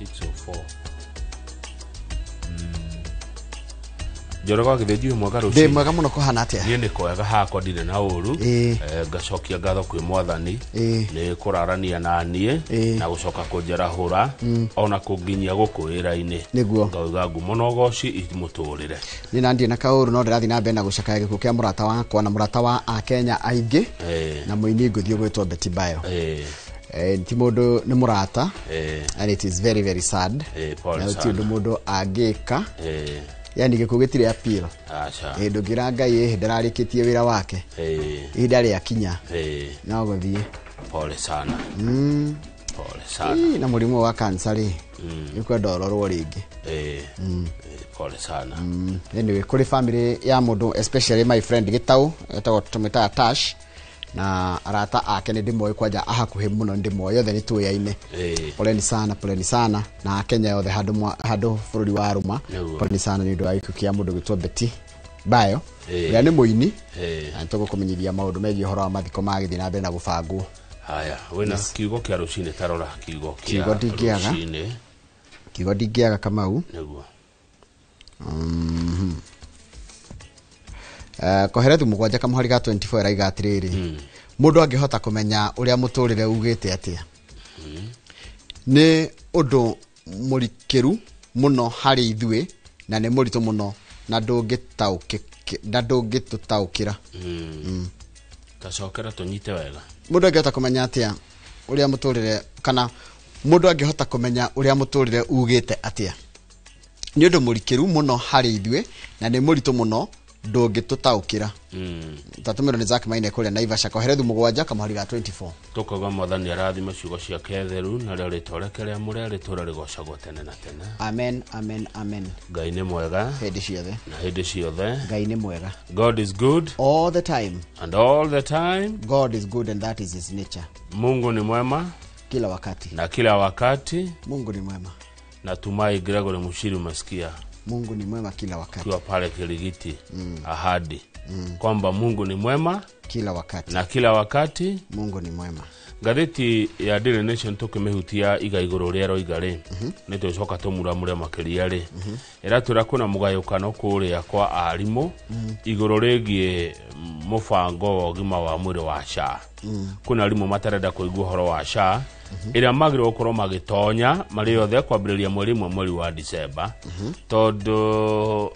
6:04. Njoroge wa Gĩthĩnji, wĩ mwega? Ndĩ Rũcinĩ. Mwega mũno, kũhana atĩa? Niĩ nĩ kwega hakwa, ndirĩ na ũru. Ngacokia ngatho kwĩ Mwathani nĩ kũrarania na niĩ na gũcoka kũnjarahũra ona kũnginyia gũkũ wĩra-inĩ. Ngauga ngumo na ũgoci imũtũrĩre. Nĩ na ndirĩ na kaũru, no ndĩrathiĩ na mbere na gũcakaya gĩkuũ kĩa mũrata wakwa na mũrata wa Akenya aingĩ na mũini ngũthiĩ gwĩtwo Betty Bayo. Ti mũndũ, nĩ mũrata and it is very very sad. Pole Na gũtirĩ sana. ũndũ mũndũ angĩka. Yani gĩkuũ gĩtirĩ appeal. Aca. Ndũngĩra Ngai ĩhĩ ndararĩkĩtie wĩra wake. Ihinda rĩakinya no gũthiĩ. Pole sana, pole sana. Ĩ, na mũrimũ wa cancer rĩ, nĩ kwenda ũrorwo rĩngĩ. Pole sana. Anyway, kũrĩ family ya mũndũ, especially my friend Gĩtaũ, etagwo, tũmĩtaga Tash, na arata ake nĩ ndĩmoĩ kwanja a hakuhĩ mũno, nĩ ndĩmoĩ othe, nĩ tũyaine. Poleni sana, poleni sana, na Akenya yothe handũ handũ bũrũri wa rũma. Poleni sana nĩ ũndũ wa gĩkuũ kĩa mũndũ gwĩtwo Betty Bayo, ũrĩa nĩ mũini. Na nĩ tũgũkũmenyithia maũndũ megiĩ ũhoro wa mathiko magĩthiĩ na mbere na gũbangwo. Haya, wĩna kiugo kĩa rũcinĩ? Tarora kiugo Kiugo kĩa ndingĩaga. rũcinĩ. Kiugo ndingĩaga, Kamau. Koherethu 7 kamũhari ga 24 ĩraiga atĩrĩrĩ, mũndũ angĩhota kũmenya ũrĩa mũtũrĩre ugĩte atĩa? Nĩ ũndũ mũrikĩru mũno harĩ ithuĩ na nĩ mũritũ mũno na ndũngĩtũtaũkĩra. Tacokera tũnyite wega. Mũndũ angĩhota kũmenya atĩa ũrĩa mũtũrĩre, kana mũndũ angĩhota kũmenya ũrĩa mũtũrĩre ugĩte atĩa? Nĩ ũndũ mũrikĩru mũno harĩ ithuĩ na nĩ mũritũ mũno, ndũngĩtũtaũkĩra. Tatũmĩrwo nĩ Zack Maine kũrĩa Naivasha. Koherethu 7 kamũhari ga 24. Tũkauga Mwathani arathime ciugo ciake theru, narĩo rĩtwa rĩake rĩamũre rĩtũre rĩgocagwo tene na tene. Amen, amen, amen. Ngai nĩ mwega hĩndĩ ciothe. Na hĩndĩ ciothe. Ngai nĩ mwega. God is good all the time and all the time. God is good and that is his nature. Mungu ni mwema kila wakati na kila wakati. Mungu ni mwema. Natumai Gregory Mushiri umesikia. Mungu ni mwema kila wakati. Ukiwa pale Kirigiti, ahadi kwamba Mungu ni mwema kila wakati na kila wakati. Mungu ni mwema. Ngathĩti ya Daily Nation tũkĩmĩhutia iga igũrũ rĩa roiga rĩ, nĩ tũcoka tũmuramure makĩria rĩ, ĩratwĩra kwĩna mũgayũkano kũrĩa kwa arimũ igũrũ rĩgiĩ mũbango wa ũgima wa mwĩrĩ wa SHA. Kwĩna arimũ matarenda kũigua ũhoro wa SHA ĩrĩa magĩrĩirwo gũkorwo magĩtonya marĩ othe kwambĩrĩria mweri 1 mweri wa Disemba, tondũ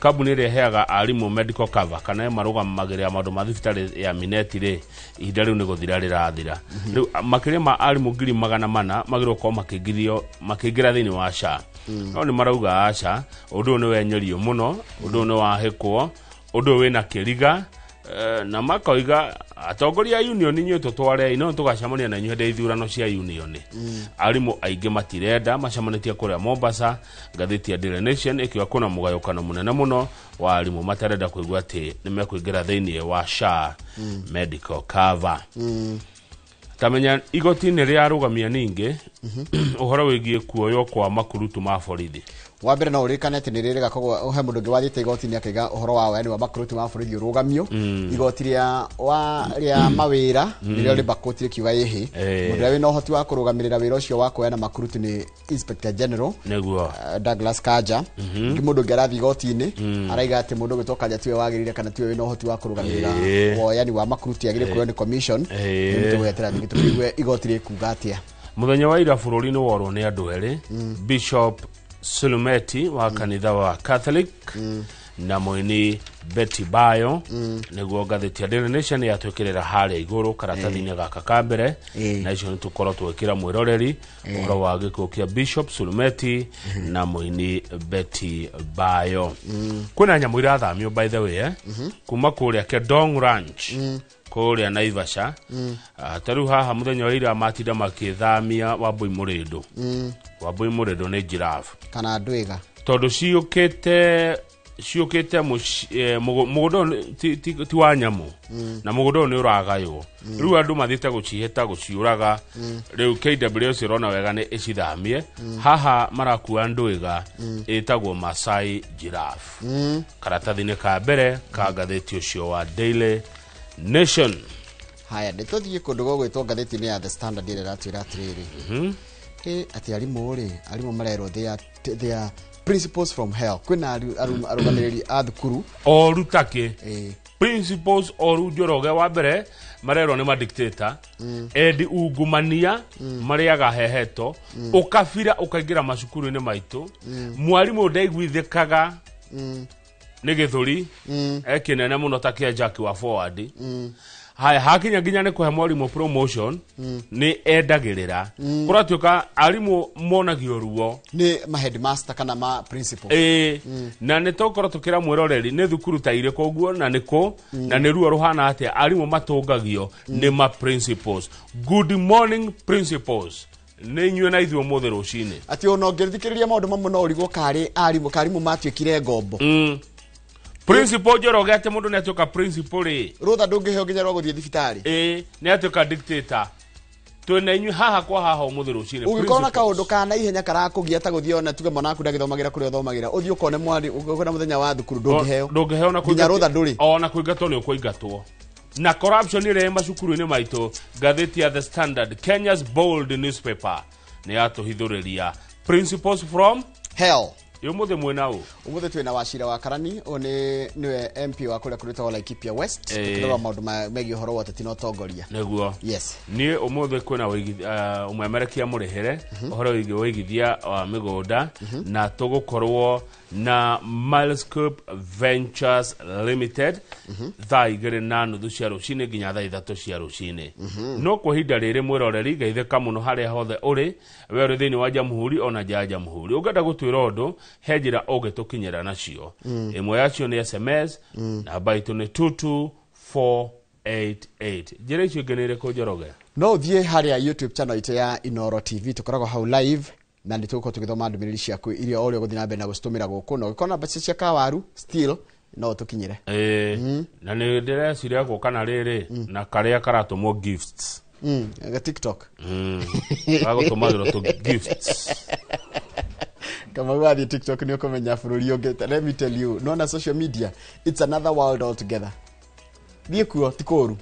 kambuni ĩrĩa ĩheaga arimũ medical cover kana marũgamagĩrĩra maũndũ ma thibitarĩ ya Mineti rĩ, ihinda rĩu nĩ gũthira rĩrathira. Rĩu makĩria ma arimũ 400,000 magĩrĩirwo gũkorwo makĩingĩra thĩinĩ wa SHA, no nĩ marauga aca, ũndũ ũyũ nĩ wenyerio mũno, ũndũ ũyũ nĩ wahĩkwo, ũndũ ũyũ wĩna kĩriga. Na makoiga atongoria a union, inyuĩ tũtwarei, no tũgacemania na inyuĩ hĩndĩ ya ithurano cia union. Arimũ aingĩ matirenda, macemanĩtie kũrĩa Mombasa. Ngathĩti ya Daily Nation ĩkiuga kwĩna mũgayũkano mũnene mũno wa arimũ matarenda kũigua atĩ nĩ mekũingĩra thĩinĩ wa SHA medical cover. Tamenya igoti nĩ rĩarũgamia ningĩ ũhoro wĩgiĩ kuoywo kwa makurutu ma borithi. Wa mbere, no ũririkane atĩ nĩ rĩrĩga, koguo he mũndũ ũngĩ wathiĩte igoti-inĩ akaiga ũhoro wa wayani wa makurutu ma borithi ũrũgamio. Igoti rĩa wa rĩa mawĩra nĩrĩo rĩbakũti rĩkiuga ĩhĩ, mũndũ ũrĩa wĩna ũhoti wa kũrũgamĩrĩra wĩra ũcio wa kuoyana makurutu nĩ Inspector General Douglas Kanja. Ningĩ mũndũ ũngĩ arathiĩ igoti-inĩ araiga atĩ mũndũ ũgwĩtwo Kanja tiwe wagĩrĩire kana tiwe wĩna ũhoti wa kũrũgamĩrĩra woyani wa makuruti, agĩrĩire kuoywo nĩ commission. Nĩ tũgweterera ningĩ tũkĩigue igoti rĩkuga atĩa. Mũthenya wa ira bũrũri nĩ worwo nĩ andũ erĩ, Bishop Sulumeti wa kanitha wa Catholic na mũini Betty Bayo, nĩguo ngathĩti ya Daily Nation yatwĩkĩrĩra harĩa igũrũ karatathi-inĩ gaka ka mbere. Na icio nĩ tũkorwo twĩkĩra mwĩroreri ũhoro wa gĩkuũ kĩa Bishop Sulumeti na mũini Betty Bayo. Kwĩna nyamũ irathamio, by the way, kuma kũrĩa Kedong Ranch kũrĩa Naivasha. Ta rĩu haha mũthenya wa ira matinda makĩthamia Wambui Mũrĩndũ. Wambui Mũrĩndũ nĩ giraffe kana ndwĩga. Tondũ ciũkĩte mũgũnda ũyũ ti wa nyamũ na mũgũnda ũyũ nĩ ũragaywo. Rĩu andũ mathiĩte gũcihĩta, gũciũraga. Rĩu KWS ĩrona wega nĩ ĩcithamie. Haha marakua ndwĩga ĩtagwo Masai giraffe, karatathi-inĩ ka mbere ka ngathĩti ũcio wa Daily Nation. Haya, nĩ tũthiĩ kũndũ gũgwĩtwo ngathĩti-inĩ ya The Standard ĩrĩa ĩratwĩra atĩrĩrĩ. Atĩ arimũ rĩ, arimũ marerwo they are principals from hell. Kwĩna arũgamĩrĩri a thukuru oru takĩ principals oru Njoroge wa mbere marerwo nĩ madictator, endi ungumania, marĩaga heheto, ũkabira ũkaingĩra macukuru-inĩ maitũ. Mwarimũ ndaiguithĩkaga nĩ gĩthũri ekinene mũno ta kĩa Jack wa forward. Haya, hakinya nginya nĩ kũhe mwarimũ promotion nĩ endagĩrĩra. Kũratuĩka arimũ monagio ruo nĩ ma headmaster kana ma principal. Na nĩ tũkorwo tũkĩra mwĩroreri nĩ thukuru ta irĩkũ ũguo na nĩ kũ na nĩ ruo rũhana atĩa arimũ matũngagio nĩ ma principals. Good morning principals, nĩ inyuĩ na ithuĩ ũmũthĩ rũcinĩ. Atĩ ona ũngĩthikĩrĩria maũndũ mamwe no ũrigwo karĩ arimũ matuĩkire ngombo. Principal Njoroge atĩ mũndũ nĩ atuĩka principal rĩ, rũtha ndũngĩheo nginya rwa gũthiĩ thibitarĩ. Nĩ atuĩka dictator. Twĩna inyuĩ haha kwa haha ũmũthĩ rũcinĩ. Ũngĩkorwo na kaũndũ ka na ihenya karakũgia ta gũthiĩ ona tuge mwana waku ndagĩthomagĩra kũrĩa ũthomagĩra, ũthiĩ ũkone mwari ũkone mũthenya wa thukuru ndũngĩheo. Ndũngĩheo na nginya rũtha ndũrĩ. Ona kũingatwo nĩ ũkũingatwo. Na corruption ĩrĩa ĩ macukuru-inĩ maitũ, ngathĩti ya The Standard, Kenya's bold newspaper, nĩ yatũhithũrĩria principals from hell. Ũmũthĩ mwĩna ũ? Ũmũthĩ twĩna Wachira wa Karani, ũyũ nĩwe MP wa kũrĩa kũrĩtagwo Laikipia West, tũkĩrora maũndũ megiĩ ũhoro wa ũteti na ũtongoria. Nĩguo. Yes. Niĩ ũmũthĩ kwĩna ũmemerekia mũrĩhĩre ũhoro wĩgiĩ ũigithia wa mĩgũnda, na tũgũkorwo na Milescope Ventures Limited thaa 2:30 cia rũcinĩ nginya thaa 3 cia rũcinĩ. No kwa ihinda rĩrĩ mwĩroreri, geithĩka mũno harĩa hothe ũrĩ, we ũrĩ thĩinĩ wa Jamhuri ona nja ya Jamhuri. Ũngĩenda gũtwĩra ũndũ, he njĩra ũngĩtũkinyĩra nacio. Ĩmwe yacio nĩ SMS, namba itũ nĩ 22488. Njĩra icio ingĩ nĩ irĩkũ Njoroge? No ũthiĩ harĩa YouTube channel itũ ya Inooro TV, tũkoragwo hau live na nĩ tũgũkorwo tũgĩthoma ndũmĩrĩri ciaku iria o ũrĩa ũgũthiĩ na mbere na gũcitũmĩra gũkũ, na ũngĩkorwo na mbeca cia kawaru still no ũtũkinyĩre. Na nĩ ndĩreciria gũka na rĩrĩ na karĩa karatũmwo gifts. Ga TikTok. Gagũtũmagĩrwo tũ gifts. Kama wathiĩ TikTok nĩ ũkũmenya bũrũri ũngĩ. Let me tell you, nona social media, it's another world altogether. Thiĩ kuo, ti kũũru.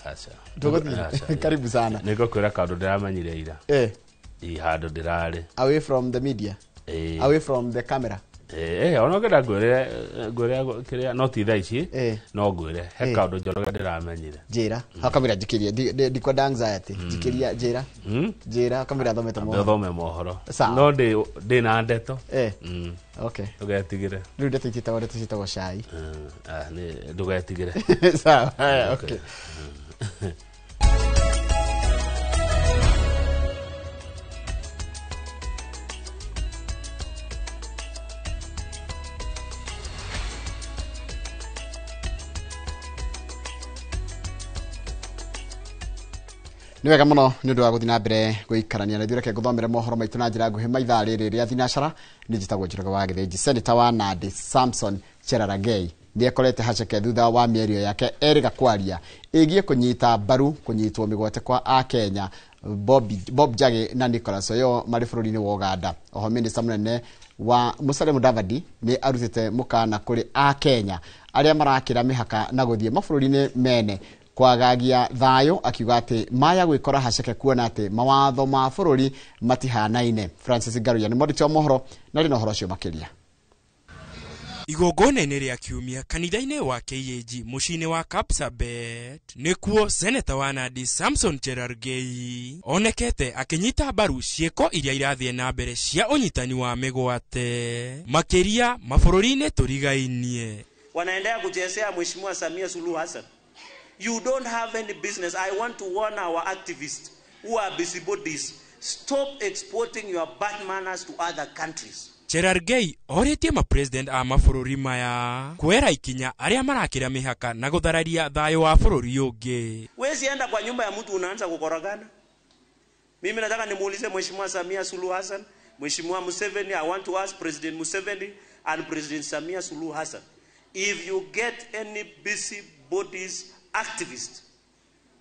Aca. Tũgũthiĩ. Karibu sana. Nĩ ngũkwĩra kaũndũ ndĩramenyire ira. I handũ ndĩrarĩ. Away from the media. Away from the camera. Ona ũngĩenda ngwĩre kĩrĩa, no ti thaa ici, no ngwĩre he kaũndũ Njoroge ndĩramenyire. Njĩra. Ha kamera njikĩrie, ndikwenda anxiety. Njikĩria, njĩra. Njĩra, kamera thomete mohoro. Thome mohoro. Sawa. No ndĩ na ndeto. Okay. Ndũgetigĩre. Rĩu ndeto itiĩtagwo ndeto, ciĩtagwo cai. Ndũgetigĩre. Sawa, haya, okay. Nĩ wega mũno nĩ ũndũ wa gũthiĩ na mbere gũikarania na ithuĩ. Reke ngũthomere mohoro maitũ na njĩra nguhĩ maithaa rĩrĩ rĩa thinacara. Nĩ njĩtagwo Njoroge wa Gĩthĩnji. Senator wa Nandi Samson Cherargei nĩ ekorete haceke thutha wa mĩario yake erĩga kwaria ĩgiĩ kũnyita mbaru kũnyitwo mĩgwate kwa Akenya Bob Njagi na Nicholas Oyo marĩ bũrũri-inĩ wa Uganda. Oho minista mũnene wa Musalia Mudavadi nĩ arutĩte mũkana kũrĩ Akenya arĩa marakĩra mĩhaka na gũthiĩ mabũrũri-inĩ mene kwagagia thayũ, akiuga atĩ maya gwĩkora haceke kuona atĩ mawatho ma bũrũri matihanaine. Francis Ngaruiya nĩ mwandĩki wa mohoro na arĩ na ũhoro ũcio makĩria. Igongona-inĩ rĩa kiumia kanitha-inĩ wa KAG mũciĩ-inĩ wa Kapsabet nĩkuo Seneta wa Nandi Samson Cherargei onekete akĩnyita mbaru ciĩko iria irathiĩ na mbere cia ũnyitani wa mĩgwate makĩria mabũrũri-inĩ tũrigainie. Wanaendelea kuchezea Mheshimiwa Samia Suluhu Hassan. You don't have any business. I want to warn our activists who are busybodies. Stop exporting your bad manners to other countries. Cherargei orĩtie mapresident a mabũrũri maya kuoera ikinya arĩa marakĩra mĩhaka na gũthararia thayũ wa bũrũri ũngĩ. Wezi enda kwa nyumba ya mtu unaanza kukorogana. Mimi nataka nimuulize Mheshimiwa Samia Suluhu Hassan, Mheshimiwa Museveni, I want to ask President Museveni and President Samia Suluhu Hassan, if you get any busybodies activists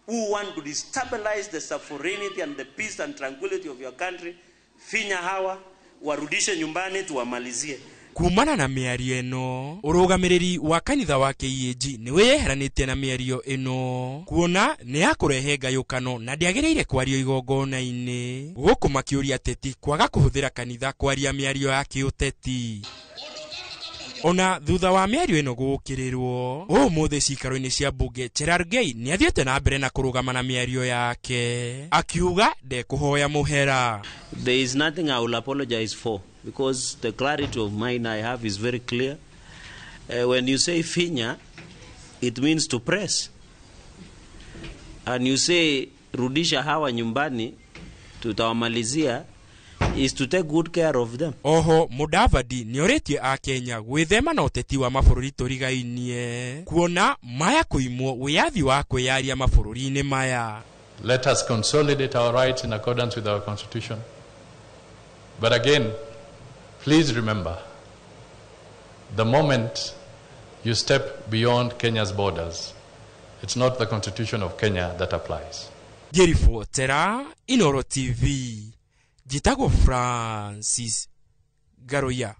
who want to destabilize the sovereignty and the peace and tranquility of your country, finya hawa, warudishe nyumbani tuwamalizie. Kumana na mĩario ĩno, ũrũgamĩrĩri wa kanitha wa KAG nĩ wĩyeheranĩtie na mĩario ĩno, kuona nĩ ya kũrehe ngayũkano na ndĩagĩrĩire kwario igongona-inĩ, gũkũ makĩũria ateti kwaga kũhũthĩra kanitha kwaria mĩario ya kĩũteti. Ona thutha wa mĩario ĩno gũũkĩrĩrwo, ũmũthĩ cikaro-inĩ cia mbunge Cherargei nĩ athiĩte na mbere na kũrũgama na mĩario yake, akiuga ndekũhoya mũhera. There is nothing I will apologize for, because the clarity of mind I have is very clear. When you say finya, it means to press. And you say rudisha hawa nyumbani, tutawamalizia, is to take good care of them. Oho Mudavadi nĩorĩtie Akenya gwĩthema na ũteti wa mabũrũri tũrigainie, kuona maya kũimwo wĩyathi wa kwĩyaria mabũrũri-inĩ maya. Let us consolidate our rights in accordance with our constitution. But again, please remember, the moment you step beyond Kenya's borders, it's not the constitution of Kenya that applies. Ngĩribotera Inooro TV, njĩtagwo Francis Ngaruiya.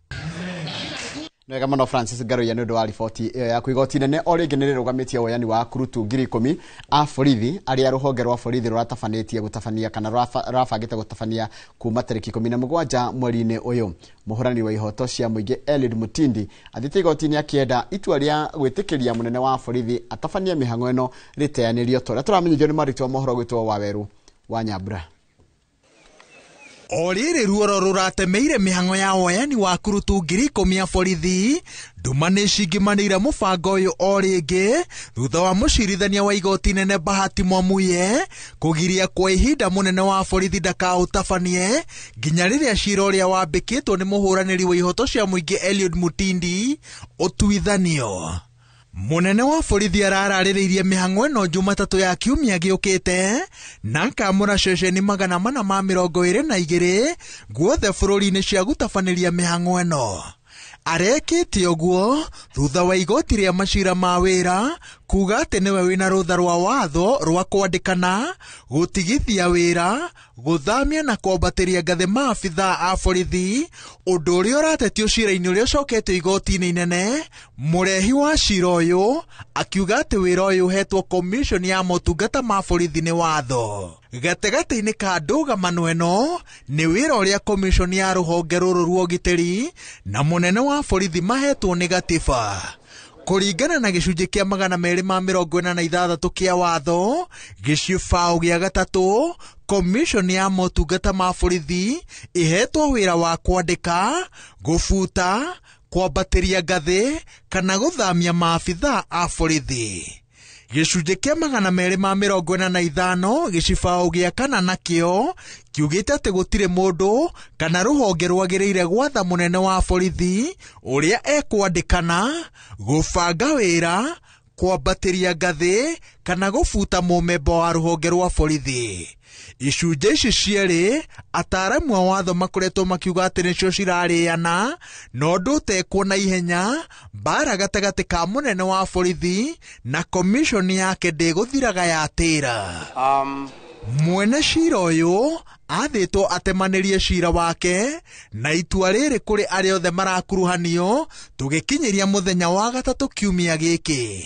Wega mũno Francis Ngaruiya nĩ ũndũ wa riboti ĩyo yaku. Igoti nene o rĩngĩ nĩ rĩrũgamĩtie woyani wa akurutu 10,000 a borithi arĩa rũhonge rwa borithi rũratabanĩtie gũtabania kana rũrabangĩte gũtabania kuma tarĩki 17 mweri-inĩ ũyũ. Mũhũrani wa ihoto cia mũingĩ Eliud Mutindi athiĩte igoti-inĩ akĩenda itua rĩa gwĩtĩkĩria mũnene wa borithi atabanie mĩhang'o ĩno rĩteanĩrio ta ũrĩa tũramenyithio nĩ mwandĩki wa mohoro gwĩtwo Waweru wa Nyambura. O rĩrĩ ruoro rũratemeire mĩhang'o ya woyani wa akurutu 10,000 a borithi, nduma nĩcingĩmanĩire mũbango ũyũ o rĩngĩ thutha wa mũcirithania wa igoti nene Bahati Mwamuye kũgiria kwa ihinda mũnene wa borithi ndakaũtabanie nginya rĩrĩa cira ũrĩa wambĩkĩtwo nĩ mũhũranĩri wa ihoto cia mũingĩ Eliud Mutindi ũtuithanio. Mũnene wa borithi arararĩrĩirie mĩhang'o ĩno Jumatatũ ya kiumia gĩũkĩte na akamũra ceceni 422 guothe bũrũri-inĩ cia gũtabanĩria mĩhang'o ĩno. Arekĩte ũguo thutha wa igoti rĩa macira ma wĩra kuga atĩ nĩwe wĩna rũtha rwa watho rwa kwandĩkana, gũtigithia wĩra, gũthamia na kwambatĩria ngathĩ maabithaa a borithi, ũndũ ũrĩa ũratetio cira-inĩ ũrĩa ũcoketio igoti-inĩ inene. Mũrehi wa cira ũyũ akiuga atĩ wĩra ũyũ ũhetwo commission ya motungata ma borithi nĩ watho. Gatagatĩ-inĩ ka ndũgamano ĩno nĩ wĩra ũrĩa commission ya rũhonge rũrũ rwa ũgitĩri na mũnene wa borithi mahetwo nĩ gatiba. Kũringana na gĩcunjĩ kĩa 246 kĩa watho, gĩcibaũ gĩa gatatũ, commission ya motungata ma borithi ĩhetwo wĩra wa kwandĩka, gũbuta, kwambatĩria ngathĩ kana gũthamia maabithaa a borithi. Gĩcunjĩ kĩa 245 gĩcibaũ gĩa kana nakĩo kiugĩte atĩ gũtirĩ mũndũ kana rũhonge rwagĩrĩire gwatha mũnene wa borithi ũrĩa ekwandĩkana, gũbanga wĩra, kwambatĩria ngathĩ kana gũbuta mũmemba wa rũhonge rwa borithi. Icunjĩ ici cierĩ ataaramu a watho makoretwo makiuga atĩ nĩcio cirarĩana na ũndũ ũtekwo na ihenya mbara gatagatĩ ka mũnene wa borithi na komishoni yake ndĩgũthiraga yatĩra. Mwene cira ũyũ athĩtwo atemanĩrie cira wake na itua rĩrĩ kũrĩ arĩa othe marakuruhanio tũgĩkinyĩria mũthenya wa gatatũ kiumia gĩkĩ.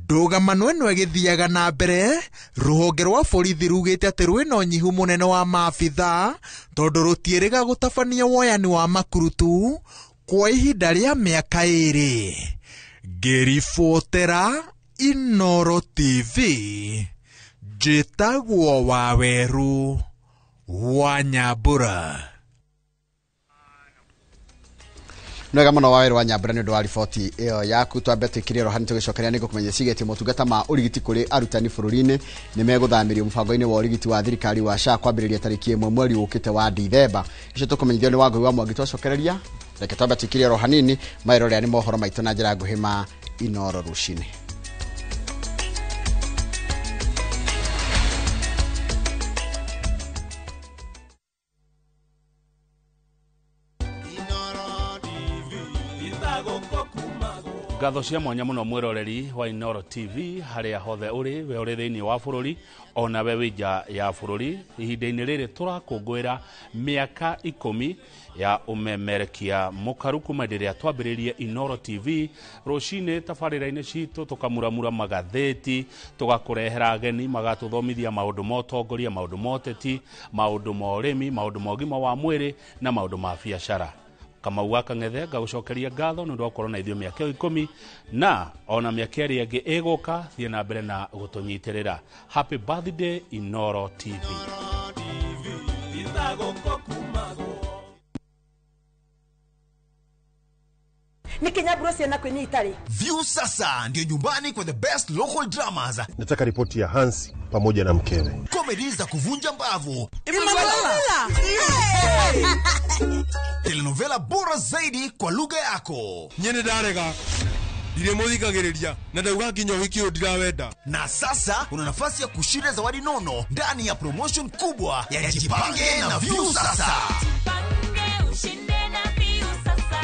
Ndũgamano ĩno ĩgĩthiaga na mbere, rũhonge rwa borithi rugĩte atĩ rwĩna ũnyihu mũnene wa maabithaa tondũ rũtiĩrĩga gũtabania woyani wa makurutu kwa ihinda rĩa mĩaka 2. Ngĩribotera Inooro TV, njĩtagwo Waweru wa Nyambura. Nwega mũno Waweru wa Nyambura nĩ ũndũ wa riboti ĩyo yaku. Twambe twĩkire rohani tũgĩcokeria nĩ ngũkũmenya cigetie motungata ma ũrigiti kũrĩ arutani bũrũri-inĩ nĩ megũthamĩrio mũbango-inĩ wa ũrigiti wa thirikari wa SHA kwambĩrĩria tarĩki 1 mweri ũkĩte wa Dithemba. Icio tũkũmenyithio nĩ Wangũi wa Mwangi. Twacokereria reke twambe twĩkire ro hanini maĩrorera nĩ mohoro maitũ na njĩra nguhĩ ma Inooro rũcinĩ. Ngatho cia mwanya muno mwiroreri wa Inooro TV haria hothe uri, we uri thiini wa bururi ona we wi nja ya bururi. Ihinda-inĩ rĩrĩ tũrakũngũĩra mĩaka 10 ya ũmemerekia mũkaru kuma hĩndĩ ĩrĩa twambĩrĩirie Inooro TV. Rũcinĩ tabarĩra-inĩ citũ tũkamuramura magathĩti, tũgakũrehera ageni magatũthomithia maũndũ ma ũtongoria, maũndũ ma ũteti, maũndũ ma ũrĩmi, maũndũ ma ũgima wa mwĩrĩ na maũndũ ma biacara. Kamau wa Kang'ethe ngagũcokeria ngatho nĩ ũndũ wa gũkorwo na ithuĩ mĩaka ĩyo 10 na ona mĩaka ĩrĩa ĩngĩ ĩgũka. Thiĩ na mbere na gũtũnyitĩrĩra. Happy birthday Inooro TV. Nikinyaburo ciana kwinyi itari. View sasa ndio nyumbani kwa the best local dramas. Nataka ripoti ya Hansi pamoja na mkewe. Comedy za kuvunja mbavu. Emanuela. Telenovela bora zaidi kwa lugha yako. Nyene ndarega. Ndiremuthikagiriria na ndauga nginya wiki uyu ndirawenda. Na sasa una nafasi ya kushinda zawadi nono ndani ya promotion kubwa ya Jipange na View Sasa. Jipange ushinde na View Sasa.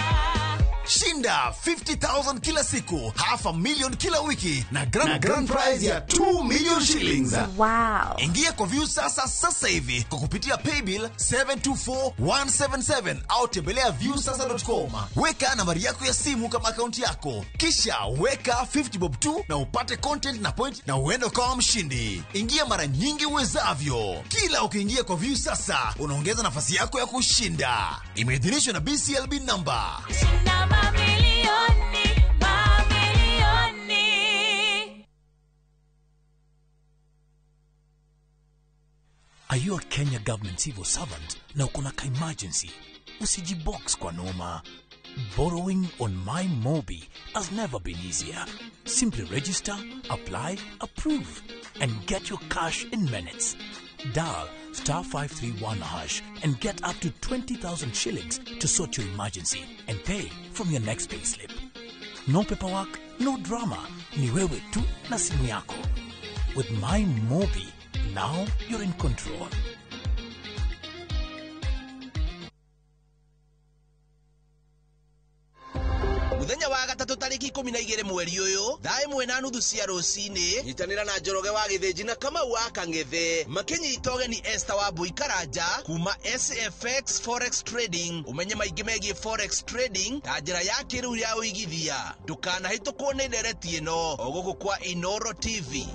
Shinda 50,000 kila siku, 500,000 kila wiki na grand prize ya 2 million shillings. Wow. Ingia kwa View Sasa sasa hivi kwa kupitia paybill 724177 au tembelea viewsasa.com. Weka nambari yako ya simu kama akaunti yako, kisha weka 50 bob tu na upate content na point na uende kama mshindi. Ingia mara nyingi uwezavyo. Kila ukiingia kwa View Sasa unaongeza nafasi yako ya kushinda. Imeidhinishwa na BCLB number. Shinda mamilioni, mamilioni. Are you a Kenya government civil servant na uko na ka-emergency? Usijibox kwa noma. Borrowing on MyMobi has never been easier. Simply register, apply, approve, and get your cash in minutes. Dial *531# and get up to 20,000 shillings to sort your emergency and pay from your next payslip. No paperwork, no drama. Ni wewe tu na simu yako. With MyMobi, now you're in control. Muthenya wa gatatu tariki 12 mweri uyu thaa 1:30 cia rucini nyitanira na Njoroge wa Githinji na Kamau wa Kang'ethe makinyita ũgeni Esther wa Mbui Karanja kuma SFX Forex Trading. Umenye maingĩ megiĩ forex trading ta njĩra ya kĩrĩu ya ũigithia. Ndũkanahĩtũkwo nĩ ndereti ĩno o gũkũ kwa Inooro TV.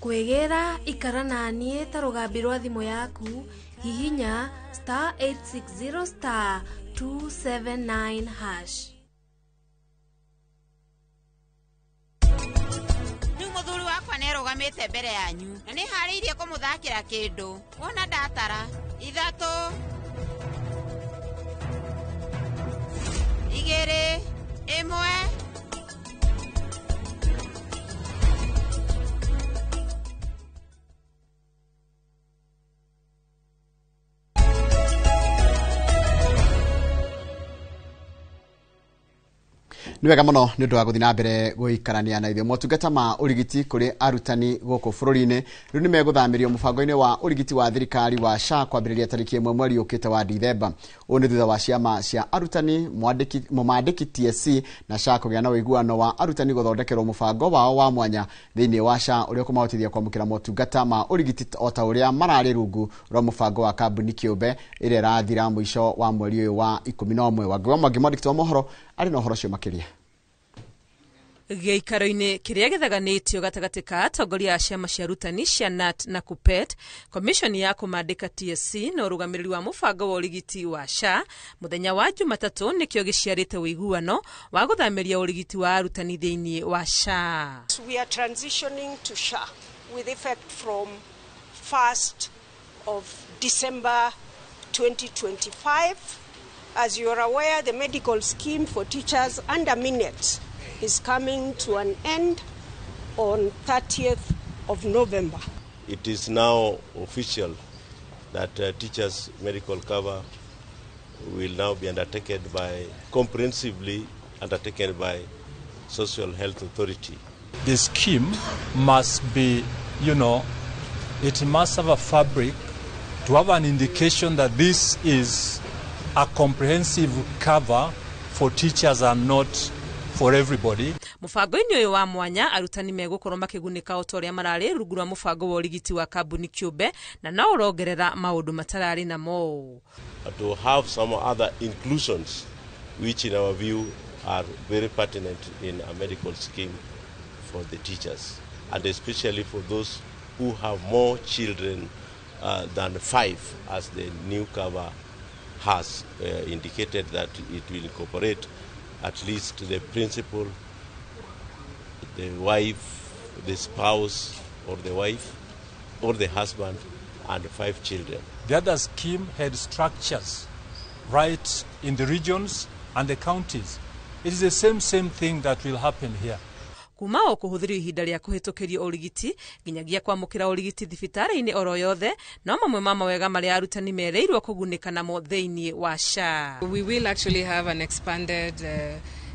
Kwĩgĩra ikara na niĩ ta rũgambi rwa thimũ yaku, hihinya *860 *279#. Rĩu mũthuri wakwa nĩarũgamĩte mbere yanyu na nĩharĩirie kũmũthakĩra kĩndũ. Wona ndatara 3 2 1. Nĩ wega mũno nĩ ũndũ wa gũthiĩ na mbere gũikarania na ithuĩ. Motungata ma ũrigiti kũrĩ arutani gũkũ bũrũri-inĩ rĩu nĩ megũthamĩrio mũbango-inĩ wa ũrigiti wa thirikari wa SHA kwambĩrĩria tarĩki 1 mweri ũkĩte wa Dithemba. Ũũ nĩ thutha wa ciama cia arutani mũmandĩki TSC na SHA kũgĩa na ũiguano wa arutani gũthondekerwo mũbango wao wa mwanya thĩinĩ wa SHA ũrĩa ũkũmahotithia kwamũkĩra motungata ma ũrigiti o ta ũrĩa mararĩ rungu rwa mũbango wa kambuni kĩũmbe ĩrĩa ĩrathira mũico wa mweri ũyũ wa 11. Wangĩ wa Mwangi mwandĩki wa mohoro arĩ na ũhoro ũcio makĩria. Gĩikaro-inĩ kĩrĩa gĩthaganĩtio gatagatĩ ka atongoria a ciama cia arutani cia KNUT na KUPPET, komishoni ya kũmandĩka TSC na ũrũgamĩrĩri wa mũbango wa ũrigiti wa SHA mũthenya wa Jumatatũ nĩkĩo gĩciarĩte ũiguano wa gũthamĩria ũrigiti wa arutani thĩinĩ wa SHA. We are transitioning to SHA with effect from 1st of December 2025. As you are aware, the medical scheme for teachers under Minet is coming to an end on 30th of November. It is now official that teachers' medical cover will now be undertaken by, comprehensively undertaken by Social Health Authority. The scheme must be, it must have a fabric to have an indication that this is a comprehensive cover for teachers and not for everybody. Mũbango-inĩ ũyũ wa mwanya arutani megũkorwo makĩgunĩka o ta ũrĩa mararĩ rungu rwa mũbango wa ũrigiti wa kambuni kĩũmbe na no ũrongerera maũndũ matararĩ namo. To have some other inclusions which in our view are very pertinent in a medical scheme for the teachers, and especially for those who have more children than 5, as the new cover has indicated that it will incorporate at least the principal, the wife, the spouse or the wife or the husband, and 5 children. The other scheme had structures right in the regions and the counties. It is the same thing that will happen here. Kuma o kũhũthĩrio ihinda rĩa kũhĩtũkĩrio ũrigiti nginyagia kwamũkĩra ũrigiti thibitarĩ-inĩ oro yothe no mamwe ma mawega marĩa arutani mereirwo kũgunĩka namo thĩinĩ wa SHA. We will actually have an expanded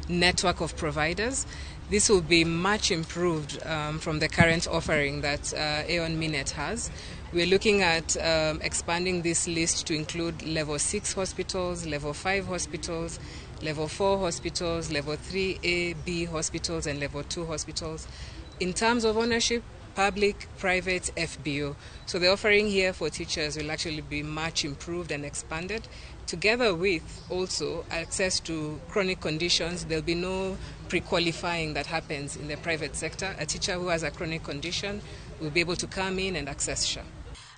network of providers. This will be much improved from the current offering that Aon Minet has. We're looking at expanding this list to include level 6 hospitals, level 5 hospitals, level 4 hospitals, level 3A, B hospitals, and level 2 hospitals. In terms of ownership, public, private, FBO. So the offering here for teachers will actually be much improved and expanded, together with also access to chronic conditions. There'll be no pre-qualifying that happens in the private sector. A teacher who has a chronic condition will be able to come in and access SHA.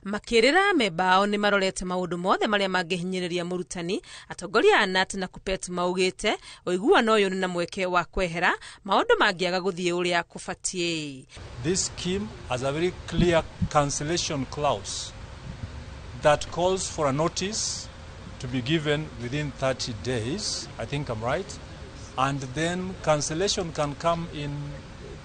Makĩrĩra membao nĩ marorete maũndũ mothe marĩa mangĩhinyĩrĩria mũrutani. Atongoria a KNUT na KUPPET maugĩte ũiguano ũyũ nĩ na mweke wa kwehera maũndũ mangĩaga gũthiĩ ũrĩa kũbatiĩ. This scheme has a very clear cancellation clause that calls for a notice to be given within 30 days, I think I'm right, and then cancellation can come in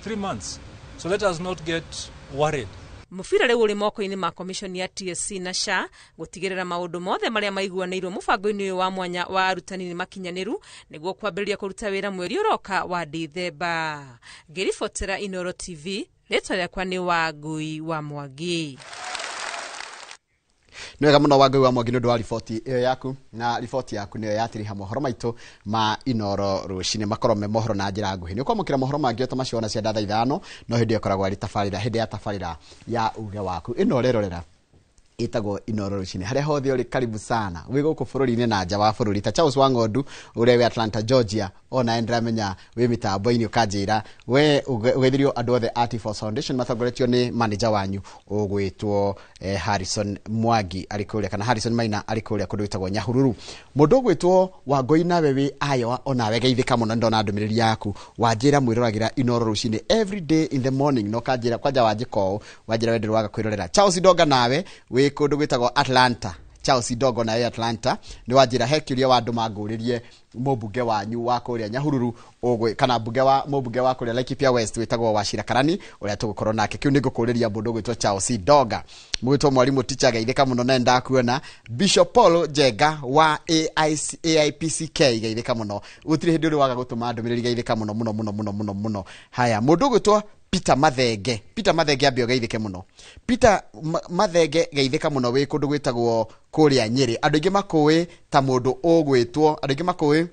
3 months. So let us not get worried. Mũbira rĩu ũrĩ moko-inĩ ma commission ya TSC na SHA gũtigĩrĩra maũndũ mothe marĩa maiguanĩirwo mũbango-inĩ ũyũ wa mwanya wa arutani nĩ makinyanĩru nĩguo kwambĩrĩria kũruta wĩra mweri ũroka wa Dithemba. Ngĩribotera Inooro TV, rĩtwa rĩakwa nĩ Wangui wa Mwangi. Nĩ wega mũno Wangui wa Mwangi nĩ ũndũ wa riboti ĩyo yaku, na riboti yaku nĩyo yatiriha mohoro maitũ ma Inooro rũcinĩ makorwo me mohoro na njĩra nguhĩ. Nĩ ũkwamũkĩra mohoro mangĩ o ta macio ona cia thaa 5 no hĩndĩ ĩyo ĩkoragwo ĩrĩ tabarĩra, hĩndĩ ya tabarĩra ya uge waku ĩno ũrerorera ĩtagwo Inooro rũcinĩ. Harĩa hothe ũrĩ karibu sana, wĩ gũkũ bũrũri-inĩ na nja wa bũrũri, ta Charles Wang'ondu ũrĩa wĩ Atlanta Georgia, ona ndĩramenya wĩ mĩtambo-inĩ ũkanjĩra we ũgeithirio andũ othe a T4 Foundation matongoretio nĩ manager wanyu ũgwĩtwo Harrison Mwangi arĩ kũrĩa, kana Harrison Maina arĩ kũrĩa kũndũ gwĩtagwo Nyahururu. Mũndũ ũgwĩtwo Wangũi nawe wĩ Iowa, onawe geithĩka mũno, ndona ndũmĩrĩri yaku wanjĩra mwĩroragĩra Inooro rũcinĩ every day in the morning, no kanjĩra kwanja wanjĩka ũũ wanjĩra we ndũrwaga kwĩrorera. Charles Ndonga nawe wĩ kũndũ gwĩtagwo Atlanta, Charles Ndongo nawe Atlanta nĩ wanjĩra he kĩũria wa andũ mangũrĩrie mũmbunge wanyu wa kũrĩa Nyahururu ũgwe, kana mbunge wa mũmbunge wa kũrĩa Laikipia West wĩtagwo Wachira Karani ũrĩa tũgũkorwo nake. Kĩu nĩ ngũkũrĩria mũndũ ũgwĩtwo Charles Ndonga. Mũgwĩtwo mwarimũ ticha geithĩka mũno na ndakuona. Bishop Paul Njenga wa AIPCK geithĩka mũno, gũtirĩ hĩndĩ ũrĩ waga gũtũma ndũmĩrĩri, geithĩka mũno mũno mũno mũno mũno mũno. Haya, mũndũ ũgwĩtwo Peter Mathenge, Peter Mathenge ambe ũgeithĩke mũno. Peter Mathenge geithĩka mũno wĩ kũndũ gwĩtagwo kũrĩa Nyĩrĩ. Andũ aingĩ makũĩ ta mũndũ ũgwĩtwo, andũ aingĩ makũĩ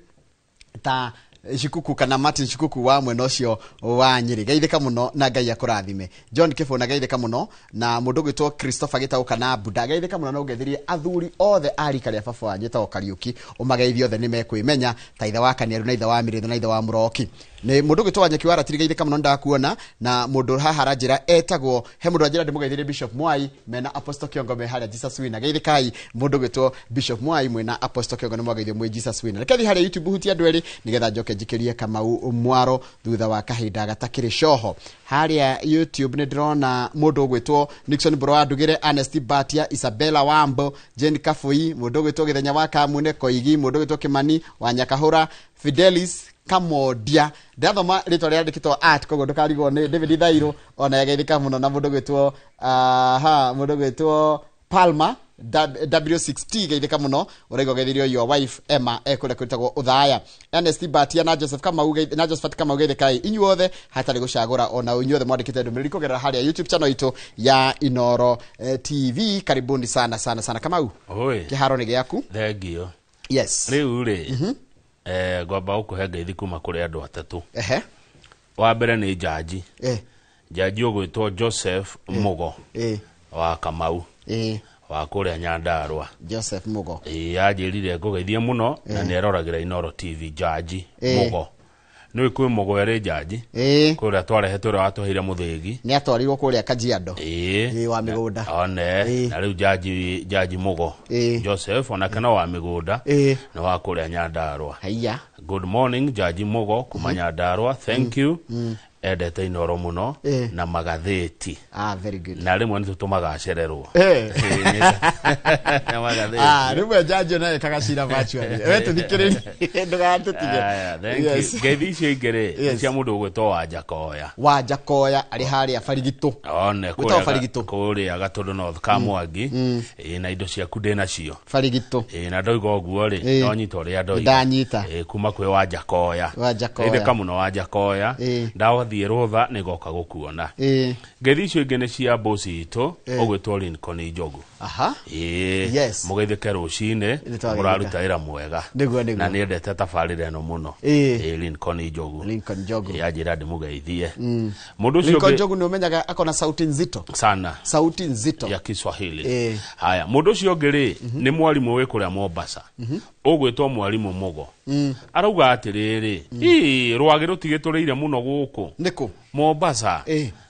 ta Shikuku kana Martin Shikuku wa mwena ũcio wa Nyĩrĩ. Geithĩka mũno na Ngai akũrathime. John Kĩbũna geithĩka mũno, na mũndũ ũgwĩtwo Christopher Gĩtaũ kana Buda geithĩka mũno, na ũgeithirie athuri othe a rika rĩa baba wanyu wĩtagwo Kariũki, ũmageithie othe nĩ mekwĩmenya ta ithe wa Kaniaru na ithe wa Mĩrĩthũ na ithe wa Mũroki. Nĩ mũndũ ũgwĩtwo Wanyeki wa Ratiri geithĩka mũno, ndakuona. Na mũndũ haha aranjĩra etagwo, he mũndũ anjĩra ndĩmũgeithirie Bishop Mwai mena Apostle Kiongo me harĩa Jesus Winner. Geithĩkai mũndũ ũgwĩtwo Bishop Mwai mwena Apostle Kiongo nĩ mwageithio mwĩ Jesus Winner. Reke thiĩ harĩa YouTube hutie andũ erĩ nĩgetha njoke njikĩrie Kamau mwaro thutha wa kahinda gatakĩrĩ coho. Harĩa YouTube nĩ ndĩrona mũndũ ũgwĩtwo Nixon Mbũrũ wa Ndugĩre, Ernest Batia, Isabella Wambo, Jane Kabui, mũndũ ũgwĩtwo Gĩthenya wa Kamune Koigi, mũndũ ũgwĩtwo Kimani wa Nyakahũra, Fidelis Kamondia ndathoma ritwa rĩandĩkĩtwo art koguo ndũkarigwo nĩ David Thairũ ona yageithĩka mũno na mũndũ gwĩtwo aha mũndũ gwĩtwo Palma W6T geithĩka mũno ũraigua geithirio your wife Emma ekũrĩa kwĩtagwo Ũthaya. Ernest Batia na Joseph Kamau na Josephat Kamau geithĩkai inyuothe hatarĩ gũcagũra ona inyuothe mwandĩkĩte ndũmĩrĩri kũgerera harĩa YouTube channel itũ ya Inoro TV. Karibuni sana sana sana. Kamau, kĩharo nĩ gĩaku. Thengio. Yes. Rĩu rĩ ngwamba gũkũhe ngeithi kuma kũrĩ andũ atatũ. Wa mbere nĩ njanji. Njanji ũgwĩtwo Joseph Mugo wa Kamau wa kũrĩa Nyandarua. Joseph Mugo anjĩrire ngũgeithie mũno na nĩ aroragĩra Inoro TV. Njanji Mugo nĩ kwĩ Mugo ĩrĩ njanji kũrĩa twarehetwo ũrĩa watũheire mũthĩgi nĩ atwarirwo kũrĩa Kajiado wa mĩgũnda one na rĩu njanji Mugo Joseph onake no wa mĩgũnda nĩ wa kũrĩa Nyandarua. Haiya. Good morning Njanji Mugo kuma Nyandarua, thank you. Endete Inoro mũno na magathĩti. Very good. Na rĩmwe nĩ tũtũmaga acererwo. Rĩmwe njanji ona ekaga cira virtually. We tũthikĩrĩrie ndũgatũtige. Thank you. Ngeithi icio ingĩ rĩ nĩ cia mũndũ ũgwĩtwo Wanjakoya. Wanjakoya arĩ harĩa Barigitũ. One kũrĩa Gatũndũ North Kamwangi. Na indo ciaku ndĩ nacio. Barigitũ. Na ndoiga ũguo rĩ nonyita ũrĩa ndoiga. Ndanyita. Kuma kwĩ Wanjakoya. Wanjakoya. Geithĩka mũno Wanjakoya. Ndawathiĩ rũtha nĩgoka gũkuona. Ngeithi icio ingĩ nĩ cia mbosi itũ ũgwĩtwo Lincoln Njogu. Aha. Yes. Mũgeithĩke rũcinĩ mũraruta wĩra mwega. Na nĩendete tabarĩra ĩno mũno. Lincoln Njogu. Lincoln Njogu. Anjĩra ndĩmũgeithie. Mũndũ ũcio Lincoln Njogu nĩ ũmenyaga akona sauti nzito. Sana. Sauti nzito. Ya Kiswahili. Haya, mũndũ ũcio ũngĩ rĩ nĩ mwarimũ wĩ kũrĩa Mombasa. Ũgwĩtwo mwarimũ Mugo. Arauga atĩrĩrĩ, rwagĩ rũtigĩtũrĩire mũno gũkũ. Nĩkũ? Mombasa.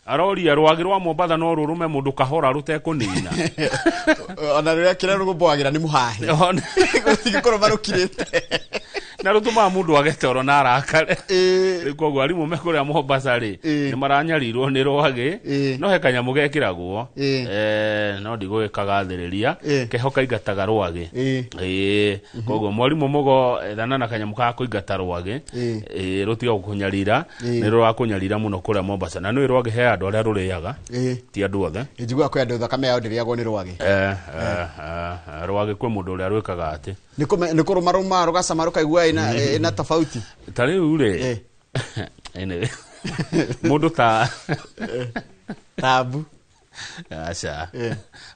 Aroria rwagĩ rwa Mombasa no rũrũme mũndũ kahora rũtekũnina. Ona rũrĩa kĩrĩa rũgũmboagĩra nĩ mũhahe. Rũtigĩkorwo rũkirĩte. Na rũtũmaga mũndũ age toro na arakare. Rĩu koguo arimũ me kũrĩa Mombasa rĩ nĩ maranyarirwo nĩ rwagĩ no he kanyamũ gekĩragwo no ndigũgĩkagathĩrĩria keho kaingataga rwagĩ. Koguo mwarimũ Mugo ethana na kanyamũ ka kũingata rwagĩ rũtiga gũkũnyarira nĩ rũrakũnyarira mũno kũrĩa Mombasa. Na nĩ rwagĩ he andũ arĩa rũrĩaga ti andũ othe. Njiguaga kwĩ andũ thakame yao ndĩrĩagwo nĩ rwagĩ. Rwagĩ kwĩ mũndũ ũrĩa rwĩkaga atĩ nĩ kũrũmarũma rũgacama rũkaigua ĩna tofauti. Ta rĩu rĩ anyway mũndũ ta tabu aca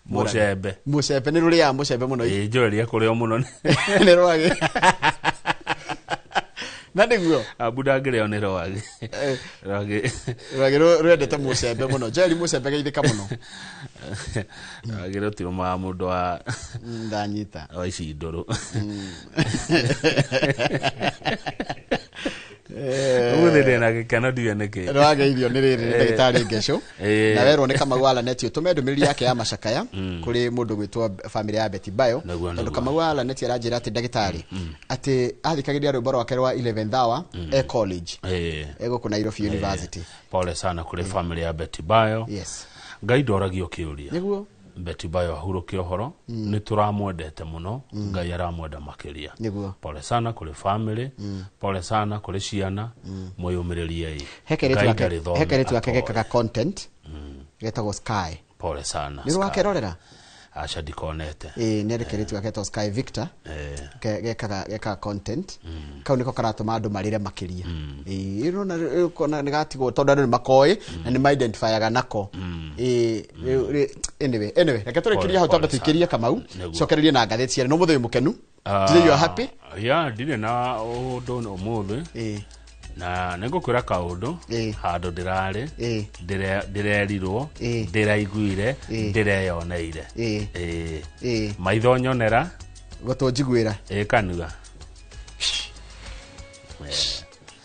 mũcembe. Mũcembe nĩ rũrĩaga mũcembe mũno. Njũĩ kũrĩo mũno nĩ rwagĩ. Na nĩguo abu ndangĩrĩo nĩ rwagĩ. Rwagĩ rwendete mũcembe mũno. Joel mũcembe geithĩka mũno. Rwagĩ rũtirũmaga mũndũ wa ndanyita wa ici ndũrũ. Ũmũthĩ ndĩna gĩkeno ndiũĩ nĩkĩ. Nĩwageithio nĩ rĩrĩ ndagĩtarĩ Ngeco na werwo nĩ Kamau wa Laneti ũtũme ndũmĩrĩri yake ya macakaya kũrĩ mũndũ gwĩtwo famĩlĩ ya Betty Bayo tondũ Kamau wa Laneti aranjĩra atĩ ndagĩtarĩ atĩ athikagĩrĩria rwĩmbo rwake rwa 11th hour e college e gũkũ Nairobi University. Pole sana kũrĩ famĩlĩ ya Betty Bayo. Yes. Ngai ndoragio kĩũria. Nĩguo. Betty Bayo ahurũke ũhoro nĩ tũramwendete mũno Ngai aramwenda makĩria. Nĩguo. Pole sana kũrĩ family, pole sana kũrĩ ciana, mwĩyũmĩrĩriei. He kairĩtu gake gekaga content getagwo Sky. Pole sana. Nĩ rwakerorera? Aca ndikonete. Nĩ arĩ kairĩtu gake getagwo Sky Victor gekaga content kau nĩko karatũma andũ marĩre makĩria. Ũrona nĩ gatigwo tondũ andũ nĩ makoĩ na nĩ ma-identifyaga nako. Anyway reke tũrĩkĩrie hau twambe tũikĩrie Kamau cokererie na ngathĩti ciarĩ no mũthĩ wĩ mũkenu. Today you are happy? Yeah, ndirĩ na ũndũ ũmũthĩ. Na nĩngũkwĩra kaũndũ handũ ndĩrarĩ ndĩrerirwo ndĩraiguire ndĩreyoneire. Maitho nyonera gũtũ njiguĩra kanua.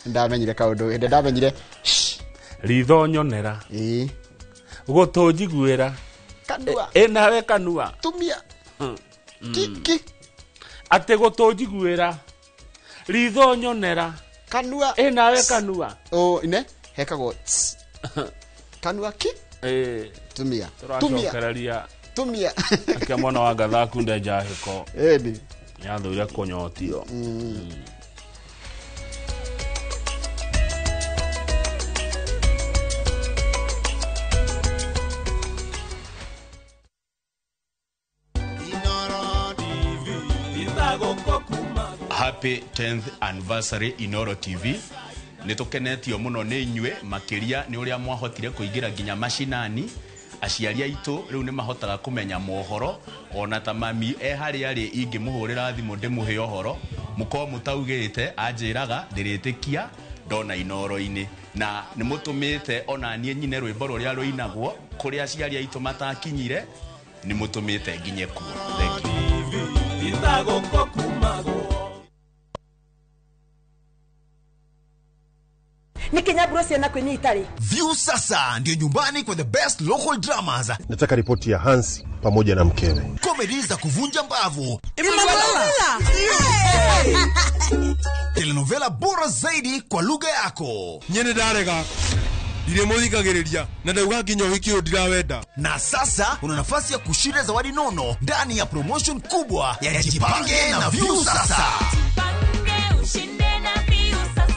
Ndamenyire kaũndũ hĩndĩ ndamenyire ritho nyonera gũtũ njiguĩra kanua nawe kanua tumia kiki atĩ gũtũ njiguĩra ritho nyonera kanua nawe kanua ine hekagwo kanua ki tumia tũracokereria tumia ake mwana wa Gathaku ndenjahĩko ĩni nĩathũire kũnyotio. Happy 10th anniversary Inoro TV. Nĩ tũkenetio mũno nĩ inyuĩ makĩria nĩ ũrĩa mwahotire kũingĩra nginya macinani. Aciari aitũ rĩu nĩ mahotaga kũmenya mohoro ona ta mami e harĩa arĩ ingĩmũhũrĩra thimũ ndĩmũhe ũhoro mũkorwo mũtaugĩte anjĩraga ndĩrĩtĩkia ndona Inoro-inĩ na nĩ mũtũmĩte ona niĩ nyine rwĩmbo rũrĩa rũinagwo kũrĩa aciari aitũ matakinyire nĩ mũtũmĩte nginye kuo. Thank you. View sasa ndio nyumbani kwa the best local dramas. Nataka ripoti ya Hansi pamoja na mkewe. Comedy za kuvunja mbavu. Telenovela bora zaidi kwa lugha yako. Nyene ndarega. Ndiremuthikagiriria na ndauga nginya uhiki uyu ndirawenda. Na sasa una nafasi ya kushinda zawadi nono ndani ya promotion kubwa ya Jipange na View Sasa. Jipange ushinde na View Sasa.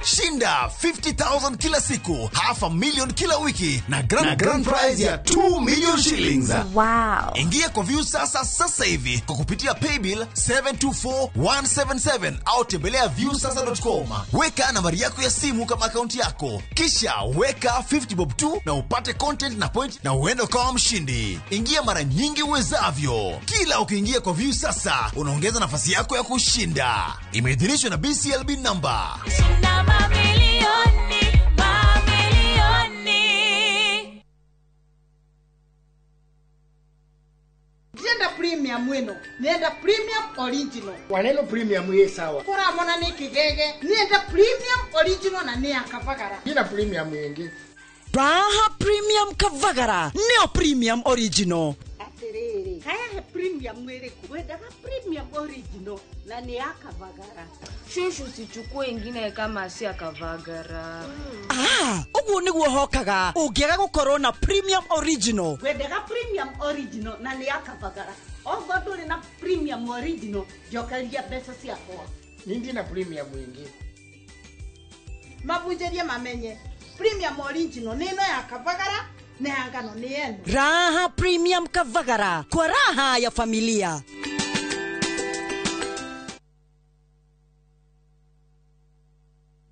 Shinda 50,000 kila siku, 500,000 kila wiki na grand prize ya 2 million shillings. Wow. Ingia kwa View Sasa sasa hivi kwa kupitia paybill 724177 au tembelea viewsasa.com. Weka nambari yako ya simu kama akaunti yako, kisha weka 50 bob tu na upate content na point na uende ukawa mshindi. Ingia mara nyingi uwezavyo. Kila ukiingia kwa View Sasa unaongeza nafasi yako ya kushinda. Imeidhinishwa na BCLB number. Shinda mamilioni, mamilioni. Nenda premium wino, nenda premium original. Waneno premium ye sawa. Kora mona ni kigege, nenda premium original na ni akavagara. Nina premium yengi. Raha premium kavagara, neo premium original. Atiriri, haya he premium wiriku, wendaga premium original na ni akavagara. Shushu sichukue ingine kama si akavagara. Ah, uguo niguo hokaga ungiaga gukorwo na premium original. Wendaga premium original na ni akavagara. Ogo nduri na premium original, njokeria mbeca ciakwa. Nindi na premium ingi. Mabunjerie mamenye premium original ni ino ya kavagara na ya ngano ni yenu. Raha premium kavagara kwa raha ya familia.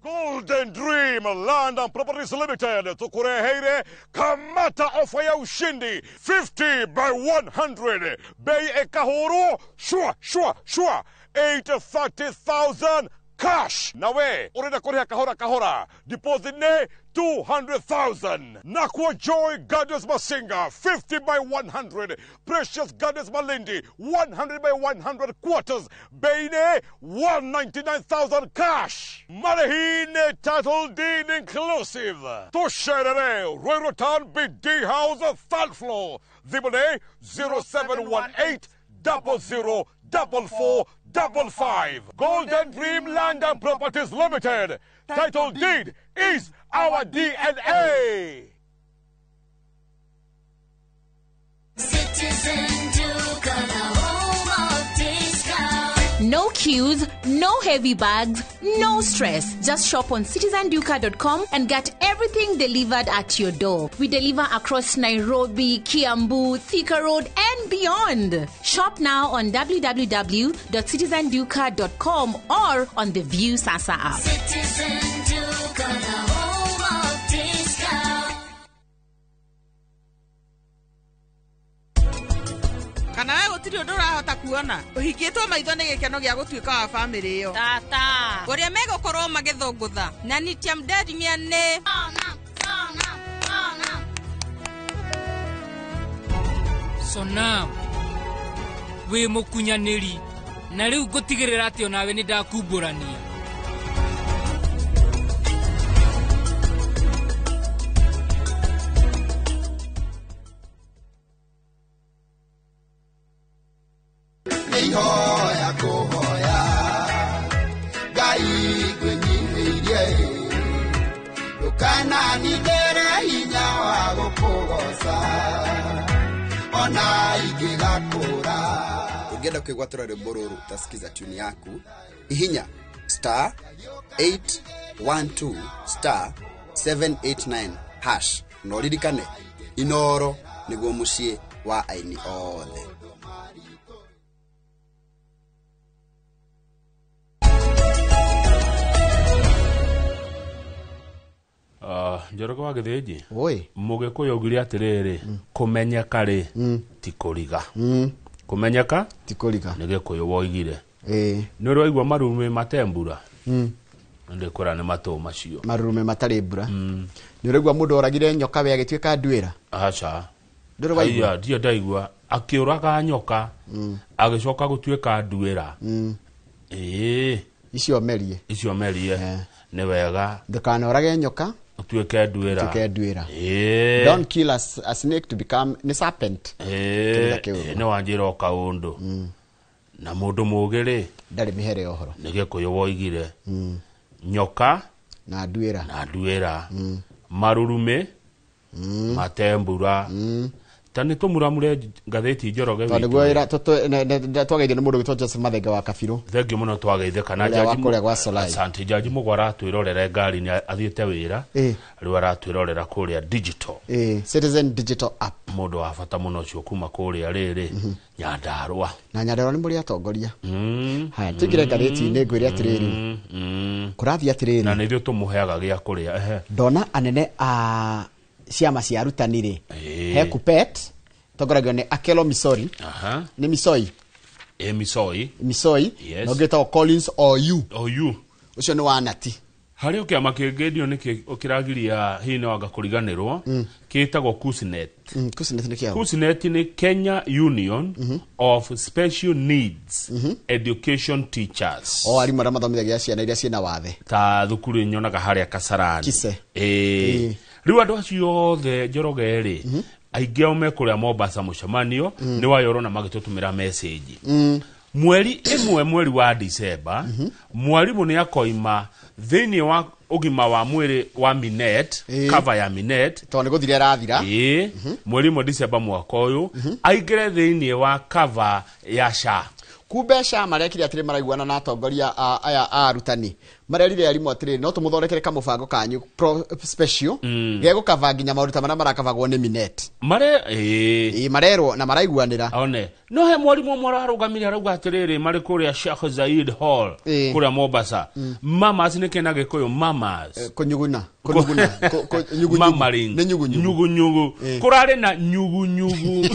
Golden Dream Land and Properties Limited tukureheire kamata ofa ya ushindi 50 by 100 bei ekahuru shua shua shua 830,000 cash. Nawe urenda kuriha kahora kahora deposit ne 200,000. Nakwa Joy Gardens Masinga 50 by 100, Precious Gardens Malindi 100 by 100 quarters bei ne 199,000 cash. Marehine title deed inclusive. Tusherere Ruiru Town BD House third floor. Thimũ 0718 00 44 55. Golden Dream Land and Properties Limited. Title deed is our DNA. Citizen Duka, the home of discount. No queues, no heavy bags, no stress. Just shop on citizenduka.com and get everything delivered at your door. We deliver across Nairobi, Kiambu, Thika Road, and beyond. Shop now on www.citizenduka.com or on the View Sasa app. Citizen Duka, the home of discount. Kana we gutiri undu urahota kuona uhingitwo maitho ni gikeno gia gutuika wa family iyo tata uria megukorwo magithungutha na Nitiam Dedmia ni Sonam wi mukunyaniri na riu ngutigirira ati onawe ni ndakumburania. Ihoya kuhoya Ngai ngwĩnyihĩirie ndũkananigĩre hinya wa gũkũgoca ona ingĩgakũra. Ũngĩenda kwĩgwatĩra rwĩmbo rũrũ utasikiza tune yaku ihinya star 812 star 789 hash na ũririkane Inoro nĩguo mũciĩ wa aini othe. Njoroge wa Gĩthĩnji. Oi. Mũgĩkũyũ augire atĩrĩrĩ, kũmenyeka rĩ ti kũriga. Kũmenyeka ti kũriga. Nĩ Gĩkũyũ woigire. Ĩĩ. Nĩ ũrĩ waigua marume mate mbura? Ndĩkwĩra nĩ matũ macio. Marume matarĩ mbura. Nĩ ũraigua mũndũ oragire nyoka we agĩtuĩka nduĩra? Aca. Ndũrĩ waigua? Haiya, ndirĩ ndaigua. Akĩũraga nyoka agĩcoka gũtuĩka nduĩra. Ĩĩ. Icio merie. Icio merie. Nĩ wega. Ndũkanorage nyoka ũtuĩke nduĩra. Ũtuĩke nduĩra. Ĩĩ. Don't kill a snake to become a serpent. Ĩĩ, nĩ wanjĩra o kaũndũ. Na mũndũ mũũgĩ rĩ ndarĩ mĩhere ya ũhoro. Nĩ Gĩkũyũ woigire. Nyoka na nduĩra. Na nduĩra. Marurume mate mbura. Ta nĩ tũmuramure ngathĩti Njoroge Tondũ witũ. nĩguo wĩra twageithio nĩ mũndũ wĩtwo Joseph Mathenge wa Kabirũ. Thengiũ mũno twageithĩka na Ũrĩa wa Jaji kũrĩa gwa Solai. Asante. Jaji Mũgwa aratwĩrorera ngari-inĩ athiĩte wĩra. Rĩu aratwĩrorera kũrĩa digital. Citizen Digital App. Mũndũ wa bata mũno ũcio kuma kũrĩa rĩrĩ Nyandarũa. Na Nyandarũa nĩ mũrĩ atongoria. Haya, tũingĩre ngathĩti-inĩ ngwĩre atĩrĩrĩ. Kũrathiĩ atĩrĩrĩ. Na nĩ ithuĩ tũmũheaga gĩa kũrĩa. Ehe. Ndona anene a ciama cia arutani rĩ. He Kupet tongoragio nĩ Akelo Misori. Nĩ Misoi. Misoi. Misoi. Yes. Na ũngĩ wĩtagwo Collins Oyu. Oyu. Ũcio nĩ wa Nati. Harĩ o kĩama kĩngĩ ndio nĩkĩ kĩragiria hihi nĩ wanga kũriganĩrwo kĩtagwo KUSNET. KUSNET nĩ kĩao. KUSNET nĩ Kenya Union of Special Needs Education Teachers. O arimũ arĩa mathomithagia ciana iria ciĩna wathe. Ta thukuru nyonaga harĩa Kasarani. Kise. Ĩĩ. Rĩu andũ acio othe Njoroge rĩ aingĩ ao me kũrĩa Mombasa mũcemanio nĩ wayo ũrona magĩtũtũmĩra message. Mweri ĩmwe mweri wa December mwarimũ nĩ akoima thĩinĩ wa ũgima wa mwĩrĩ wa Minet, cover ya Minet tondũ nĩ gũthira ĩrathira. Ĩĩ, mweri ĩmwe December mwaka ũyũ aingĩre thĩinĩ wa cover ya SHA. Kumbe SHA marekire atĩrĩ maraiguana na atongoria aya a arutani. Marerire arimũ atĩrĩ no tũmũthondekere kamũbango kanyu special gegũkava nginya maũndũ ta marĩa marakavagwo nĩ Minet. Mare ĩĩ marerwo na maraiguanĩra. One no he mwarimũ ũmwe ararũgamire arauga atĩrĩrĩ marĩ kũrĩa Sheikh Zayed Hall kũrĩa Mombasa. Mamas nĩ kĩna Gĩkũyũ mamas. Kũnyuguna kũnuguna nyugunyugu. Mamaring. Nĩ nyugunyugu. Nyugunyugu. Kũrarĩ na nyugunyugu.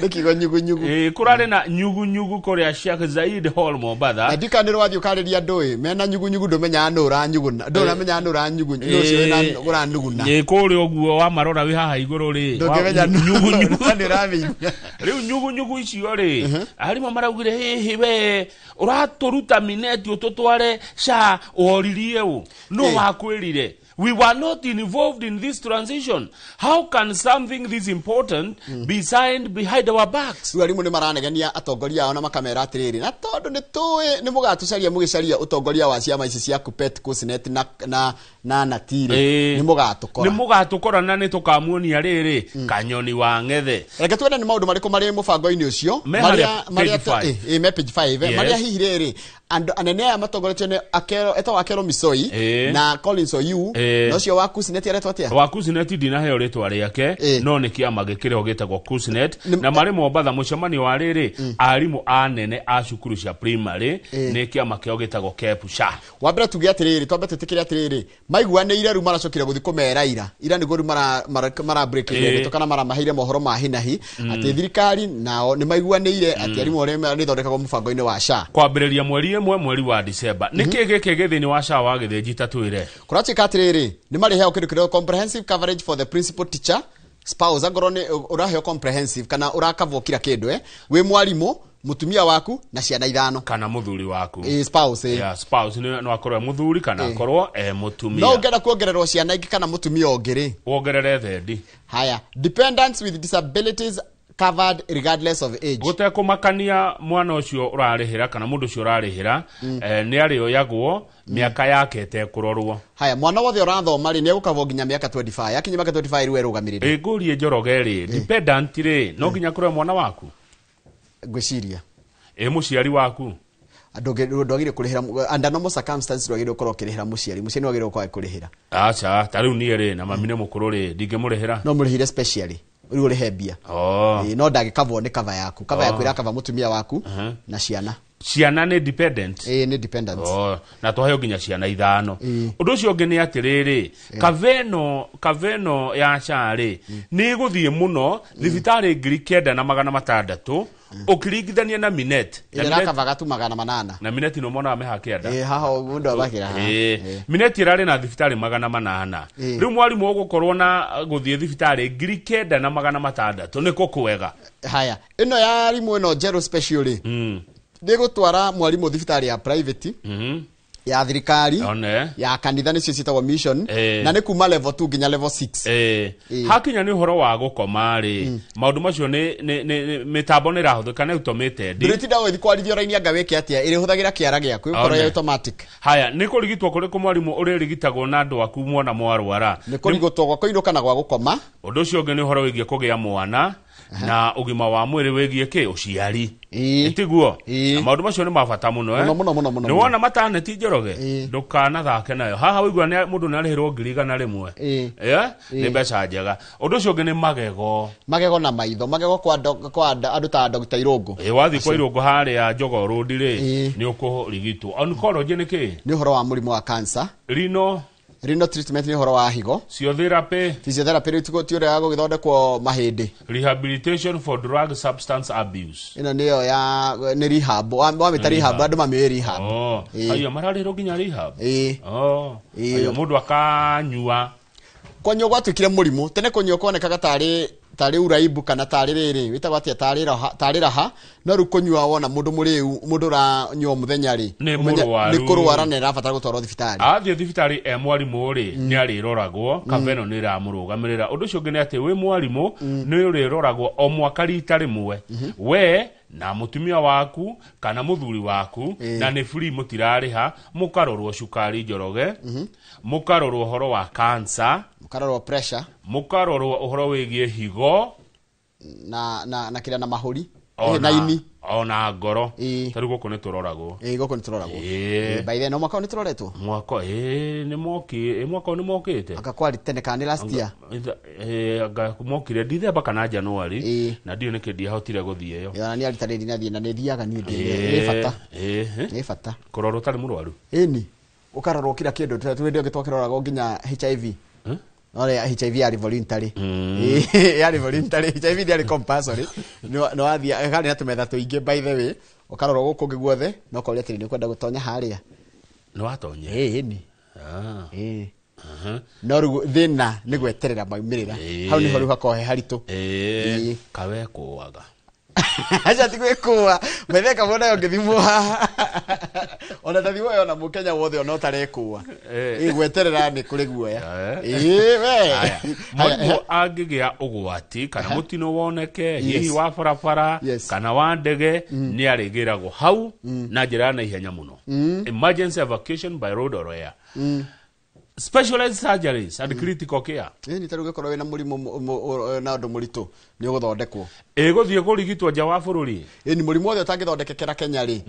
Nĩ kiugo nyugunyugu. Kũrarĩ na nyugunyugu kũrĩa Sheikh Zayed Hall Mombasa. Na ndikana nĩ wathiĩ ũkarĩria andũ ĩ mena nyugunyugu ndũmenyaga nũ ũranyuguna ndũramenya nũ ũranyugunya nũ ũcio wĩna ũranuguna. Kũrĩa ũguo wamarora wĩ haha igũrũ rĩ. Ndũngĩmenya nũ nyugunyugu. nĩ ũramĩigua. Rĩu nyugunyugu icio rĩ arimũ maraugire hihi we ũratũruta Mineti ũtũtware SHA woririe ũ nũ wakwĩrire. We were not involved in this transition. How can something this important be signed behind our backs? Rĩu arimũ nĩ maranegenia atongoria ao na makamera atĩrĩrĩ na tondũ nĩ tũĩ nĩ mũgatũcaria mũgĩcaria ũtongoria wa ciama ici cia Kupet, KUSNET na Nati rĩ nĩ mũgatũkora. Nĩ mũgatũkora na nĩ tũkamuonia rĩrĩ kanyoni wa ng'ethe. Reke tuone nĩ maũndũ marĩkũ marĩ mũbango-inĩ ũcio marĩa me page 5 marĩa hihi rĩrĩ andũ anene aya matongoretio nĩ Akelo etagwo Akelo Misoi na Collins Oyu na ũcio wa KUSNET aretwo atĩa? Wa KUSNET ndinaheo rĩtwa rĩake no nĩ kĩama gĩkĩrĩho gĩtagwo KUSNET na marĩ Mombatha mũcemanio wa rĩrĩ arimũ anene a cukuru cia primary nĩ kĩama kĩao gĩtagwo KEPSHA. Wa mbere tuge atĩrĩrĩ twambe twĩtĩkĩre atĩrĩrĩ maiguanĩire rĩu maracokire gũthiĩ kũmera ira ira nĩguo rĩu mara break ndeto kana maramaheire mohoro ma hinahi atĩ thirikari nao nĩ maiguanĩire atĩ arimũ arĩa nĩthondekagwo mũbango-inĩ wa SHA kwambĩrĩria mweri ĩmwe mweri wa December. Nĩkĩ gĩkĩ gĩ thĩinĩ wa SHA wa Gĩthĩnji ta twĩre? Kũratuĩka atĩrĩrĩ nĩ marĩheagwo kĩndũ kĩrĩa comprehensive coverage for the principal teacher spouse angorwo nĩ ũraheo comprehensive kana ũrakavwo kira kĩndũ wĩ mwarimũ mutumia waku na ciana ithano kana muthuri waku spouse yeah, spouse no akorwo e muthuri kana akorwo e mutumia no ungenda kuongererwo ciana ingĩ kana mutumia ũngĩ rĩ wongerere thendi. Haya, dependents with disabilities covered regardless of age. Gũtekũmakania mwana ũcio ũrarĩhĩra kana mũndũ ũcio ũrarĩhĩra nĩ arĩoyagwo mĩaka yake ĩtekũrorwo. Haya, mwana wothe ũrathoma rĩ nĩ egũkavwo nginya mĩaka 25 akinya mĩaka 25 rĩu erũgamĩrĩre. Ngũrie Njoroge rĩ dependent rĩ no nginya kũrore mwana waku ngwĩciria mũciari waku ndwagĩrĩire kũrĩhĩra under normal circumstances ndwagĩrĩire gũkorwo ũkĩrĩhĩra mũciari mũciari nĩwagĩrĩire gũkorwo akĩrĩhĩra. Aca ta rĩu niĩ rĩ na mami nĩ mũkũrũ rĩ ndingĩmũrĩhĩra. No mũrĩhĩre specially rĩu ũrĩhe mbia. No ndangĩkavwo nĩ cover yaku. Cover yaku ĩrakava mũtumia waku na ciana. Ciana nĩ dependent. Ĩĩ, nĩ dependent. Oh, na twaheo nginya ciana 5. Ũndũ ũcio ũngĩ nĩ atĩrĩrĩ, kaveno ya SHA rĩ, nĩ ĩgũthiĩ mũno thibitarĩ 9,600 ũkĩringithania na Minet. Na Ĩrĩa Minet- ĩrakavaga tu 800. Na Minet no monaga meha kĩanda. Ĩĩ, haha mũndũ abakĩra haha. Ĩĩ. Minet ĩrarĩ na thibitarĩ 800. Rĩu mwarimũ ũgũkorwo na gũthiĩ thibitarĩ 9,600 nĩkũ kwega. Haya, ĩno ya arimũ ĩno njerũ special rĩ, nĩ gũtwara mwarimũ thibitarĩ ya private, ya thirikari, One. ya kanitha nĩcio ciĩtagwo mission, Eh. na nĩ kuma level 2 nginya level 6. Hakinya nĩ ũhoro wa gũkoma rĩ, maũndũ macio nĩ mĩtambo nĩ ĩrahũthĩka nĩ automated. Ndũrĩtinda ũgĩthiĩ kwarithia raini anga wĩke atĩa, ĩrĩhũthagĩra kĩara gĩaku, ĩgũkorwo One. ĩ automatic. Haya, nĩ kũrigitwo kũrĩkũ mwarimũ ũrĩrigitagwo na andũ aku mwana mwarwara? Nĩ kũrigitwo gwa kũinũka na gwa gũkoma. Ũndũ ũcio ũngĩ nĩ ũhoro wĩgiĩ kũgĩa mwana na ũgima wa mwĩrĩ wĩgiĩ kĩ ũciari. Tiguo? Na maũndũ macio nĩ ma bata mũno, eh? Mũno, mũno, mũno, mũno, Nĩ wona mataneti Njoroge, ndũkanathake nayo haha wĩigua mũndũ nĩ arĩhĩrwo 100,000. Eh? Nĩ mbeca njega. Ũndũ ũcio ũngĩ nĩ magego. Magego na maitho, magego kwa kwa andũ ta Dr. Irũngũ. Ĩ, wathiĩ kwa Irũngũ harĩa Jogoo Road rĩ, nĩ ũkũrigitwo. Oncology nĩ kĩ? Nĩ ũhoro wa mũrimũ wa cancer. Rino. Renal treatment nĩ ũhoro wa higo. Physiotherapy. Physiotherapy rĩu ti ũrĩa wa gũgĩthondekwo mahĩndĩ. Rehabilitation for drug substance abuse. Ĩno nĩyo ya nĩ rehab. Wamĩta rehab, andũ mamĩũĩ rehab. Oh, Ĩĩ. aya mararĩrwo nginya rehab. Ĩĩ. Oh, Ĩĩ. aya mũndũ akanyua. Kũnyua gwatuĩkire mũrimũ. Tene kũnyua kuonekaga tarĩ uraibu kana tarĩ rĩrĩ, wĩtagwo atĩa, tarĩ raha, no rĩu kũnyua wona mũndũ mũrĩu, mũndũ ũranyua mũthenya rĩ, Nĩ ũmenye mũrwaru. nĩ kũrwara na ĩrabatara gũtwarwo thibitarĩ. Athiĩ thibitarĩ e mwarimũ rĩ, nĩ arĩroragwo, kaveno nĩ ĩramũrũgamĩrĩra. Ũndũ ũcio ũngĩ nĩ atĩ wĩ mwarimũ nĩ ũrĩroragwo o mwaka rita rĩmwe, we na mũtumia waku kana mũthuri waku, na nĩ free, mũtirarĩha, mũkarorwo cukari Njoroge, mũkarorwo ũhoro wa cancer, mũkarorwo pressure, mũkarorwo ũhoro wĩgiĩ higo na kĩrĩa na mahũri. Ona na ini. Ona ngoro. Tarĩu gũkũ nĩ tũroragwo. Ĩĩ, gũkũ nĩ tũroragwo. Ĩĩ. Ĩĩ, by then, no mwaka ũyũ nĩ tũroretwo? Mwaka, ĩĩ, nĩ moki, ĩ, mwaka ũyũ nĩ mokĩte. Anga kwarĩ tene kana nĩ last year? Ĩĩ, anga mokire Dithemba kana January, na ndiũĩ nĩkĩ ndiahotire gũthiĩ ĩyo. Ĩĩ, ona niĩ arita rĩrĩ nathiĩ na nĩ thiaga niĩ ndĩ. Ĩĩ, Nĩ bata. ĩĩ, Nĩ bata. Kũrorwo ũtarĩ mũrwaru? Ĩni, ũkarorwo kila kĩndũ, twĩ hĩndĩ ĩyo twakĩroragwo nginya HIV. No rĩ, HIV yarĩ voluntary. Ĩĩ, yarĩ voluntary. HIV ndĩarĩ compulsory. Nĩ wathiĩ, harĩ na tũmetha tũingĩ by the way, ũkarorwo gũkũ ũngĩ guothe, na ũkoria atĩrĩ, nĩ ũkwenda gũtonya harĩa? Nĩ watonya? Ĩĩ, ĩni. Ah. Ĩĩ. Aha. No rĩu thĩna nĩ gweterera maumĩrĩra. Hau nĩho rĩu hakoragwo he haritũ. Ĩĩ, kawekũaga. Aca ti gwĩkũa, metheka mũndũ nayo ngĩthimwo haha. Ona tathimwo yona mũkenya wothe ona ũtarekũa. Ĩĩ, gweterera nĩ kũrĩ guoya. Ĩĩ, we. Haya, mwarimũ angĩgĩa ũgwati kana mũtino woneke, Yes. hihi wa barabara kana wa ndege, nĩ arĩgĩragwo hau na njĩra ya naihenya mũno. Emergency evacuation by road or air. Specialized surgeries and critical care. Ĩĩ, nĩ ta rĩu ũngĩkorwo wĩna mũrimũ na ũndũ mũritũ, nĩ ũgũthondekwo. Ĩgũthiĩ kũrigitwo nja wa bũrũri. Ĩni, mũrimũ wothe ũtangĩthondekekera Kenya rĩ,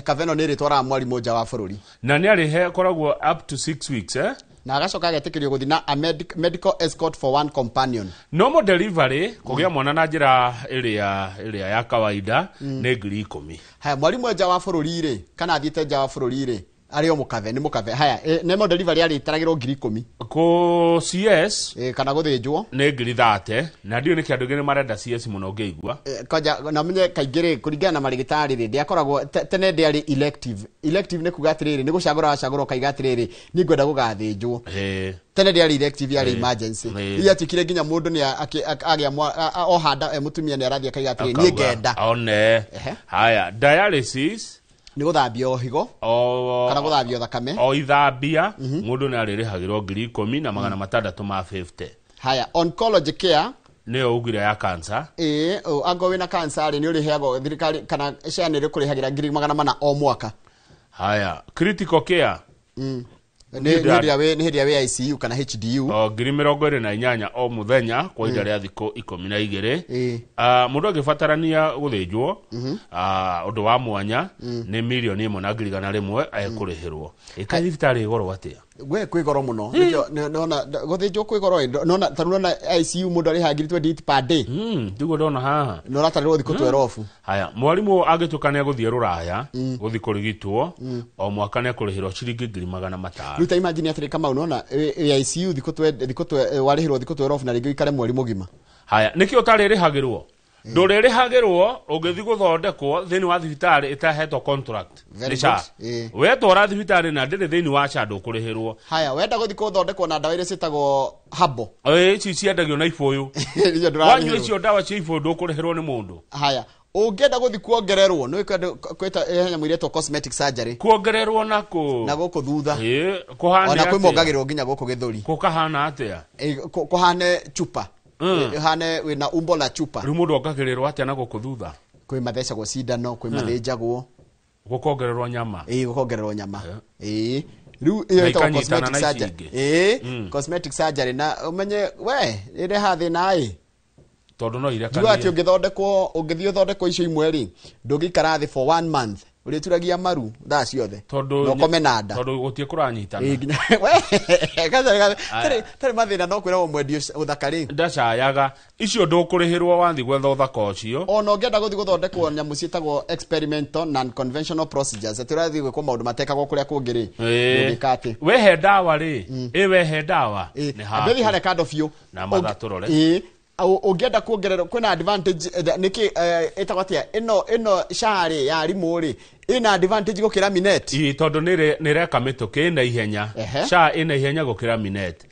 kaveno nĩ ĩrĩtwaraga mwarimũ nja wa bũrũri. Na nĩ arĩhe koragwo up to 6 weeks, eh? Na agacoka agetĩkĩrio gũthiĩ na a medical escort for one companion. Normal delivery, kũgĩa mwana na njĩra ĩrĩa ya kawaida, nĩ 10,000. Haya, mwarimũ nja wa bũrũri rĩ, kana athiĩte nja wa bũrũri rĩ, arĩ o mũkathe, nĩ mũkathe. Haya, normal delivery arĩtaragĩrwo 10,000. Kũ CS kana gũthĩnjwo nĩ 30,000, na ndiũĩ nĩkĩ andũ aingĩ nĩ marenda CS mũno ngĩigua. Kwanja na menye kaingĩ rĩ, kũringana na marĩgĩtarĩ rĩ, ndĩakoragwo tene ndĩarĩ elective. Elective nĩ kuga atĩrĩrĩ, nĩ gũcagũra wacagũra ũkaiga atĩrĩrĩ, niĩ ngwenda gũgathĩnjwo. Tene ndĩarĩ elective, yarĩ emergency. Iria yatuĩkire nginya mũndũ nĩ agĩa oha nda, mũtumia nĩ arathiĩ akaiga atĩrĩrĩ, niĩ Akauga, ngenda. One. Haya, dialysis nĩ gũthambio higo kana gũthambio thakame. O ithambia mũndũ nĩ arĩrĩhagĩrwo 10,650. Haya, oncology care nĩyo ugire ya cancer. Ĩĩ, angorwo wĩna cancer rĩ, nĩ ũrĩheagwo thirikari kana SHA nĩ ĩrĩkũrĩhagĩra 400,000 o mwaka. Haya, critical care. Nĩ hĩndĩ ĩrĩa wĩ ICU kana HDU. O 28,000 o mũthenya kwa ihinda rĩa thikũ 12. Mũndũ angĩbatarania gũthĩnjwo, ũndũ wa mwanya, nĩ 1,100,000 ekũrĩhĩrwo. Ĩka thibitarĩ ĩ goro atĩa? We kwĩ goro mũno. Nĩkĩo nona gũthĩnjwo kwĩ goro ĩ, nona ta rĩu nona ICU mũndũ arĩhaga 28,000 per day. Ndiguo ndona haha. Na ũratarĩrwo thikũ 12. Haya, mwarimũ angĩtuĩka nĩ agũthiĩ rũraya gũthiĩ kũrigitwo, o mwaka nĩ akũrĩhĩrwo ciringi 500,000. Rĩu ta imagine atĩrĩ Kamau, nona wĩ ICU thikũ warĩhĩrwo thikũ 12 na rĩngĩ ũikare mweri mũgima. Haya, nĩkĩ ũtarĩrĩhagĩrwo? Ndũrĩrĩhagĩrwo ũngĩthiĩ gũthondekwo thĩinĩ wa thibitarĩ ĩtahetwo contract. Very Nĩ SHA. good. Wetwara thibitarĩ na ndĩrĩ thĩinĩ wa SHA ndũkũrĩhĩrwo. Haya, wenda gũthiĩ gũthondekwo na ndawa iria ciĩtagwo habo. Ĩ, ici ciendagio na ibũyũ. Icio ndũrarĩhĩrwo. Wanyua icio ndawa cia ibũyũ ndũkũrĩhĩrwo nĩ mũndũ. Haya, ũngĩenda gũthiĩ kuongererwo nĩ kwĩta he nyamũ iretwo cosmetic surgery. Kuongererwo na kũ? Na gũkũ thutha. Ĩ, kũhane Ona kwĩ atĩa? mongagĩrĩrwo nginya gũkũ gĩthũri. Gũkahana atĩa? Kũhane chupa. Ĩhane wĩna umbo la chupa. Rĩu mũndũ ongagĩrĩrwo atĩa na gũkũ thutha? Kwĩ mathecagwo cindano, kwĩ mathĩnjagwo. Gũkongererwo nyama. Ĩ, gũkongererwo nyama. Ĩ, rĩu ĩyo Na ĩtagwo ikanyitana cosmetic na ici surgery. ingĩ. Ĩ, cosmetic surgery na ũmenye we ĩrehaga thĩna ĩ. Tondũ no Njugaga atĩ irekanie. ũngĩthondekwo, ũngĩthiĩ ũthondekwo icio imwe rĩ, ndũngĩikara thĩ for one month, ũrĩturagia maru thaa ciothe. Tondũ Na ũkome na nda. Tondũ gũtirĩ kũranyitana. Ĩ, nginya we tarĩ mathĩna no kwĩragwo mwendi ũthaka rĩ. Ndacayaga icio ndũkũrĩhĩrwo wathiĩ gwetha ũthaka ũcio. Ona ũngĩenda gũthiĩ gũthondekwo nyamũ ciĩtagwo experimental non conventional procedures, atĩ ũrathiĩ gwĩkwo maũndũ matekagwo kũrĩa kũngĩ rĩ, ndũngĩka atĩ. Wehe ndawa rĩ, ĩ wehe ndawa nĩ haku. Ambĩrĩria harĩa kando biũ. Na mathaa tũrore. Ĩ, ũngĩenda kuongererwo kwĩna advantage nĩkĩ ĩtagwo atĩa ĩno SHA rĩ ya arimũ rĩ ĩna advantage gũkĩra minet. Ĩ, tondũ nĩ ĩreka mĩtũkĩ ĩna ihenya. SHA ĩna ihenya gũkĩra minet.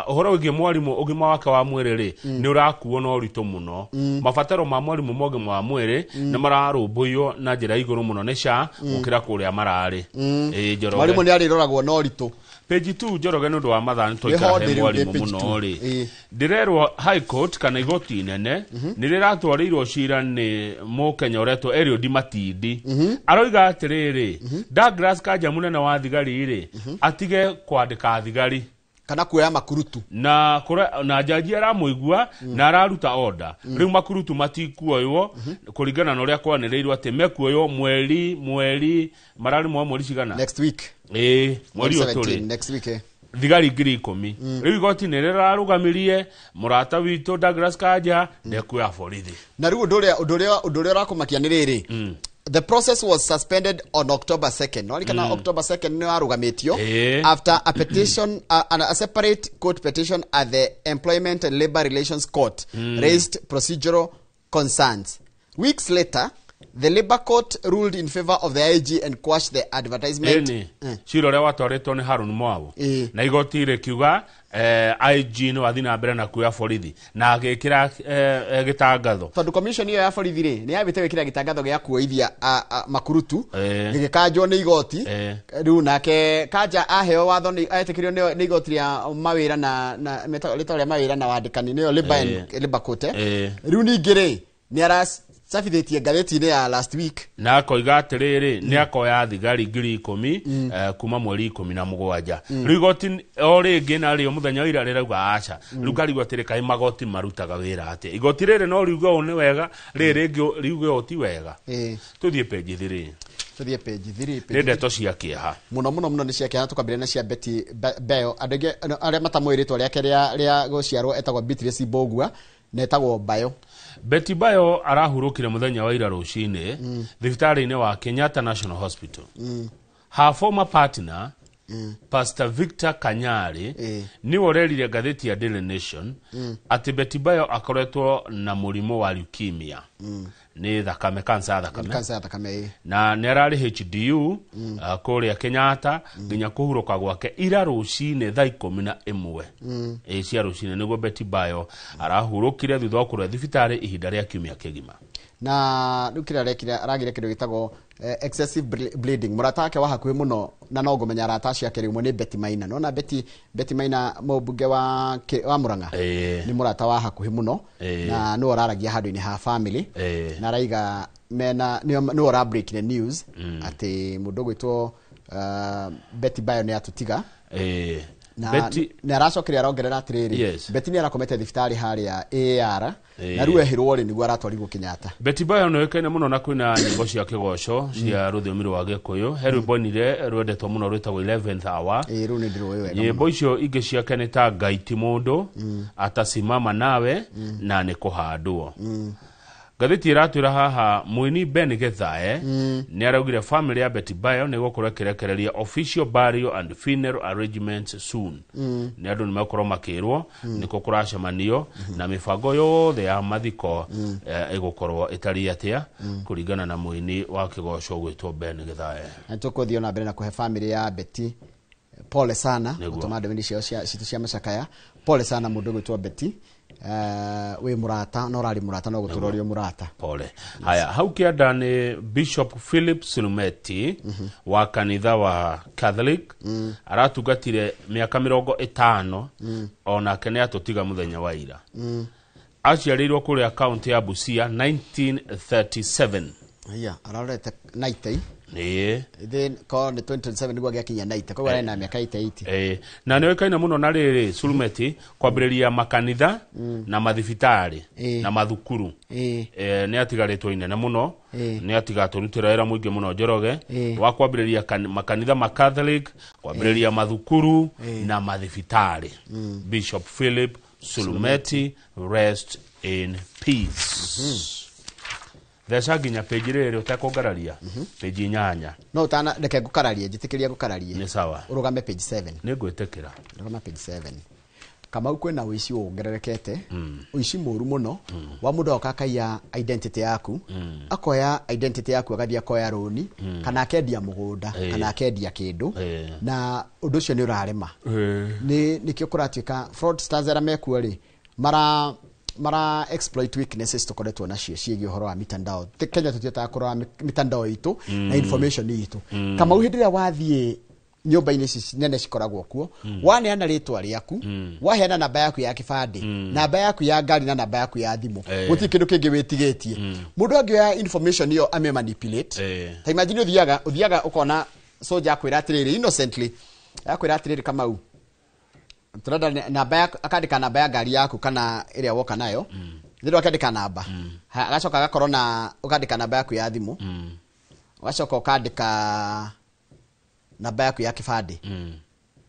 Ũhoro wĩgiĩ mwarimũ ũgima wake wa mwĩrĩ rĩ, nĩ ũrakuo na ũritũ mũno. Mabataro ma mwarimũ ma ũgima wa mwĩrĩ nĩ mararũmbũiyo na njĩra ya igũrũ mũno nĩ SHA gũkĩra kũrĩa mararĩ. Ĩ, Njoroge. Mwarimũ nĩ arĩroragwo na ũritũ. Page 2 Njoroge nĩ ũndũ wa mathaa nĩ twaikara Nĩho he ndĩ rĩu, mwarimũ ndĩ page mũno 2. rĩ. Ndĩrerwo High Court kana igoti inene nĩ rĩratwarĩirwo cira nĩ mũkenya ũretwo Eliud Matindi. Aroiga atĩrĩrĩ, Douglas Kanja mũnene wa thigari rĩ, atige kwandĩka thigari kana kuoya makurutu na na jaji aramũigua na araruta order. Rĩu makurutu matikuoywo kũringana na ũrĩa kwanĩrĩirwo atĩ mekuoywo mweri mararĩ mwa mweri cigana? Next week. Ĩ, mweri ũyũ 17, tũrĩ. Next week. Thigari 10,000. Rĩu igoti nĩ rĩrarũgamirie mũrata witũ Douglas Kanja ndekuoya borithi. Na rĩu ũndũ ũrĩa ũrakũmakia nĩ rĩrĩ, the process was suspended on October 2nd. No kana October 2nd nĩ warũgamĩtio after a petition, a separate court petition at the Employment and Labor Relations Court raised procedural concerns. Weeks later, the Labor Court ruled in favor of the IG and quashed the advertisement. Ĩni cira ũrĩa watwarĩtwo nĩ Harun Mwau na igoti rĩkiuga IG nĩ wathiĩ na mbere na kuoya borithi na agĩkĩra gĩtangatho. Tondũ commission ĩyo ya borithi rĩ nĩ yambĩte gwĩkĩra gĩtangatho gĩa kuoithia makurutu, gĩgĩkanjwo nĩ igoti. Rĩu nake Kanja aheo watho nĩ etĩkĩrio nĩ igoti rĩa mawĩra na rĩtwa rĩa mawĩra na wandĩkani nĩyo Labor and Labor Court. Rĩu ningĩ rĩ nĩ aracabithĩtie ngathĩti-inĩ ya last week na akoiga atĩrĩrĩ nĩ akoya thigari 10,000 kuma mweri 17. Rĩu igoti o rĩngĩ narĩo mũthenya wa ira rĩrauga aca. Rĩu ngarigwo atĩrĩ kaĩ magoti marutaga wĩra atĩa? Igoti rĩrĩ no riuge ũũ nĩ wega, rĩrĩ rĩngĩ riuge ũũ ti wega. Tũthiĩ page 3. Tũthiĩ page 3. Nĩ ndeto cia kĩeha mũno mũno mũno nĩ cia kĩeha. Tũkambĩrĩria na cia Betty Bayo. Andũ aingĩ arĩa matamũĩ rĩtwa rĩake rĩa gũciarwo etagwo Beatrice Mbũgua na etagwo Bayo. Betty Bayo arahurũkire mũthenya wa ira rũcinĩ thibitarĩ-inĩ wa Kenyatta National Hospital. Her former partner Pastor Victor Kanyari nĩwe ũrerire ngathĩti ya Daily Nation atĩ Betty Bayo akoretwo na mũrimũ wa leukemia, nĩ thakame, kansa ya thakame. Kansa ya thakame, ĩ. Na nĩ ararĩ HDU kũrĩa Kenyatta nginya kũhurũka gwake ira rũcinĩ thaa 11 ĩ cia rũcinĩ nĩguo Betty Bayo arahurũkire thutha wa kũrĩa thibitarĩ ihinda rĩa kiumia kĩgima. Na rĩu kĩrĩa arekire aragire kĩndũ gĩtagwo excessive bleeding. Mũrata wake wa hakuhĩ mũno na no ngũmenya arata acio ake rĩmwe nĩ Betty Maina. Nona Betty Maina mũmbunge wa Murang'a nĩ mũrata wa hakuhĩ mũno na nĩwe ũraragia handũ-inĩ ha family na araiga mena nĩwe ũra break the news atĩ mũndũ ũgwĩtwo Betty Bayo nĩ atũtiga. Na Betty nä aracokire arongerera atiriri. Yes. Betty nä arakomete thibitarä harä a AR Ĩĩ. na rä u ehirwo rä niguo aratwarirwo Kenyatta. Betty Bayo nĩ ũĩkaine mũno na kwĩna nyĩmbo cia kĩgoco cia rũthiomi rwa Gĩkũyũ. He rwĩmbo ainire rwendetwo mũno rwĩtagwo 11th Hour. Ĩĩ, rũu nĩ ndĩrũĩ wega mũno. Nyĩmbo icio ingĩ ciake nĩ ta Ngai ti mũndũ, Atasimama nawe na nĩ kũhandwo. Ngathĩti ĩratwĩra haha mũini Ben Githae nĩ araugire family ya Betty Bayo nĩ gũkorwo ĩkĩrekereria official burial and funeral arrangements soon. Nĩ andũ nĩ megũkorwo makĩrwo nĩkũ kũracemanio na mĩbango yothe ya mathiko ĩgũkorwo ĩtariĩ atĩa kũringana na mũini wa kĩgoco gwĩtwo Ben Githae. Na tå kå thiä ona mbere na kå he family ya Betty pole sana. Nĩguo. Gå tå ma ndå ciao citå cia macakaya, pole sana må ndå gwä two Betty. Wä må rata no å rarä må rata no gå tå rorio må rata. Pole. Haya, hau kĩanda nĩ Bishop Philip Sulumeti wa kanitha wa Catholic, aratungatire mĩaka 50. Onake nĩ atũtiga mũthenya wa ira. Aciarĩirwo kũrĩa kaunti ya Busia 1937. Aya ararorete 90. Ĩĩ. Then ko nä 2027 niguo agĩakinyia 90, koguo arĩ na mĩaka 88. Ĩĩ. Na nĩ oĩkaine mũno na rĩrĩ Sulumeti kwambĩrĩria makanitha na mathibitarĩ na mathukuru. Nĩ atigarĩtwo inene mũno. Nĩ atigatũrutĩra wĩra mũingĩ mũno Njoroge wa kwambĩrĩria makanitha ma Catholic, kwambĩrĩria mathukuru na mathibitarĩ. Bishop Philip Sulumeti, rest in peace. Theca nginya page rĩrĩ ũtekũngararia, page 8. No ũtana reke ngũkararie, njĩtĩkĩria ngũkararie. Nĩ sawa. Ũrũgame page 7. Nĩ ngwĩtĩkĩra. Rũgama page 7. Kamau, kwĩna ũici wongererekete, ũici mũru mũno wa mũndũ agoka akaiya identity yaku, akoya identity yaku agathiĩ akoya rũni kana akendia mũgũnda kana akendia kĩndũ, na ũndũ ũcio nĩ ũrarema. Nĩ nĩkĩo kũratuĩka fraudsters arĩa mekuo rĩ mara exploit weaknesses tũkoretwo nacio ciĩgiĩ ũhoro wa mitandao. Kenya tũtihotaga kũrora mitandao itũ na information itũ. Kamau, hĩndĩ ĩrĩa wathiĩ nyũmba-inĩ ici nene cikoragwo kuo, waneana rĩtwa rĩaku, waheana namba yaku ya kĩbandĩ, namba yaku ya ngari na namba yaku ya thimũ, gũtirĩ kĩndũ kĩngĩ wĩtigĩtie. Mũndũ angĩoya information ĩyo ame manipulate. Ta imagine ũthiaga ũkona soja akwĩra atĩrĩrĩ, innocently akwĩra atĩrĩrĩ, Kamau, tũrenda namba yaku, akandĩka namba ya ngari yaku kana ĩrĩa woka nayo thĩrĩ, akandĩka namba. Agacoka agakorwo na ũkandĩka namba yaku ya thimũ, ũgacoka ũkandĩka namba yaku ya kĩbandĩ.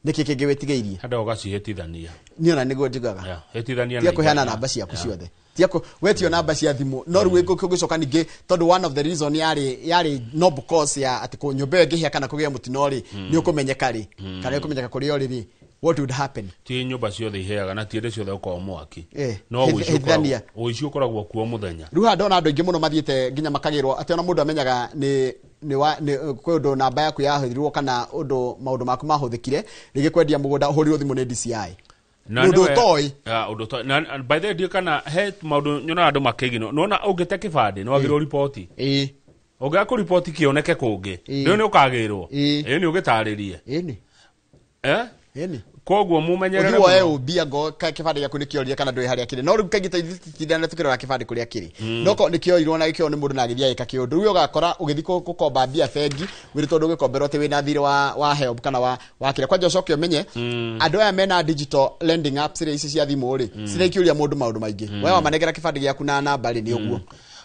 Nĩkĩ kĩngĩ wĩtigĩirie? Handũ ũgacihĩtithania. Niĩ ona nĩguo njugaga. Yeah, hĩtithania tia na kũheana inya. namba ciaku ciothe, tia wetio namba cia thimũ. No rĩu ũgĩcoka ningĩ, tondũ one of the reason yarĩ noble cause ya atĩ nyũmba ĩyo ĩngĩhĩa kana kũgĩa mũtino rĩ, nĩ ũkũmenyeka rĩ, kana nĩ ũkũmenyeka kũrĩa ũrĩ rĩ, what would happen? Ti nyũmba ciothe iheaga na ti hĩndĩ ciothe ũkoragwo mwaki. No Hĩtithania. ũici ũkoragwo kuo mũthenya. Rĩu haha ndona andũ aingĩ mũno mathiĩte nginya makagĩrwo atĩ ona mũndũ amenyaga nĩ wa nĩ kwĩ ũndũ namba yaku yahũthĩrirwo kana ũndũ maũndũ maku mahũthĩkire rĩngĩ kwendia mũgũnda, ũhũrirwo thimũ nĩ DCI. Na Ũndũ nĩwe- ũtoĩ. Ya, ũndũ ũtoĩ. Na by the way, ndiũĩ kana he maũndũ nyonaga andũ makĩigino nona ũngĩte kĩbandĩ nĩ wagĩrĩirwo riboti. Ũngĩaga kũriboti kĩoneke kũngĩ, rĩu nĩ ũkagĩrwo. Ĩĩ, nĩ ũgĩtarĩrie. Ĩni. Eh? Ĩni. Koguo mũmenyerere Ũthiĩ woe mũno. ũmbia ngo kĩbandĩ gĩaku nĩkĩorire kana ndũĩ harĩa kĩrĩ. No rĩu kaingĩ ta ithuĩ tũtindanaga tũkĩrora kĩbandĩ kũrĩa kĩrĩ. No korwo nĩkĩoirwo na gĩkĩoywo nĩ mũndũ na agĩthiĩ agĩka kĩũndũ, rĩu ũgakora ũgĩthiĩ gũkomba mbia bengi wĩrĩtwo ndũgĩkomberwo atĩ wĩna thirĩ wa HELB kana wa kĩrĩa. Kwanja ũcoke ũmenye andũ aya mena digital lending apps rĩ, ici cia thimũ rĩ, ciraikĩũria mũndũ maũndũ maingĩ. We wamanengera kĩbandĩ gĩaku na namba rĩ, nĩ ũguo.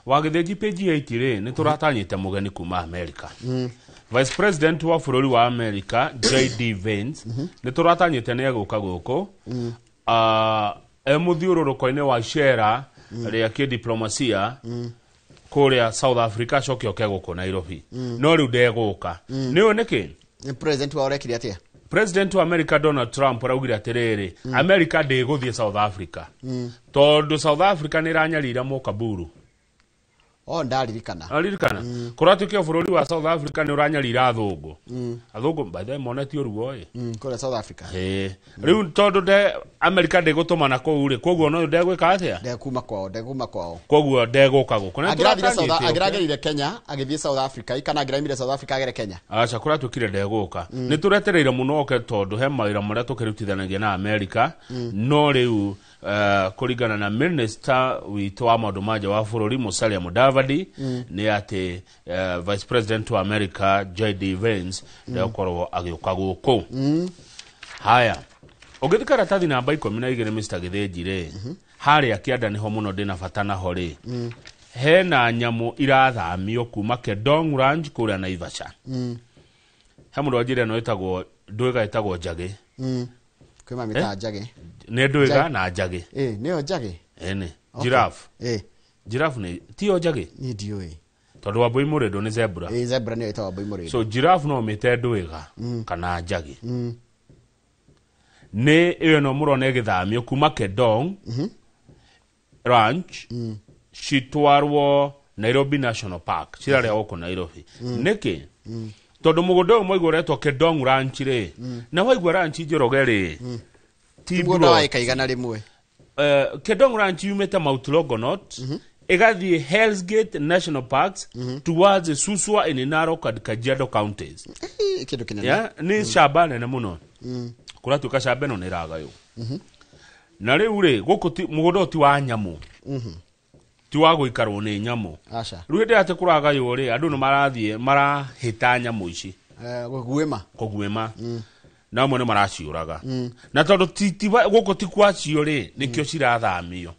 Wagĩthĩnji page 8 rĩ, nĩ tũratanyĩte mũgeni kuma America. Vice President wa bũrũri wa America JD Vance nĩ tũratanyĩte nĩ egũka gũkũ. E mũthiũrũrũko-inĩ wa cera rĩa kĩdiplomasia kũrĩa South Africa, acoke oke gũkũ Nairobi. No rĩu ndegũka. Nĩ ũĩ nĩkĩ? Nĩ president wao ũrekire atĩa? President wa America Donald Trump araugire atĩrĩrĩ, America ndĩgũthiĩ South Africa tondũ South Africa nĩ ĩranyarira mũkaburu. O ndaririkana. Aririkana kũratuĩka bũrũri wa South Africa nĩ ũranyarira athũngũ. Athũngũ by the way monetio ruo ĩ. Kũrĩa South Africa. Ĩĩ. Rĩu tondũ nde America ndĩgũtũmana kũu rĩ, koguo no ndegwĩka atĩa? Ndekuma kwao, ndekuma kwao. Koguo ndegũka gũkũ. Na Angĩrathire South tũratanyĩte oke. Angĩragerire Kenya agĩthiĩ South Africa kana angĩraumire South Africa agere Kenya. Aca, kũratuĩkire ndegũka. Nĩ tũretereire mũno oke tondũ he mawĩra marĩa tũkĩrutithanagia na America. No rĩu kũringana na minister witũ wa maũndũ ma nja wa bũrũri Musalia Mudavadi nĩ atĩ Vice President wa America JD Vance ndegũkorwo agĩũka gũkũ. Haya. Ũngĩthiĩ karatathi namba 12 Mr. Gĩthĩnji rĩ, harĩa kĩanda nĩho mũno ndĩna bata naho rĩ, hena nyamũ irathamio kuma Kedong Ranch kũrĩa Naivasha. He mũndũ wanjĩra ĩno ĩtagwo ndwĩga, ĩtagwo njagĩ. Kwĩ mamĩtaga njagĩ. Nĩ ndwĩga na njagĩ. Ĩ nĩyo njagĩ. Ĩni. Okay. Giraffe. Ĩ. Giraffe nĩ tiyo njagĩ. Niĩ ndiũĩ. Tondũ wambũi mũrĩndũ nĩ zebra. Ĩ zebra nĩyo ĩtagwo wambũi mũrĩndũ. So giraffe no mĩte ndwĩga kana njagĩ. Nĩ ĩyo ĩno mũrona ĩgĩthamio kuma Kedong Ranch citwarwo Nairobi National Park, cirarĩa gũkũ Nairobi. Nĩkĩ? Tondũ mũgũnda ũyũ mwaigua ũretwo Kedong Ranch rĩ, na waigua ranch Njoroge rĩ, ti mũgũnda wa plot. ĩka 100. Kedong Ranch yumĩte Mount Longonot ĩgathiĩ Hell's Gate National Parks towards Suswa in Narok and Kajiado counties. Ĩ, kĩndũ kĩnene. Yeah, nĩ camba nene mũno. Kũratuĩka camba ĩno nĩ ĩragaywo. Na rĩu rĩ, gũkũ mũgũnda ũyũ ti wa nyamũ, ti wa gũikarwo nĩ nyamũ. Aca. Rĩu hĩndĩ ĩrĩa atĩ kũragaywo rĩ, andũ nĩ marathiĩ marahĩta nyamũ ici. Kũguĩma. Kũguĩma. Na amwe nĩ maraciũraga. Na tondũ gũkũ ti kwacio rĩ, nĩkĩo cirathamio.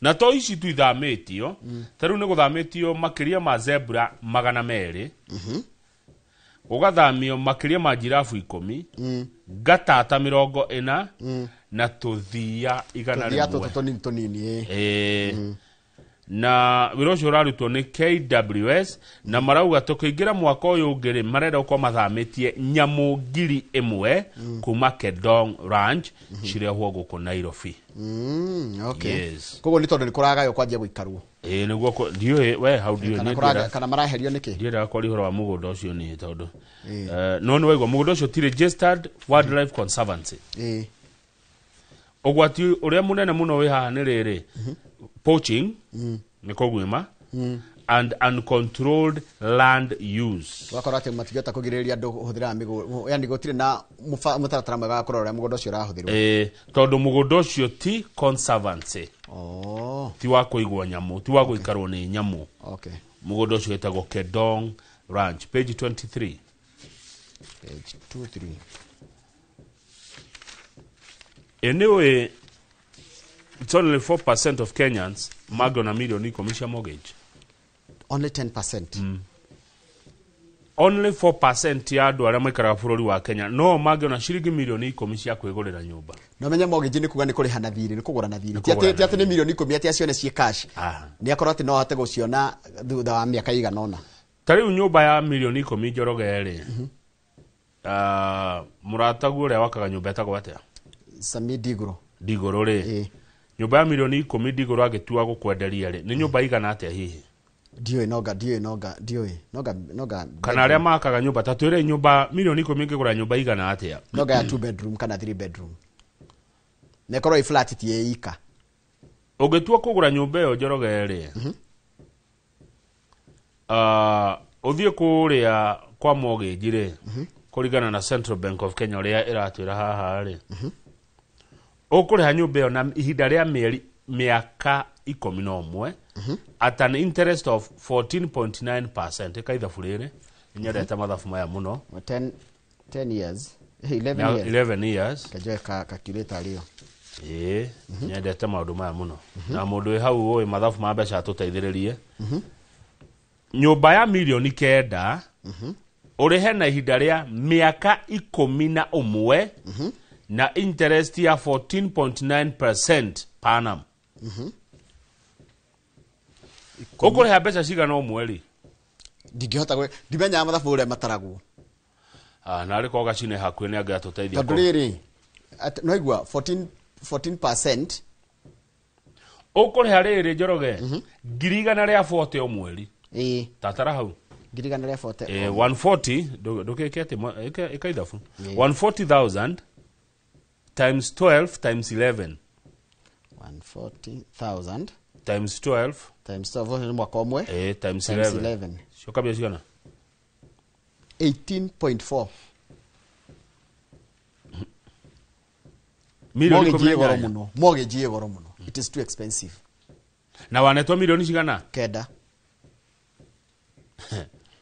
Na to ici tu ithamĩtio, ta rĩu nĩ gũthamĩtio makĩria ma zebra 200, gũgathamio makĩria ma jirabu 10, ngatata 40, na tũthia igana Tũthia tũtũ rĩmwe. tũnini tũnini ĩ. Ĩĩ. Na wĩra ũcio ũrarutwo nĩ KWS, na marauga tũkĩingĩra mwaka ũyũ ũngĩ rĩ, marenda gũkorwo mathamĩtie nyamũ 1000 kuma Kedong Ranch cirehwo gũkũ Nairobi. Okay. Yes. Koguo nĩ tondũ nĩ kũragaywo kwanjia gũikarwo. Ĩĩ nĩguo ndiũĩ we hau ndiũĩ. Kana Niĩ kana maraherio nĩkĩ? Ndiendaga kwaria ũhoro wa mũgũnda ũcio niĩ tondũ no nĩ waigua mũgũnda ũcio ti registered wildlife conservancy. Ũgwati ũrĩa mũnene mũno wĩ haha nĩ rĩrĩ, poaching, nĩ kũguĩma, and uncontrolled land use. Ũgakora atĩ matingĩhota kũgirĩrĩria andũ kũhũthĩra mĩgũnda, yani gũtirĩ na mũtaratara mwega wa kũrora ũrĩa mũgũnda ũcio ũrahũthĩrwo. Tondũ mũgũnda ũcio ti conservancy. Ti wa kũigwo nyamũ, ti wa gũikarwo nĩ nyamũ. Okay. Mũgũnda ũcio wĩtagwo Kedong Ranch, page 23. Page 23. Anyway, it's only 4% of Kenyans mangĩona mirioni 10 cia mortgage. Only 10%. Only 4% ya andũ arĩa maikaraga bũrũri wa Kenya no mangĩona ciringi mirioni 10 cia kwĩgũrĩra nyũmba. No menye mortgage nĩ kuga nĩ kũrĩha na thirĩ, nĩ kũgũra na thirĩ. Nĩ Ti kũgũra atĩ ti atĩ nĩ mirioni 10 atĩ acione ciĩ cash. Nĩ akorwo atĩ no ahote gũciona thutha wa mĩaka ĩigana ũna. Ta rĩu nyũmba ya mirioni 10 Njoroge rĩ, mũrataguo ũrĩa wakaga nyũmba ĩtagwo atĩa? Sami Ndigũrũ. Ndigũrũ rĩ, nyũmba ya mirioni 10 Ndigũrũ agĩtua gũkwenderia rĩ, nĩ nyũmba igana atĩa hihi? Ndiũĩ noga, ndiũĩ noga, ndiũĩ. Noga, noga. Kana arĩa makaga nyũmba, ta twĩre nyũmba mirioni 10 ĩngĩgũra nyũmba igana atĩa? Noga ya 2 bedroom kana 3 bedroom. Na ĩkorwo ĩ flat ti ĩ ika. Ũngĩtua kũgũra nyũmba ĩyo Njoroge rĩ, ũthiĩ kũrĩa kwa mortgage rĩ, kũringana na Central Bank of Kenya ũrĩa ĩratwĩra haha rĩ, ũkũrĩha nyũmba ĩyo na ihinda rĩa mĩeri mĩaka 11 at an interest of 14.9%. Ĩka ithabu rĩrĩ, nyendete mathabu maya mũno. 10 years. 11 Now, years. 11 years. Kajoe ka calculator rĩo. Ĩĩ, nyendete maũndũ maya mũno. Na mũndũ wĩ hau ũĩ mathabu ma mbeca atũteithĩrĩrie. Nyũmba ya mirioni 9 ũrĩhe na ihinda rĩa mĩaka 11 na interest ya 14.9% per annum. Ũkũrĩha mbeca cigana o mweri? Ndingĩhota ndimenyaga mathabu ũrĩa mataragwo. Na arĩ korwo gacine hakuhĩ nĩ angĩatũteithia. Tondũ rĩrĩ, no igua 14%. Ũkũrĩha rĩrĩ Njoroge, 140,000 o mweri. Ĩĩ. Tatara hau. 140,000. 140, ndũkĩke atĩ ĩka ithabu. 140,000 times 12 times 11. 140,000 times 12 times 12 nĩ mwaka ũmwe. Times Times 11. 11. Cioka mbia cigana? 18.4. Mirioni Mortgage ĩ goro 18. mũno. Mortgage ĩ goro mũno. It is too expensive. Na wanetwo mirioni cigana? 9.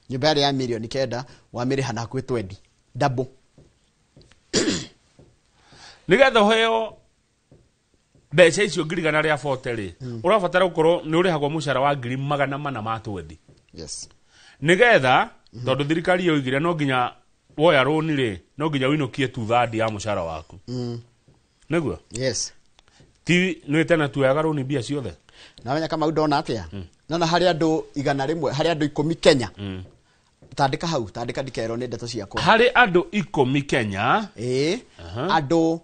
Nyũmba yarĩ ya mirioni 9 wamĩrĩha na hakuhĩ 20. Double. Nĩgetha ũheo mbeca icio 140,000 rĩ, ũrabatara gũkorwo nĩ ũrĩhagwo mũcara wa 420,000. Yes. Nĩgetha tondũ thirikari yoigire no nginya woya rũni rĩ, no nginya ũinũkie 2/3 ya mũcara waku. Nĩguo? Yes. Ti nĩ tena tuoyaga rũni mbia ciothe. Na kama ndona atia? Nona harĩ andũ 100, harĩ andũ 10 Kenya. Tandĩka hau, tandĩka ndikerwo nĩ ndeto ciakwa. Harĩ andũ 10 Kenya. Andũ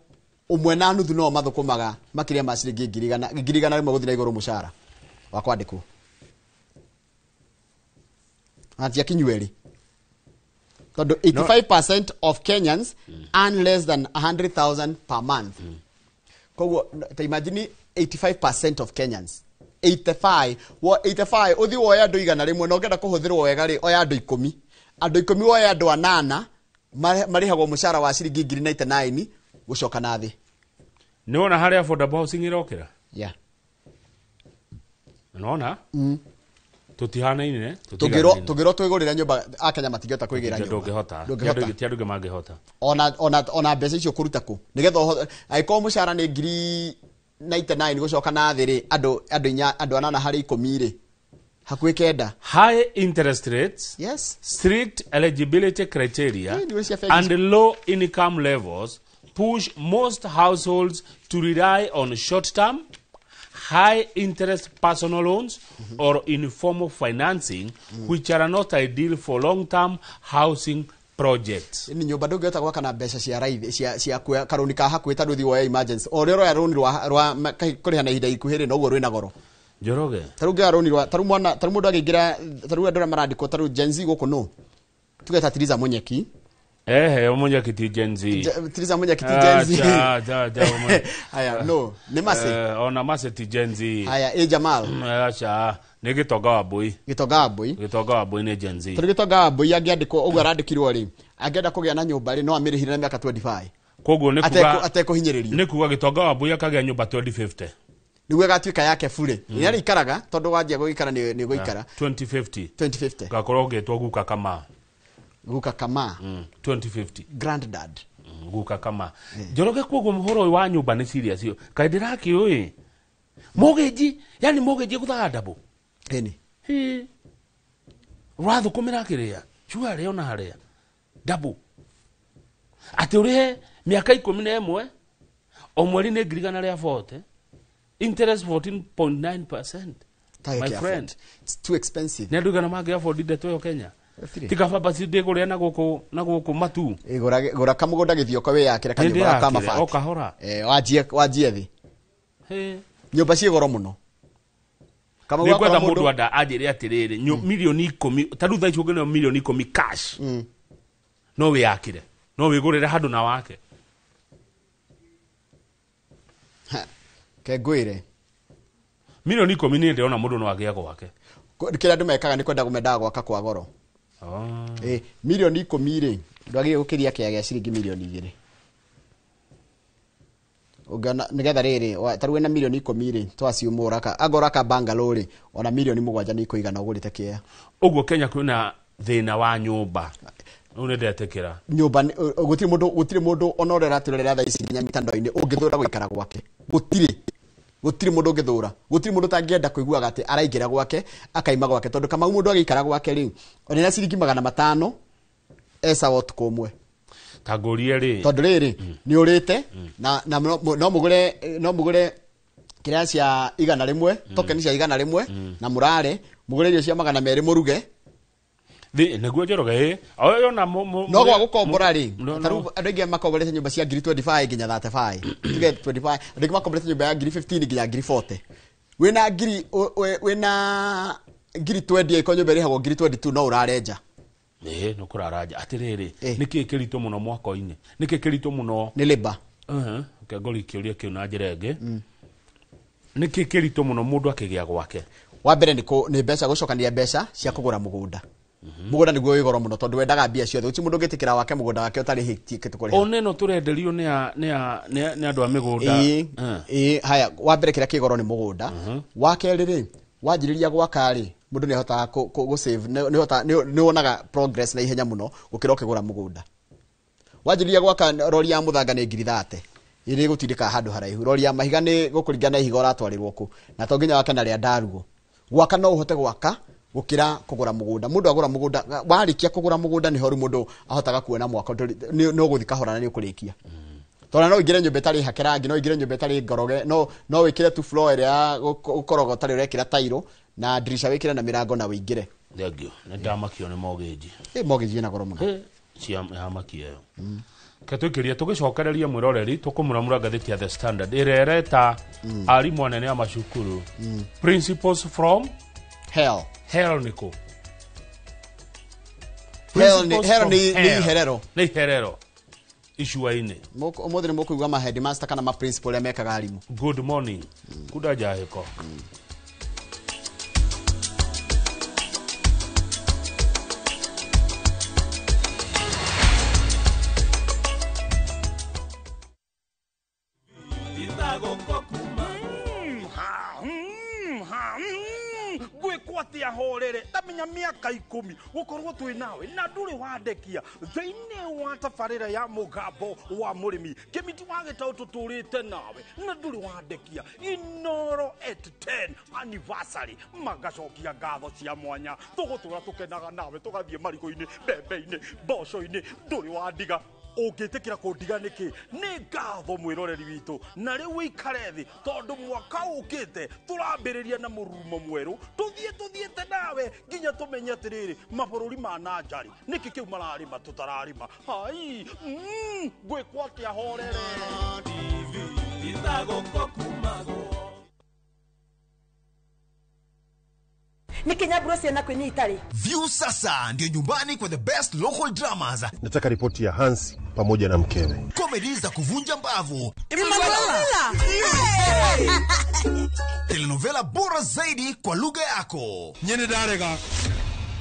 1.5 no mathũkũmaga makĩria ma ciringi 100,000 gũthiĩ na igũrũ mũcara wa kwandĩkwo. Atia kinyueri. Tondũ 85% of Kenyans earn less than 100,000 per month. Koguo ta imagine 85% of Kenyans. 85 85 uthi woya andũ 100 na ũngĩenda kũhũthĩrwo wega rĩ, oya andũ 10. Andũ 10 woya andũ 8 marĩhagwo mũcara wa ciringi 99 gũcoka na thĩ. Nĩ wona harĩa affordable housing ĩrokĩra? Yeah. Nona? Tũtihanaine, tũngĩrwo twĩgũrĩre nyũmba Akenya matingĩhota kwĩgĩra nyũmba. Ndũngĩhota. Ti andũ mangĩhota. Ona mbeca icio kũruta kũ? Nĩgetha angĩkorwo mũcara nĩ 99 gũcoka na thĩ rĩ, andũ 8 harĩ 10 rĩ, hakuhĩ 9. High interest rates, yes, strict eligibility criteria and low income levels push most households to rely on short-term, high interest personal loans or informal financing, which are not ideal for long-term housing projects. Ni nyũmba ndũngĩhota gwaka na mbeca cia raithi cia karũni ka hakuhĩ tondũ ũthiĩ woe emergency. O ũrĩa ũroya rũni rwa kũrĩha na ihinda ikuhĩ rĩ, noguo rwĩna goro. Njoroge. Ta rĩu ũngĩoya rũni rwa ta rĩu mwana ta rĩu mũndũ angĩingĩra ta rĩu andũ arĩa marandĩkwo ta rĩu Gen Z gũkũ nũ? Tuge ta Tiriza Munyeki. Ehe, Munyeki ti Gen Z. Tiriza Munyeki ti Gen Z. Haya, no, nĩ Mase. Ona Mase ti Gen Z. Haya, ĩ Jamal. Acha, nĩ Gĩtonga wa Mbui. Gĩtonga wa Mbui. Gĩtonga wa Mbui nĩ Gen Z. Tondũ Gĩtonga wa Mbui angĩandĩkwo ũguo arandĩkirwo rĩ, angĩenda kũgĩa na nyũmba rĩ, no amĩrĩhire na mĩaka 25. Koguo nĩ kuga atekũhinyĩrĩrio. Nĩ kuga Gĩtonga wa Mbui akagĩa nyũmba 2050. Nĩguo ĩgatuĩka yake bure. Nĩ arĩikaraga tondũ wanjia gũikara nĩ gũikara. 2050. 2050. Gakorwo ũgĩtwo guka kama. Guka kama. 2050. Granddad. Guka kama. Njoroge koguo mũhoro ũyũ wa nyũmba nĩ serious yo. Kaĩ ndĩrakĩũĩ? Mortgage, yani mortgage ĩgũthaga double. Ĩni. Hĩ. Ũrathũkũmĩra kĩrĩa? Cua harĩa ona harĩa. Double. Atĩ ũrĩhe mĩaka 11 o mweri nĩ 140,000. Interest 14.9%. My friend, it's too expensive. Nĩ andũ igana mangĩ afford ndeto ĩyo Kenya. Tiga baba si ndĩgũrĩa na gũkũ matu. Gũra kamũgũnda gĩthioko wĩyakĩre kanyũmba ka mabati. O kahora. Wanjie thĩ. Nyũmba ciĩ goro mũno. Nĩ ngwenda mũndũ anda anjĩre atĩrĩrĩ, milioni 10, ta rĩu thaa ici ũngĩneo milioni 10 cash. No wĩyakĩre. No wĩgũrĩre handũ na wake. Ke ngwĩre. Milioni 10 nĩ ndĩrona mũndũ no agĩe gwake. Kĩrĩa andũ mekaga nĩ kwenda mendaga gwaka kwa goro. Milioni 10 rĩ, ndwagĩrĩire gũkĩria kĩaya gĩa ciringi milioni 2. Ũngĩona nĩgetha rĩrĩ, ta rĩu wĩna milioni 10 rĩ, twaciumwo ũraka, angorwo ũraka bungalow rĩ, ona milioni 7 nĩ ikũigana ũgũrĩte kĩea. Ũguo Kenya kwĩna thĩna wa nyũmba. Rĩu nĩ ndetĩkĩra. Nyũmba gũtirĩ mũndũ ona ũrĩa ũratũrorera thaa ici nginya mitandao-inĩ ũngĩthũra gũikara gwake. Gũtirĩ mũndũ ũngĩthũra. Gũtirĩ mũndũ ũtangĩenda kũiguaga atĩ araingĩra gwake, akaima gwake tondũ Kamau mũndũ agĩikara gwake rĩ, ona ena ciringi 500 ecawa ũtukũ ũmwe. Ta ngũrie rĩ. Tondũ rĩrĩ, nĩ ũrĩte na no mũgũre kĩrĩa cia 100, tokeni cia 100 na mũrare, mũgũre irio cia 200 mũruge. Nĩguo Njoroge ĩ. Ona no gwa gũkombora rĩ, ta rĩu andũ aingĩ makomborete nyũmba cia 25,000 nginya 35. Tuge 25, andũ aingĩ makomborete nyũmba ya 15,000 nginya 40,000. Wĩna ngiri wĩna 20,000 ĩkorwo nyũmba ĩrĩhagwo 22,000 no ũrarenja. Ĩ, no kũraranja. Atĩrĩrĩ, nĩkĩ kĩritũ mũno mwako-inĩ? Nĩkĩ kĩritũ mũno? Nĩ labor. Ngori kĩũria kĩu na njĩra ĩngĩ. Nĩkĩ kĩritũ mũno mũndũ akĩgĩa gwake? Wa mbere nĩ mbeca, gũcokania mbeca cia kũgũra mũgũnda. Mũgũnda nĩguo wĩ goro mũno tondũ wendaga mbia ciothe. Gũtirĩ mũndũ ũngĩtĩkĩra wake mũgũnda wake ũtarĩhĩtie kũrĩha. Ona ĩno tũrenderio nĩ andũ a mĩgũnda. Ĩĩ, haya, wa mbere kĩrĩa kĩ goro nĩ mũgũnda. Wa kerĩ rĩ, wanjĩrĩria gwaka rĩ, mũndũ nĩ ahotaga gũ save, nĩ wonaga progress na ihenya mũno gũkĩra ũkĩgũra mũgũnda. Wanjĩrĩria gwaka rori ya mũthanga nĩ 30,000. Ĩrĩ gũtindĩka handũ haraihu. Rori ya mahiga nĩ gũkũringana na ihiga ũratwarĩrwo kũ. Na to nginya wake na rĩa ndaruo. Gwaka no ũhote gwaka gũkĩra kũgũra mũgũnda. Mũndũ agũra mũgũnda, warĩkia kũgũra mũgũnda nĩho rĩu mũndũ ahotaga kuona mwaka no ũgũthiĩ kahora na nĩ ũkũrĩkia. Tondũ no ũingĩre nyũmba ĩtarĩ hake rangi, no ũingĩre nyũmba ĩtarĩ ngoroge, no wĩkĩre tu floor ĩrĩa ya gũkoroga ũtarĩ ũrekĩra tairo na ndirisha wĩkĩre na mĩrango na wĩingĩre. Thank you. Nĩ ndamakio nĩ mortgage. Mortgage ĩna goro mũno. Cia yamakia ĩyo. Ke twĩkĩrie tũgĩcokereria mwĩroreri tũkũmuramura ngathĩti ya The Standard ĩrereta arimũ anene a macukuru principals from hell. Hell nĩ kũ? Hell nĩ iherero. Nĩ iherero. Icua-inĩ. Ũmũthĩ nĩ mũkũigua ma headmaster kana ma principal arĩa mekaga arimũ. Good morning. Kunda njahĩko. Gwĩkwo atĩa horere tamenya mĩaka 10 gũkorwo twĩ nawe na ndũrĩ wandekia thĩinĩ wa tabarĩra ya mũgambo wa mũrĩmi kĩmiti wa gĩtaũ tũtũrĩte nawe na ndũrĩ wandekia Inoro at 10 anniversary magacokia ngatho cia mwanya tũgũtũra tũkenaga nawe tũgathiĩ marigũ-inĩ mbembe-inĩ mboco-inĩ ndũrĩ wandiga ũngĩtĩkĩra kũndiga nĩkĩ nĩ ngatho mwĩroreri witũ na rĩu wĩikare thĩ tondũ mwaka ũkĩte tũrambĩrĩria na mũrurumo mwerũ tũthiĩ tũthiĩte nawe nginya tũmenye atĩrĩrĩ mabũrũri ma na njarĩ nĩkĩ kĩu mararĩma tũtararĩma hai ngwĩkwo atĩa horere. View sasa ndio nyumbani kwa the best local dramas. Nataka ripoti ya Hansi pamoja na mkewe. Comedy za kuvunja mbavu. Emanuela. Telenovela bora zaidi kwa lugha yako. Nyene ndarega.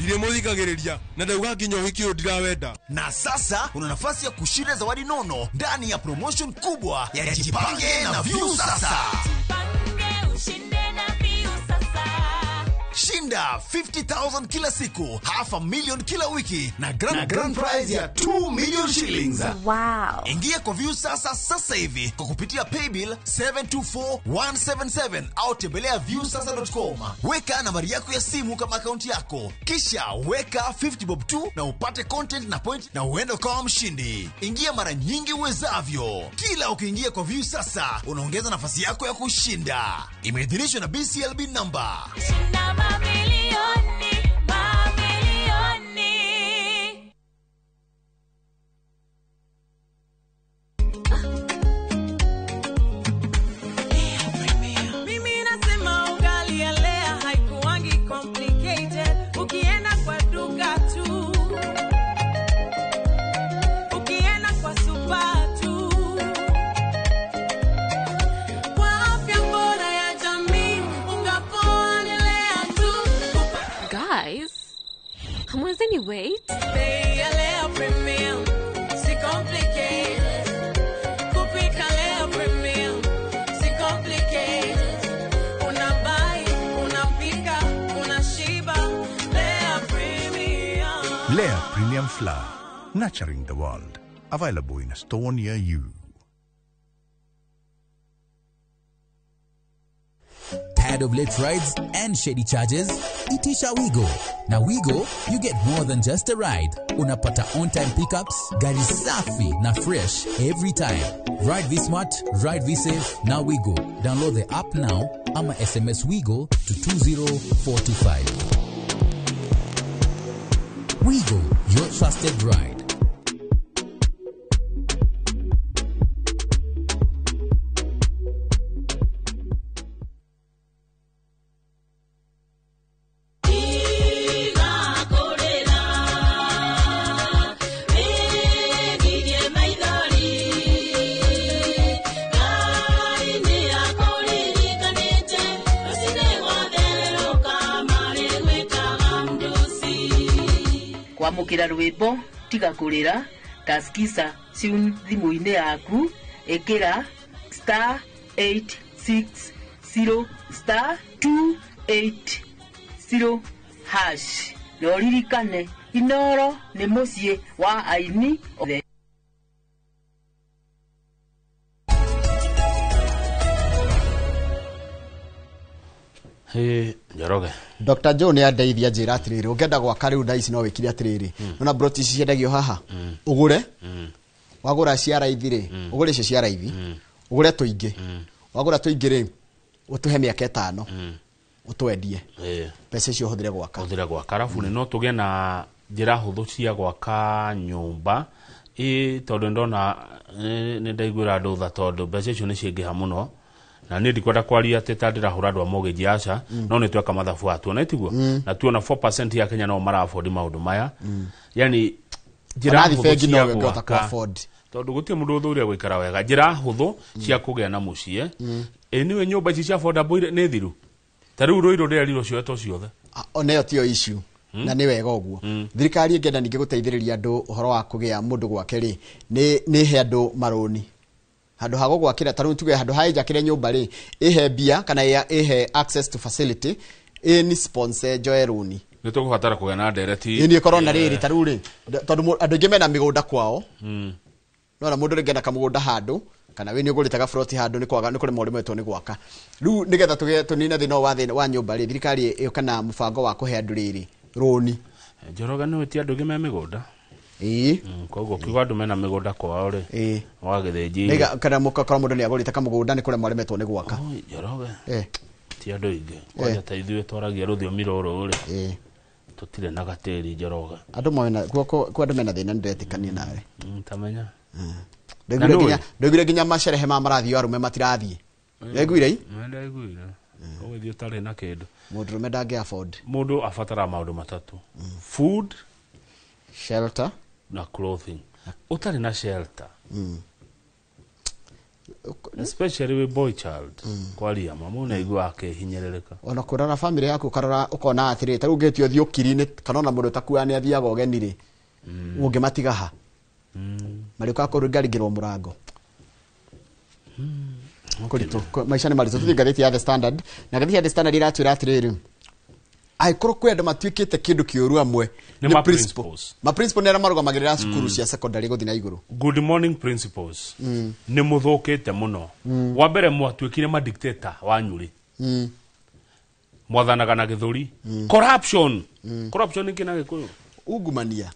Ndiremuthikagĩrĩria na ndauga nginya ũhiki ũyũ ndirawenda. Na sasa una nafasi ya kushinda zawadi nono ndani ya promotion kubwa ya Jipange na View sasa. Jipange ushinde na View sasa. Shinda 50,000 kila siku, 500,000 kila wiki na grand prize ya 2 million shillings. Wow. Ingia kwa View sasa sasa hivi kwa kupitia paybill 724177 au tembelea viewsasa.com. Weka nambari yako ya simu kama akaunti yako, kisha weka 50 bob tu na upate content na point na uende ukawa mshindi. Ingia mara nyingi uwezavyo. Kila ukiingia kwa View sasa unaongeza nafasi yako ya kushinda. Imeidhinishwa na BCLB number. Shinda mamilioni, mamilioni. Mimi nasema ugali ya Lea haikuwangi complicated. Ukienda kwa duka tu, ukienda kwa super tu. Kwa afya bora ya jamii, unga poa ni Lea tu. Guys, hamwezi ni wait? Bei ya Lea Premium, si complicated. Kupika Lea Premium, si complicated. Unabuy, unapika, unashiba. Lea Premium. Lea Premium Flour, nurturing the world. Available in a store near you. Tired of late rides and shady charges? Itisha Wigo. Na Wigo, you get more than just a ride. Unapata on-time pickups, gari safi na fresh every time. Ride V-Smart, ride V-Safe, na Wigo. Download the app now ama SMS Wigo to 20425. Wigo, your trusted ride. Kwamũkĩra rwĩmbo tiga kũrĩra taskisa tune thimũ-inĩ yaku ĩkĩra star 860 star 280 hash na ũririkane Inoro nĩ mũciĩ wa aini othe. Hĩ, Njoroge. Dr. Joe nĩ andeithia njĩra atĩrĩrĩ, ũngĩenda gwaka rĩu thaa ici no wĩkire atĩrĩrĩ, nona broti ici ciendagio haha, ũgũre, wagũra cia raithi rĩ, ũgũre icio cia raithi, ũgũre tũingĩ, wagũra tũingĩ rĩ, ũtũhe mĩaka 5, ũtwendie, mbeca icio ũhũthĩre gwaka. Ũhũthĩre gwaka. Arabu nĩ no tũgĩe na njĩra hũthũ cia gwaka nyũmba, ĩ tondũ ndona nĩ ndaiguĩra andũ tha tondũ mbeca icio nĩ ciaingĩha mũno. Na niĩ ndikwenda kwaria atĩ ta ndĩrahũra andũ a mortgage, aca, no nĩ tweka mathabu aya tuona tiguo, na tuona 4% ya Kenya no mara afford maũndũ maya, yani njĩra Ona hũthũ bengi cia no ũngĩhota gwaka. kũ-afford. Tondũ gũtirĩ mũndũ ũthũire gũikara wega, njĩra hũthũ cia kũgĩa na mũciĩ. Ĩ nĩwe nyũmba ici cia affordable nĩ thiru, ta rĩu Rũirũ ndĩrerirwo cioetwo ciothe. Ona ĩyo tiyo issue, na nĩ wega ũguo. Thirikari ĩngĩenda ningĩ gũteithĩrĩria andũ ũhoro wa kũgĩa mũndũ gwake rĩ, nĩ ĩhe andũ marũni handũ ha gũgwakĩra. Ta rĩu tuge handũ ha ĩnjakĩre nyũmba rĩ, ĩhe mbia kana ĩhe access to facility, ĩni sponsor njoe rũni. Nĩ tũkũbatara kũgĩa na ndereti. Ĩni ĩkorwo na rĩrĩ, ta rĩu rĩ, tondũ andũ aingĩ mena mĩgũnda kwao, nona mũndũ rĩngĩ ena kamũgũnda handũ kana wĩ nĩ ũgũrĩte gaburoti handũ, nĩ kwaga nĩ kũremwo ũremetwo nĩ gwaka. Rĩu nĩgetha tũgĩe tũnine thĩna ũyũ wa thĩna wa nyũmba rĩ, thirikari ĩũke na mũbango wa kũhe andũ rĩrĩ rũni. Njoroge, nĩ ti andũ aingĩ me mĩgũnda. Ĩĩ. Koguo kiuga andũ mena mĩgũnda kwao rĩ, wagĩthĩnji. Nĩga kana mũkakora mũndũ nĩ agũrĩte kamũgũnda, nĩ kũremwo aremetwo nĩ gwaka. Njoroge, ti andũ aingĩ kwanja ta ithuĩ twaragia rũthiomi rũrũ rĩ, tũtirĩ na gatĩri, Njoroge. Andũ mena kwa andũ mena thĩna, nĩndetĩkania nawe. Tamenya. Ndaiguire nginya macerehe ma marathiĩ arũme matirathiĩ. Ndaiguire i? Ndaiguire ũgĩthiĩ ũtarĩ na kĩndũ. Mũndũrũme ndangĩ afford. Mũndũ abataraga maũndũ matatũ: food, shelter na clothing. Ũtarĩ na shelter, especially with boy child, kwaria ma mũndũ aiguaga akĩhinyĩrĩrĩka. Ona kũrora family yaku, ũkarora ũkona atĩrĩ, ta rĩu ũngĩtio ũthiĩ ũkiri-inĩ kana ona mũndũ ũtakuaga nĩ athiaga ũgeni rĩ, ũngĩmatiga ha marĩũkaga kũringaringĩrwo mũrango kũritũ. Maica nĩ maritũ. Tũthiĩ ngathĩti ya The Standard, na ngathĩti ya The Standard iratwĩra atĩrĩrĩ, angĩkorwo kwĩ andũ matuĩkĩte kĩndũ kĩũru amwe, nĩ ma principal. Principals. Ma principal nĩ arĩa marũgamagĩrĩra cukuru cia secondary gũthiĩ na igũrũ. Good morning principals, nĩ mũthũkĩte mũno. Wa mbere, mwatuĩkire madictator wanyu rĩ, mwathanaga na gĩthũri. Corruption. Corruption nĩ kĩ na Gĩkũyũ? Ungumania.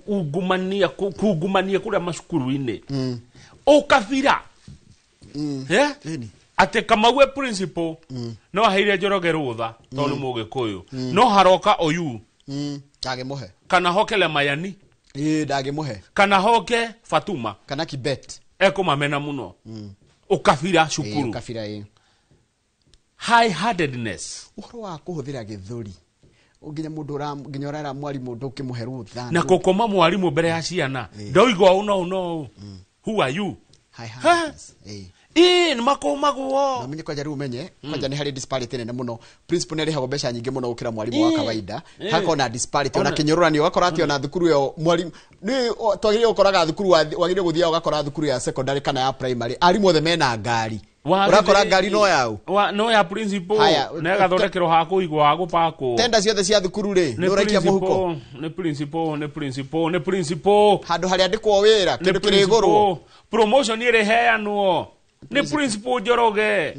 Ungumania, kungumania kũrĩa macukuru-inĩ, ũkabira. Eh? Atĩ Kamau e principal no aheire Njoroge rũtha tondũ nĩ Mũgĩkũyũ, no haroka ũyu Ndangĩmũhe. Kana hoke Lemayani. Ĩĩ, ndangĩmũhe. Kana hoke Fatuma. Kana Kibet. Ekũmamena mũno. Ũkabira cukuru. Ũkabira, ĩĩ. High handedness. Ũhoro wa kũhũthĩra gĩthũri, nginya mũndũ nginya ũrera mwarimũ ndũngĩmũhe rũtha. Na kũkoma mwarimũ mbere ya ciana, ndoigua ũũ no ũũ no ũũ, who are you? High handedness, ĩĩ. Ĩĩ, nĩ makũmagwo. Na ũmenye kwanja rĩu, ũmenye kwanja nĩ harĩ disparity nene mũno. Principal nĩ arĩhagwo mbeca nyingĩ mũno gũkĩra mwarimũ wa kawaida. Hagakorwo na disparity ona kĩnyũrũranio, ũgakora atĩ ona thukuru ĩyo mwarimũ nĩ twagĩrĩire gũkoraga thukuru wagĩrĩire gũthiaga ũgakora thukuru ya secondary kana ya primary arimũ othe mena ngari. Ũrakora ngari no yau. No ya principal. Haya, na ĩgathondekerwo ha kũigwo ha gũpakwo. Tenda ciothe cia thukuru rĩ, nĩ ũraikia mũhuko. Nĩ principal, nĩ principal, nĩ principal. Handũ harĩa andĩkwo wĩra, kĩndũ kĩrĩgũrwo. Promotion ĩrĩheanwo nĩ principal. Njoroge,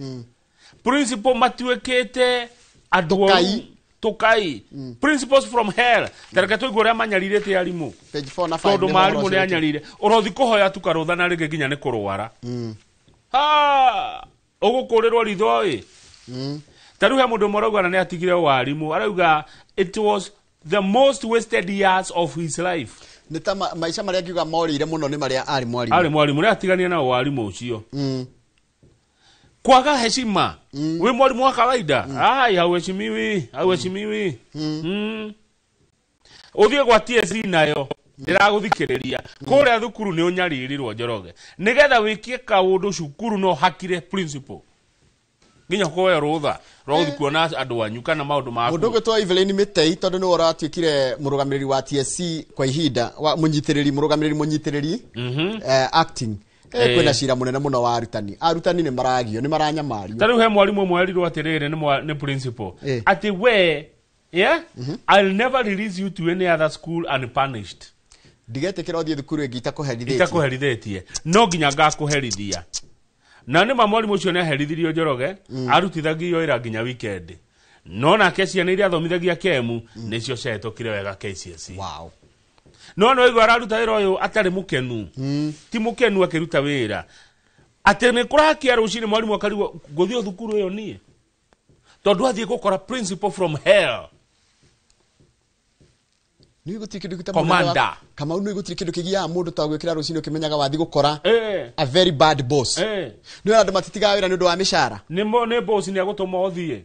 principal matuĩkĩte andũ oru. Tũkai. Principals from hell. Tareke tũigue ũrĩa manyarirĩte arimũ. Page 4 na 5. Tondũ Nĩho marimũ ũhoro nĩ ũcio. anyarire ũrothi kũhoya tu karũtha na rĩngĩ nginya nĩ kũrwara. Ha, ũgũkũrĩrwo ritho ĩ. Ta rĩu he mũndũ ũmwe ũrauga na nĩ atigire warimũ, arauga it was the most wasted years of his life. Nĩ ta maica marĩa ngiuga morĩire mũno nĩ marĩa arĩ mwarimũ. Arĩ mwarimũ, nĩ atigania na warimũ ũcio. Kwaga heshima wĩ mwarimũ wa kawaida, ai, hauheshimiwi, hauheshimiwi. Ũthiĩ gwa TSC nayo ndĩragũthikĩrĩria kũrĩa thukuru nĩ ũnyaririrwo, Njoroge, nĩgetha wĩkie kaũndũ cukuru no hakire principal nginya kũoya rũtha rwa gũthiĩ kuona andũ anyu kana maũndũ maku. Mũndũ ũgwĩtwo Evelyn Mĩtei, tondũ nĩwe ũratuĩkire mũrũgamĩrĩri wa TSC kwa ihinda wa mũnyitĩrĩri, mũrũgamĩrĩri mũnyitĩrĩri, acting. Kwĩna cira mũnene mũno wa arutani. Arutani nĩ maragio, nĩ maranyamario. Ta rĩu he mwarimũ ũmwe erirwo atĩrĩrĩ nĩ principal atĩ we, yeah, I'll never release you to any other school unpunished. Ndigetĩkĩra ũthiĩ thukuru ĩngĩ itakũherithĩtie. Itakũherithĩtie, no nginya ngakũherithia. Na nĩ ma mwarimũ ũcio nĩ aherithirio, Njoroge. Arutithagio wĩra nginya weekend. No nake ciana iria athomithagia kemu nĩcio ciahĩtũkire wega KCSE. Wow. No no igua araruta wĩra ũyũ atarĩ mũkenu. Ti mũkenu akĩruta wĩra. Atĩ nĩ kũrakia rũcinĩ mwarimũ akarigwo ngũthiĩ thukuru ĩyo niĩ. Tondũ athiĩ gũkora principal from hell. Nĩ gũtirĩ kĩndũ gĩta Commander. Kamau nĩ gũtirĩ kĩndũ kĩgiaga mũndũ ta gwĩkĩra rũcinĩ ũkĩmenyaga wathi gũkora a very bad boss. Nĩ andũ matitigaga wĩra nĩ ũndũ wa mĩcara. Nĩ boss nĩ agũtũma ũthiĩ.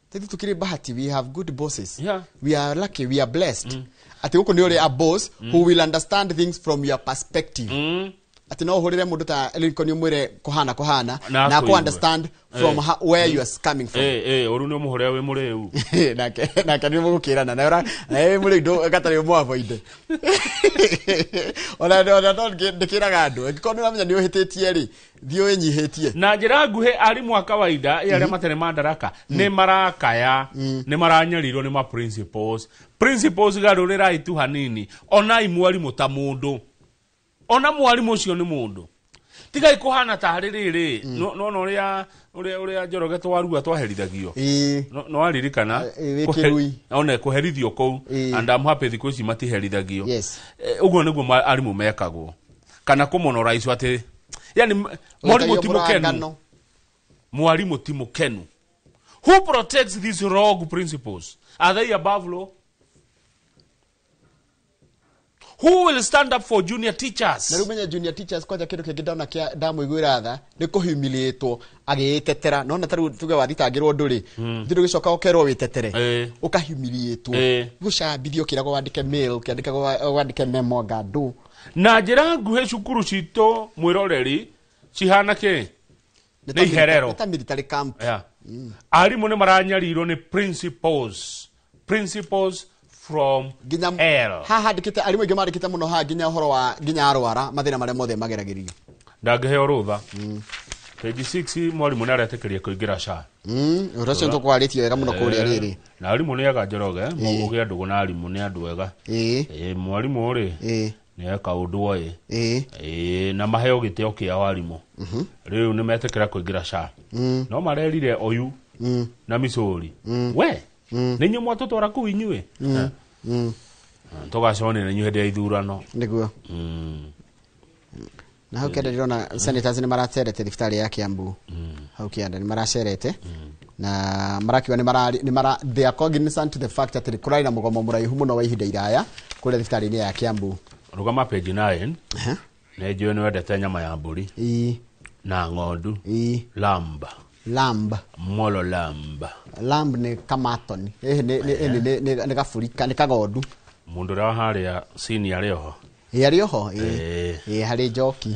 Tithu tukiri bahati, we have good bosses. Yeah. We are lucky, we are blessed. Ati gũkũ nĩ ũrĩ a boss who will understand things from your perspective. Ati no ũhũrĩre mũndũ ta Lincoln ũmwĩre kũhana kũhana na akũigue. akũ understand from where you are coming from. Ũru nĩ ũmũhũrĩra wĩ mũrĩu. Nake nĩ mũgũkĩrana na ũra na wĩ mũrĩu ndũ gatarĩ ũmũ avoid. Ona no ndĩkĩraga andũ angĩkorwo nĩ ũramenya nĩ ũhĩtĩtie rĩ thiĩ wĩnyihĩtie. Na njĩra nguhĩ arimũ a kawaida arĩa matarĩ madaraka nĩ marakaya nĩ maranyarirwo nĩ ma principals. Principals garũrĩrai tu hanini onai mwarimũ ta mũndũ. Ona mwarimũ ũcio nĩ mũndũ. Tigai kũhana tarĩ rĩrĩ no no ũrĩa Njoroge twarua twaherithagio. No waririkana wĩ kĩrui. One kũherithio kũu and I'm happy thikũ ici matiherithagio. Yes. Ũguo nĩguo arimũ mekagwo. Kana kũmonoraicwo atĩ yani mwarimũ ti mũkenu. Mwarimũ ti mũkenu. Who protects these rogue principles? Are they above law? Who will stand up for junior teachers? Na rĩu menye junior teachers kwanja kĩndũ kĩngĩ ndona kĩa ndamũiguĩra tha nĩ kũhumiliatwo agĩĩtetera. Nona ta rĩu tuge wathitangĩrwo ũndũ rĩ thĩ ndũgĩcoka ũkerwo wĩtetere ũkahumiliatwo gũcambithio ũkĩragwo wandĩke mail ũkĩandĩkagwo wandĩke memo anga ndũ. Na njĩra nguhĩ cukuru citũ mwĩroreri cihana kĩ? Nĩ iherero. Nĩ ta military camp. Yeah. Arimũ nĩ maranyarirwo nĩ principals. Principals from hell. Haha handĩkĩte arimũ aingĩ mandĩkĩte mũno haha nginya ũhoro wa nginya arwara mathĩna marĩa mothe mageragĩrio. Ndangĩheo rũtha. Page 6 mwarimũ nĩ aretĩkĩria kũingĩra SHA. Ũhoro ũcio nĩtũkwarĩtie wega mũno kũrĩa rĩrĩ. Na arimũ nĩ ega Njoroge, mũgĩa ndũgũ na arimũ nĩ andũ ega. Mwarimũ rĩ nĩ eka ũndũ oĩ. Na maheo gĩtĩo kĩao arimũ. Rĩu nĩ metĩkĩra kũingĩra SHA. No marerire oyu na micũri. We nĩ inyuĩ mwatũtwara kũu inyuĩ. Tũgacemania na inyuĩ hĩndĩ ya ithurano. Nĩguo. Na hau kĩanda ndĩrona senators nĩ maracerete thibitarĩ ya Kiambu. Hau kĩanda nĩ maracerete. Na marakiuga nĩ mara they are cognizant to the fact that kũrarĩ na mũgomo mũraihu mũno wa ihinda iraya kũrĩa thibitarĩ-inĩ ya Kiambu. Rũgama page 9. Nĩ njũĩ nĩ wendete nyama ya mbũri. Na ng'ondu. Lamb. Lamb. Molo lamb. Lamb nĩ kamatoni. Nĩ gabũri nĩ kagondu. Mũndũ ũrĩa wa harĩa senior arĩ oho. Arĩ oho. Harĩ njoki.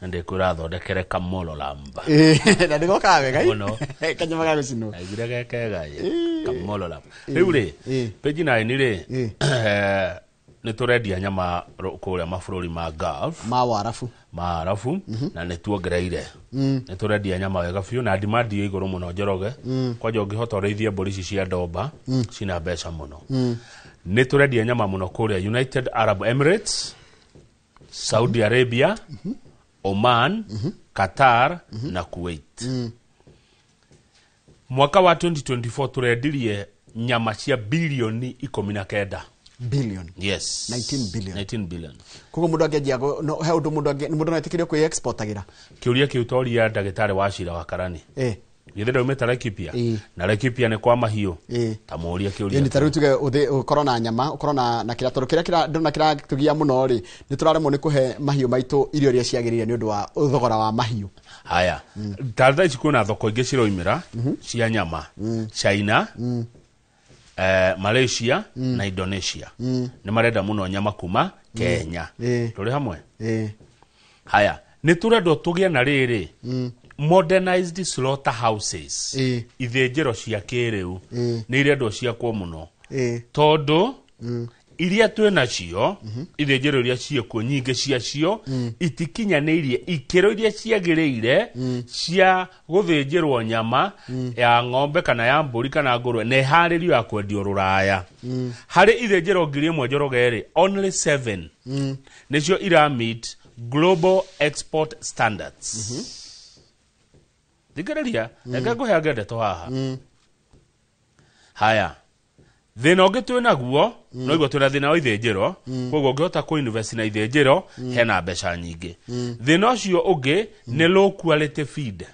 Ndĩkwĩra athondekere kamolo lamb. Na nĩgokaga wega. Mũno. Kanyama ga gũcinwo. Aiguire ge kega kamolo lamb. Rĩu rĩ page 9 rĩ nĩ tũrendia nyama kũrĩa mabũrũri ma Gulf. Ma Warabu. Ma Arabu na nĩ tuongereire. Nĩ tũrendia nyama wega biũ na demand ĩ igũrũ mũno Njoroge. Kwanja ũngĩhota ũrĩithie mbũri ici cia ndomba cina mbeca mũno. Nĩ tũrendia nyama mũno kũrĩa United Arab Emirates, Saudi Arabia, Oman, Qatar na Kuwait. Mwaka wa 2024 tũrendirie nyama cia bilioni 19. Billion. Yes. 19 billion. 19 billion. Koguo mũndũ angĩanjia no he ũndũ mũndũ no etĩkĩrio kwĩ-exportagĩra. Kĩũria kĩu toria ndagĩtarĩ wa cira wa Karani. Githĩ ndaumĩte Laikipia? Na Laikipia nĩ kwa mahiũ. Ta mũũria kĩũria. Nĩ ta rĩu tuge ũkorwo na nyama, ũkorwo na kĩrĩa tondũ kĩrĩa ndona kĩratũgia mũno rĩ, nĩ tũraremwo nĩ kũhe mahiũ maitũ irio iria ciagĩrĩire nĩ ũndũ wa thogora wa mahiũ. Haya. Ta thaa ici kwĩna thoko ingĩ ciroimĩra cia nyama. China, Malaysia na Indonesia. Nĩ marenda mũno nyama kuma Kenya. Tũrĩ hamwe? Haya, nĩ tũrendwo tũgĩe na rĩrĩ modernized slaughter houses. Ithĩnjĩro cia kĩrĩu nĩ irendwo ciakwo mũno. Tondũ iria twĩ nacio ithĩnjĩro iria ciĩkuo nyingĩ ciacio itikinyanĩirie ikĩro iria ciagĩrĩire cia gũthĩnjĩrwo nyama ya ng'ombe kana ya mbũri kana ngũrwe na ĩharĩrio ya kwendio rũraya. Harĩ ithĩnjĩro 1000 Njoroge rĩ, only 7 nĩcio ira meet global export standards. Thikĩrĩria, reke ngũheange ndeto haha. Haya, thĩna ũngĩ twĩ naguo, noiguo twĩna thĩna wa ithĩnjĩro. Koguo ũngĩhota kũ invest na ithĩnjĩro, hena mbeca nyingĩ. Thĩna ũcio ũngĩ nĩ low quality feed.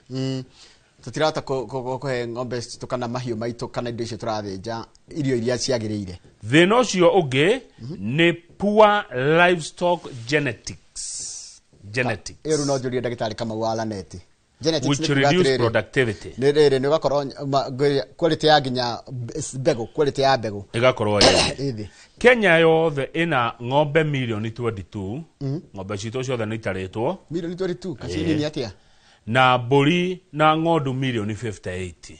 Tũtirahota kũhe ng'ombe citũ kana mahiũ maitũ kana indo icio tũrathĩnja irio iria ciagĩrĩire. Thĩna ũcio ũngĩ nĩ poor livestock genetics Ĩyo rĩu no njũrie ndagĩtarĩ Kamau wa Laneti. Genetics which nĩ kuga reduce atĩrĩrĩ, productivity. Nĩ rĩrĩ, nĩ ũgakorwo quality ya nginya mbegũ, quality ya mbegũ ĩgakorwo ĩ ĩ thĩ. Kenya yothe ĩna ng'ombe mirioni 22. Ng'ombe citũ ciothe nĩ itarĩtwo. Mirioni 22 kaci Ĩĩ. nini atĩa? Na mbũri na ng'ondu mirioni 58.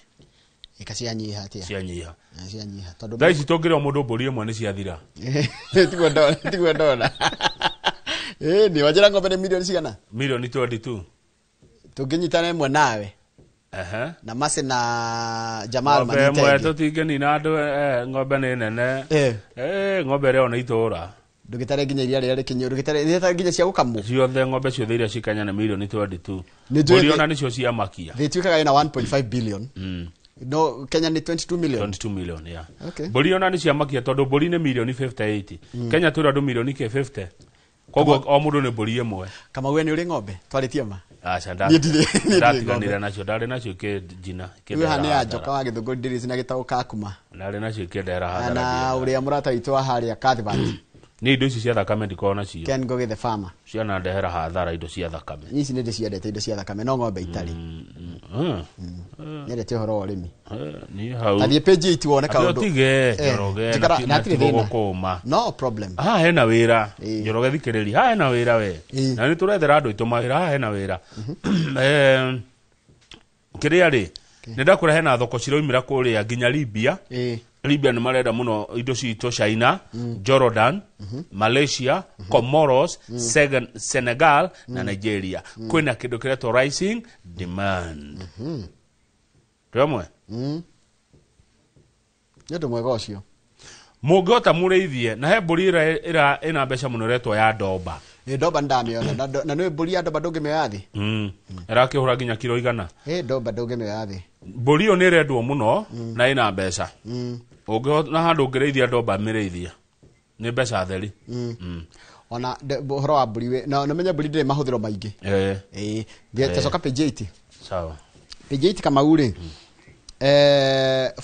Ĩka cianyiha atĩa? Cianyiha. Ah, cianyiha tondũ Thaa ici tũngĩrĩa mũndũ mbũri ĩmwe nĩ ciathira. Tiguo ndona, tiguo ndona. Ĩĩ, nĩ wanjĩra ng'ombe nĩ mirioni cigana? Mirioni 22. Tũngĩnyitana ĩmwe nawe Ehe. na Mercy na Jamal Ng'ombe ĩmwe manyite ĩngĩ. tũtingĩnina andũ, ng'ombe nĩ nene. Eh. Ng'ombe ĩrĩa nĩ itũra. Ndũgĩtare nginya iria rĩrĩa rĩkinyu, ndũgĩtare nginya cia gũkamwo. Ciothe, ng'ombe ciothe iria ci Kenya nĩ mirioni 22. Nĩ njũĩ Mbũri ona nĩcio ciamakia. Thĩ ĩtuĩkaga ĩna 1.5 billion. No Kenya nĩ 22 million. 22 million, yeah. Okay. Mbũri ona nĩ ciamakia tondũ mbũri nĩ mirioni 58. Kenya twĩna andũ milioni ke 50, koguo o mũndũ nĩ mbũri ĩmwe. Kamau, we nĩ ũrĩ ng'ombe? Twarĩtie ma. Aca. Niĩ ndirĩ Ndatiganire ng'ombe. nacio, ndarĩ nacio ikĩnjina. Rĩu haha nĩ ya njoka wa gĩthũngũri ndĩrĩ na gĩtaũ ka kuma. Ndarĩ nacio ikĩndehera hathara. Na ũrĩa mũrata witũ wa harĩa Cuthbert. Nĩ indo ici cia thakame ndikoragwo nacio. Ken Ngugi the farmer. Ciana ndehera hathara indo cia thakame. Niĩ ici nĩ ndĩciendete indo cia thakame, no ng'ombe itarĩ. Nyendete ũhoro wa ũrĩmi. Niĩ hau. Tathiĩ page 8 wone Atĩ kaũndũ. ũtige Njoroge, Njikara- na na hatirĩ ti thĩna. gũkũma. No problem. Haha hena wĩra, Njoroge, thikĩrĩria, haha hena wĩra we, na nĩ tũrethera andũ aitũ mawĩra. Haha hena wĩra. Kĩrĩa rĩ, nĩ ndakwĩra hena thoko ciraumĩra kũrĩa nginya Libya. Libya nĩ marenda mũno indo citũ, China, Jordan, Malaysia, Comoros, Senegal na Nigeria. Kwĩna kĩndũ kĩretwo rising demand. Twĩ Nĩ ũndũ mwega ũcio. Mũngĩhota mũrĩithie na he mbũri ĩra ĩna mbeca mũno ĩretwo ya ndomba. Ĩ, ndomba nĩ ndamĩona na nĩ mbũri ya ndomba ndũngĩmĩoya thĩ. Ĩrakĩhũra nginya kiro 100. Ĩ, ndomba ndũngĩmĩoya thĩ. Mbũri ĩyo nĩ ĩrendwo mũno na ĩna mbeca. Ũngĩhota na handũ ũngĩrĩithia ndomba, mĩrĩithie, nĩ mbeca theri. Ona ũhoro wa mbũri na ũmenye mbũri ndĩrĩ mahũthĩro maingĩ. Ĩĩ. Ĩĩ, tacoka page 8. Sawa. Page 8, Kamau rĩ,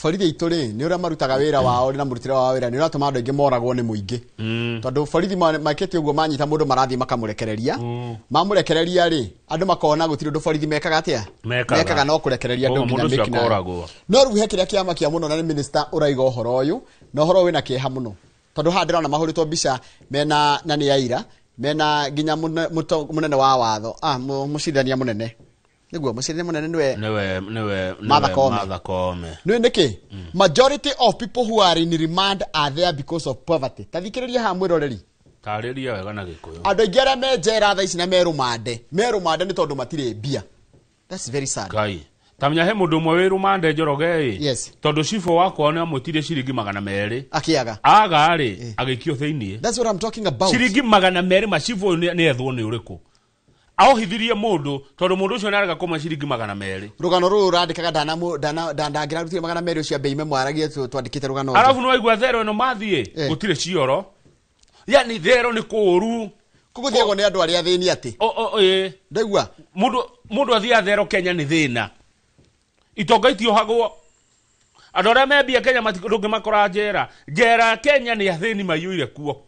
borithi aitũ rĩ, nĩ ũrĩa marutaga wĩra wao na mũrutĩre wao wa wĩra nĩ ũratũma andũ aingĩ moragwo nĩ mũingĩ, tondũ borithi makĩte ũguo, manyita mũndũ marathiĩ makamũrekereria. Mamũrekereria rĩ, andũ makona gũtirĩ ũndũ borithi mekaga atĩa. Mekaga. Mekaga no kũrekereria andũ Koguo nginya mũndũ ũcio mĩkina. akoragwo. No rĩu he kĩrĩa kĩamakia mũno, na nĩ minister ũraiga ũhoro ũyũ, na ũhoro wĩna kĩeha mũno, tondũ haha ndĩrona mahũrĩtwo mbica mena na nĩ aira mena nginya mũnene wa watho, mũcirithania mũnene, nĩguo mũcirithania mũnene nĩwe Nĩwe Martha Koome. Martha Koome. Nĩ nĩkĩ majority of people who are in remand are there because of poverty? Ta thikĩrĩria haha, mwĩroreri. Tarĩria wega na Gĩkũyũ. Andũ aingĩ arĩa me njera thaa ici na me rũmande, me rũmande nĩ tondũ matirĩ mbia. That's very sad. Ngai, tamenya he mũndũ ũmwe wĩ rũmande, Njoroge ĩ. Yes. Tondũ cibũ wakwa nĩ amwĩtirie ciringi 200. Akĩaga. Aga rĩ, agĩikio thĩiniĩ. That's what I'm talking about. Ciringi 200, macibũ ũyũ nĩ ethwo nĩ ũrĩkũ ahohithirie mũndũ, tondũ mũndũ ũcio nĩ arega kũmwe ciringi 200. Rũgano rũrũ randĩkaga ndangĩrarutire 200 ũcio ambe ime mwaragie twandĩkĩte rũgano rũrũ. Arabu nĩ waigua thero ĩno mathiĩ gũtirĩ cioro, yani thero nĩ kũũru. Kũgũthiagwo nĩ andũ arĩa athĩni atĩ. Ĩ. Ndaigua. Mũndũ athiaga thero Kenya nĩ thĩna, itonga itiohagwo, andũ arĩa membia Kenya ndũngĩmakora njera. Njera Kenya nĩ athĩni maiyũire kuo.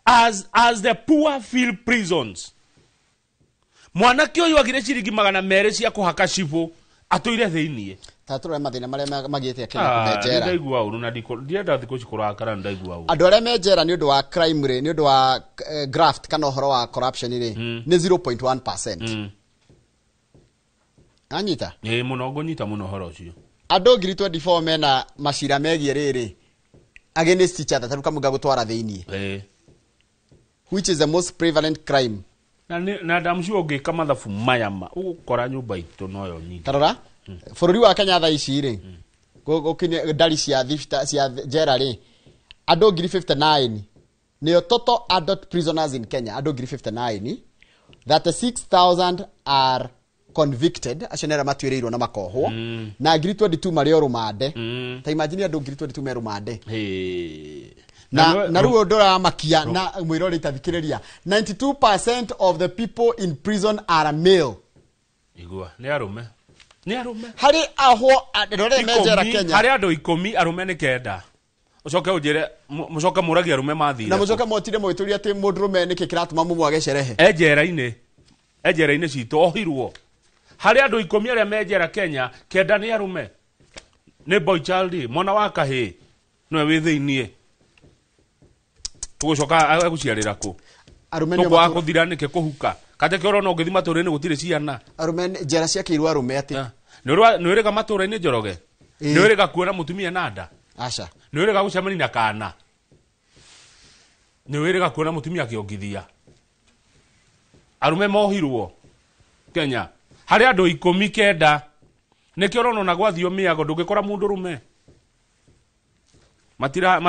As the poor fill prisons, mwanake ũyũ agire ciringi 200 cia kũhaka cibũ, atũire thĩiniĩ. Ta tũrore mathĩna marĩa magĩte Kenya kũme njera. Ndaigua ũru na ndienda thikũ ici kũrakara, nĩ ndaigua ũru. Andũ arĩa me njera nĩ ũndũ wa crime rĩ, nĩ ũndũ wa graft kana ũhoro wa corruption rĩ, nĩ 0.1%. Anyita. Ĩ mũno, ngũnyita mũno ũhoro ũcio. Andũ 24,000 mena macira megiĩ rĩrĩ against each other, tarĩu kamũga gũtwara thĩiniĩ, which is the most prevalent crime. Na ndamcio ũngĩka mathabu maya ma ũgũkora nyũmba itũ noyo nyingĩ. Tarora bũrũri wa Kenya thaa ici rĩ, gũkinya ndari cia thibita cia njera rĩ, andũ 59,000 nĩo total adult prisoners in Kenya, andũ 59,000, 36,000 are convicted acio nĩ arĩa matuĩrĩirwo na makohwo na 22,000 marĩ o rũmande. Ta imagine andũ 22,000 me rũmande. Na rĩu ũndũ ũramakia na mwĩrori tathikĩrĩria, 92% of the people in prison are male. Igua nĩ arũme. Nĩ arũme. Harĩ ahwo andũ arĩa me njera Kenya. Harĩ andũ 10 arũme nĩ 9. Ũcoke ũnjĩre mũcoke mũragie arũme mathire. Na mũcoke mwotire mwĩtũrie atĩ mũndũrũme nĩkĩ kĩratũma mũmwage cerehe. Enjera-inĩ. Enjera-inĩ citũ ohirwo. Harĩ andũ 10 arĩa me njera Kenya, 9 nĩ arũme. Nĩ boy child, mwana wa kahĩĩ nĩwe wĩ thĩiniĩ. Tũgũcoka agũciarĩra kũ? Arũme nĩo tũkwaga kũthira nĩkĩ kũhuka? Kate kĩoro no ũngĩthiĩ matũũra-inĩ gũtirĩ ciana. Arũme njera ciakĩirwo arũme atĩ. Nĩ ũrĩga matũũra-inĩ Njoroge? Nĩ ũrĩga kuona mũtumia na nda? Aca. Nĩ ũrĩga gũcemania na kana? Nĩ wĩrĩga kuona mũtumia akĩongithia? Arũme mohirwo Kenya. Harĩ andũ 10 9. Nĩkĩo ũrona ona gwathio mĩago ndũngĩkora mũndũ rũme. Matira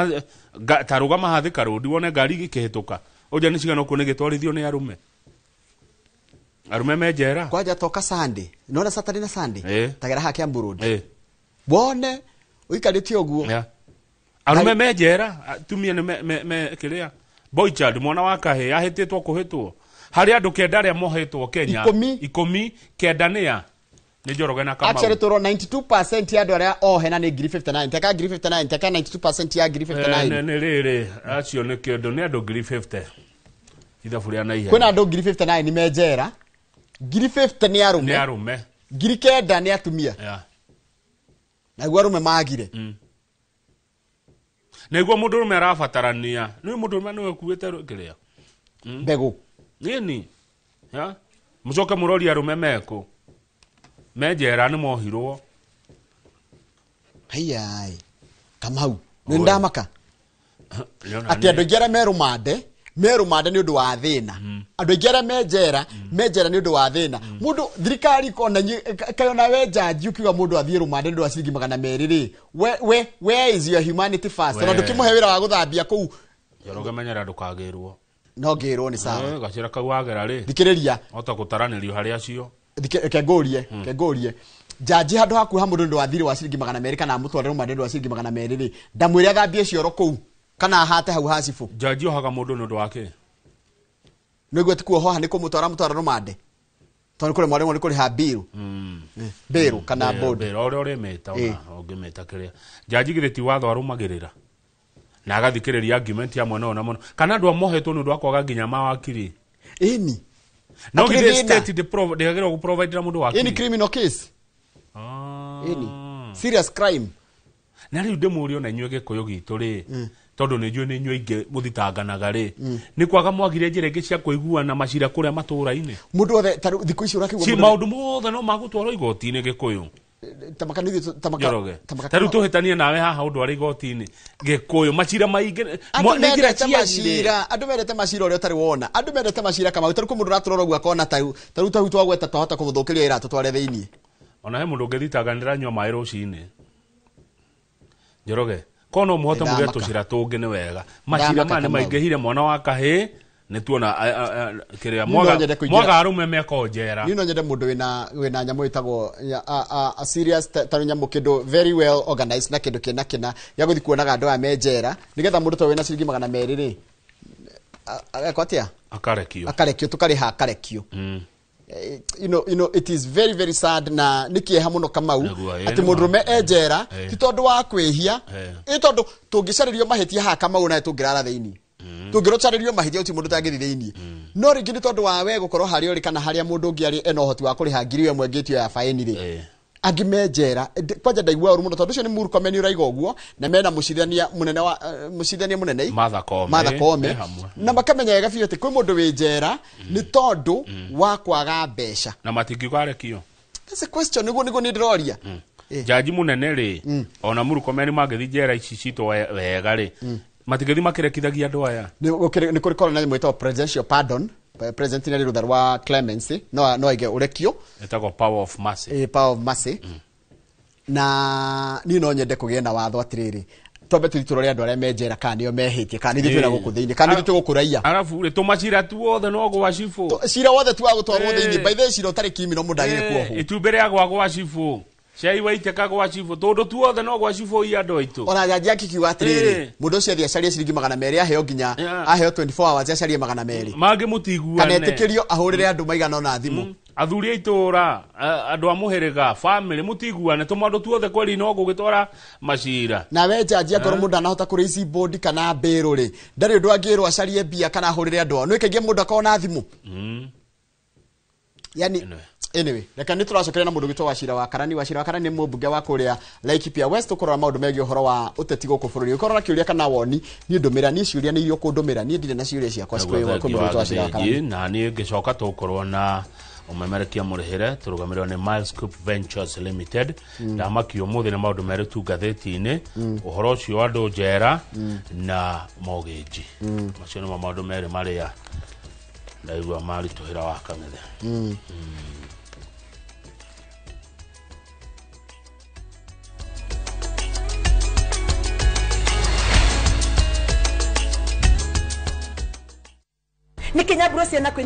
ta rũgama hathĩ karũndi wone ngari ikĩhĩtũka. Ũnja nĩ cigana ũkuona igĩtwarithio nĩ arũme. Arũme me njera. Kwanja toka Sunday. Nona Saturday na Sunday. Tagera haha Kiambu Road. Wone ũikarĩte ũguo. Arũme me njera, atumia nĩ me kĩrĩa. Boy child mwana wa kahĩĩ ahĩtĩtwo kũhĩtwo. Harĩ andũ 9 arĩa mohetwo Kenya. 10 9 nĩ a nĩ Njoroge na Kamau. Actually tũrona 92% ya andũ arĩa ohe na nĩ 59,000. Teka 59,000, teka 92% ya 59,000. Nĩ rĩrĩ, acio nĩ kĩndũ nĩ andũ 50,000. Ithabu rĩa na ihenya. Kwĩna andũ 59,000 nĩ me njera. 50,000 nĩ arũme. Nĩ arũme. 9,000 nĩ atumia. Naguo arũme magire. Nĩguo mũndũ ũrũme arabatarania. Nĩ mũndũ ũrũme nĩwe ũkuĩte kĩrĩa. Mbegũ. Nini? Ya? Mũcoke mũrori arũme mekũ. Me njera nĩ mohirwo. Haiai. Kamau. Nĩ ndamaka. Atĩ andũ aingĩ arĩa me rũmande nĩ ũndũ wa thĩna. Andũ aingĩ arĩa me njera nĩ ũndũ wa thĩna. Mũndũ thirikari ona kaĩ ona we jaji ũkiuga mũndũ athiĩ rũmande nĩ ũndũ wa ciringi 200 rĩ. Where is your humanity first? Ona ndũkĩmũhe wĩra wa gũthambia kũu. Njoroge menyera ndũkagĩrwo. No ngĩrwo nĩ sawa. Gacĩra kau wagera rĩ. Thikĩrĩria. Hota gũtaranĩrio harĩ acio. Kengũrie. Jaji handũ haku ha mũndũ wa thirĩ wa ciringi 200 kana amũtware rũmande nĩ ũndũ wa ciringi 200 rĩ. Ndamwĩre athambie cioro kũu kana ahate hau ha cibũ. Jaji ohaga mũndũ nĩ ũndũ wa kĩ? Nĩguo ti kuohoha nĩ kũmũtwara mũtwara rũmande. Tondũ nĩ kũremwo rĩmwe nĩ kũrĩha bill. Bill kana board. Bill ũrĩa ũrĩmĩta ona ũngĩmĩta kĩrĩa. Jaji githĩ ti watho arũmagĩrĩra. Na agathikĩrĩria argument ya mwena ũyũ na mwena. Kana andũ amohetwo nĩ ũndũ wa kwaga nginya mawakiri. Ĩni. No githĩ state ndĩagĩrĩirwo gũprovidera mũndũ wakiri. Ĩni criminal case. Ĩni. Serious crime. Na rĩu ndĩmũrie ona inyuĩ Gĩkũyũ gitũ rĩ, tondũ nĩ njũĩ nĩ inyuĩ aingĩ mũthitanganaga rĩ, nĩ kwaga mwagire njĩra ingĩ cia kũiguana macira kũrĩa matũũra-inĩ. Mũndũ wothe ta rĩu thikũ ici ũrakĩigua Ci maũndũ mothe no magũtwarwo igoti-inĩ Gĩkũyũ. Njoroge. Ta rĩu tũhĩtanie nawe haha ũndũ arĩ igoti-inĩ Gĩkũyũ macira maingĩ nĩ njĩra ciagire. Andũ mendete macira ũrĩa ũtarĩ wona. Andũ mendete macira Kamau. Ta rĩu kwĩ mũndũ ũratũrora ũguo akona ta rĩu ta rĩu twagweta twahota kũmũthũkĩria ĩra tũtware thĩiniĩ. Ona he mũndũ ũngĩthitanga nĩranyua maĩ rũcinĩ. Njoroge, ko no mũhote mũgĩe tũcira tũngĩ nĩ wega. Macira maya nĩ maingĩhire mwana wa kahĩĩ nĩ tuona kĩrĩa mwaga arũme meko njera. Niĩ no nyende mũndũ wĩna nyamũ ĩtagwo a serious ta nyamũ kĩndũ very well organized na kĩndũ kĩna kĩna gĩa gũthiĩ kuonaga andũ aya me njera nĩgetha mũndũ ta wĩna ciringi 200 rĩ agekwo atĩa? Akarekio. Akarekio tũkarĩha akarekio. You know it is very very sad na nĩ kĩeha mũno Kamau atĩ mũndũrũme e njera ti tondũ wa kwĩhia ĩ tondũ tũngĩcarĩrio mahĩtia haha Kamau nawe tũngĩrara thĩiniĩ. Tũngĩrocarĩrio mahĩtia gũtirĩ mũndũ ũtangĩthiĩ thĩiniĩ. No rĩngĩ nĩ tondũ wa we gũkorwo harĩa ũrĩ kana harĩa mũndũ ũngĩ arĩ ena ũhoti wa kũrĩha 1,000 ngĩtio ya baĩni rĩ. Angĩ me njera kwanja ndaigua ũru mũno tondũ ũcio nĩ Murkomen ũraiga ũguo na mena mũcirithania mũnene wa mũcirithania mũnene Martha Koome na makamenya wega biũ atĩ kwĩ mũndũ wĩ njera nĩ tondũ wa kwaga mbeca na matingiuga arekio. That's a question nĩguo nĩ ndĩroria. Jaji mũnene rĩ ona Murkomen mangĩthiĩ njera ici citũ wega rĩ matingĩthiĩ makĩrekithagia andũ aya. Nĩ kũrĩ korwo na nyamũ ĩtagwo presidential pardon. President nĩ rũtha rwa clemency no aige ũrekio ĩtagwo power of mercy. Power of mercy. Na niĩ no nyende kũgĩe na watho atĩrĩrĩ Twambe tũthiĩ tũrore andũ arĩa me njera kana nĩo mehĩtie, kana nĩ ithuĩ twĩna gũkũ thĩinĩ, kana nĩ ithuĩ tũgũkũraiya. Arabu rĩ, tũmacira tuothe no gwa cibũ. Cira wothe tu wa gũtwarwo thĩinĩ. By the way, cira ũtarĩ criminal mũndũ agĩrĩire kuohwo. Itumbĩ rĩa gwa cibũ, cai waitĩka gwa cibũ, tũndũ tuothe no gwa cibũ i andũ aitũ. Ona jaji akikiuga atĩrĩrĩ, mũndũ ũcio athiĩ acarie ciringi 200, aheo nginya aheo 24 hours acarie 200. Mangĩ mũtiguane. Kana etĩkĩrio ahũrĩre andũ maigana ũna thimũ. Athuri a itũra, andũ a mũhĩrĩga, family, mũtiguane, tũmaũndũ tuothe kweri no gũgĩtwara macira. Nawe jaji, akorwo mũndũ anahota kũrĩ ici bondi kana mbĩrũ rĩ, ndarĩ ũndũ angĩrwo acarie mbia kana ahũrĩre andũ ao. Nĩ kaingĩ mũndũ akorwo na thimũ. Yani anyway, reke nĩ tũracokeria na mũndũ gwitũ Wachira wa Karani. Wachira wa Karani nĩ mũmbunge wa kũrĩa Laikipia West, tũkũrora maũndũ megiĩ ũhoro wa ũteti gũkũ bũrũri. Ũkorwo na kĩũria kana woni, niĩ ndũmĩra, niĩ ciũria nĩ iria ũkũndũmĩra, niĩ ndirĩ na ciũria ciakwa cikwĩ kwĩ mũndũ gwitũ Wachira wa Karani. Na niĩ ngĩcoka tũgũkorwo na ũmemerekia mũrĩhĩre tũrũgamĩrĩrwo nĩ Miles Group Ventures Limited. Ndamakio ũmũthĩ nĩ maũndũ merũ tu ngathĩti-inĩ, ũhoro ũcio wa andũ njera na mortgage. Macio nĩmo maũndũ merĩ marĩa ndaigua maritũhĩra wa kang'ethe. Nĩ kinya mburo ciana kwĩ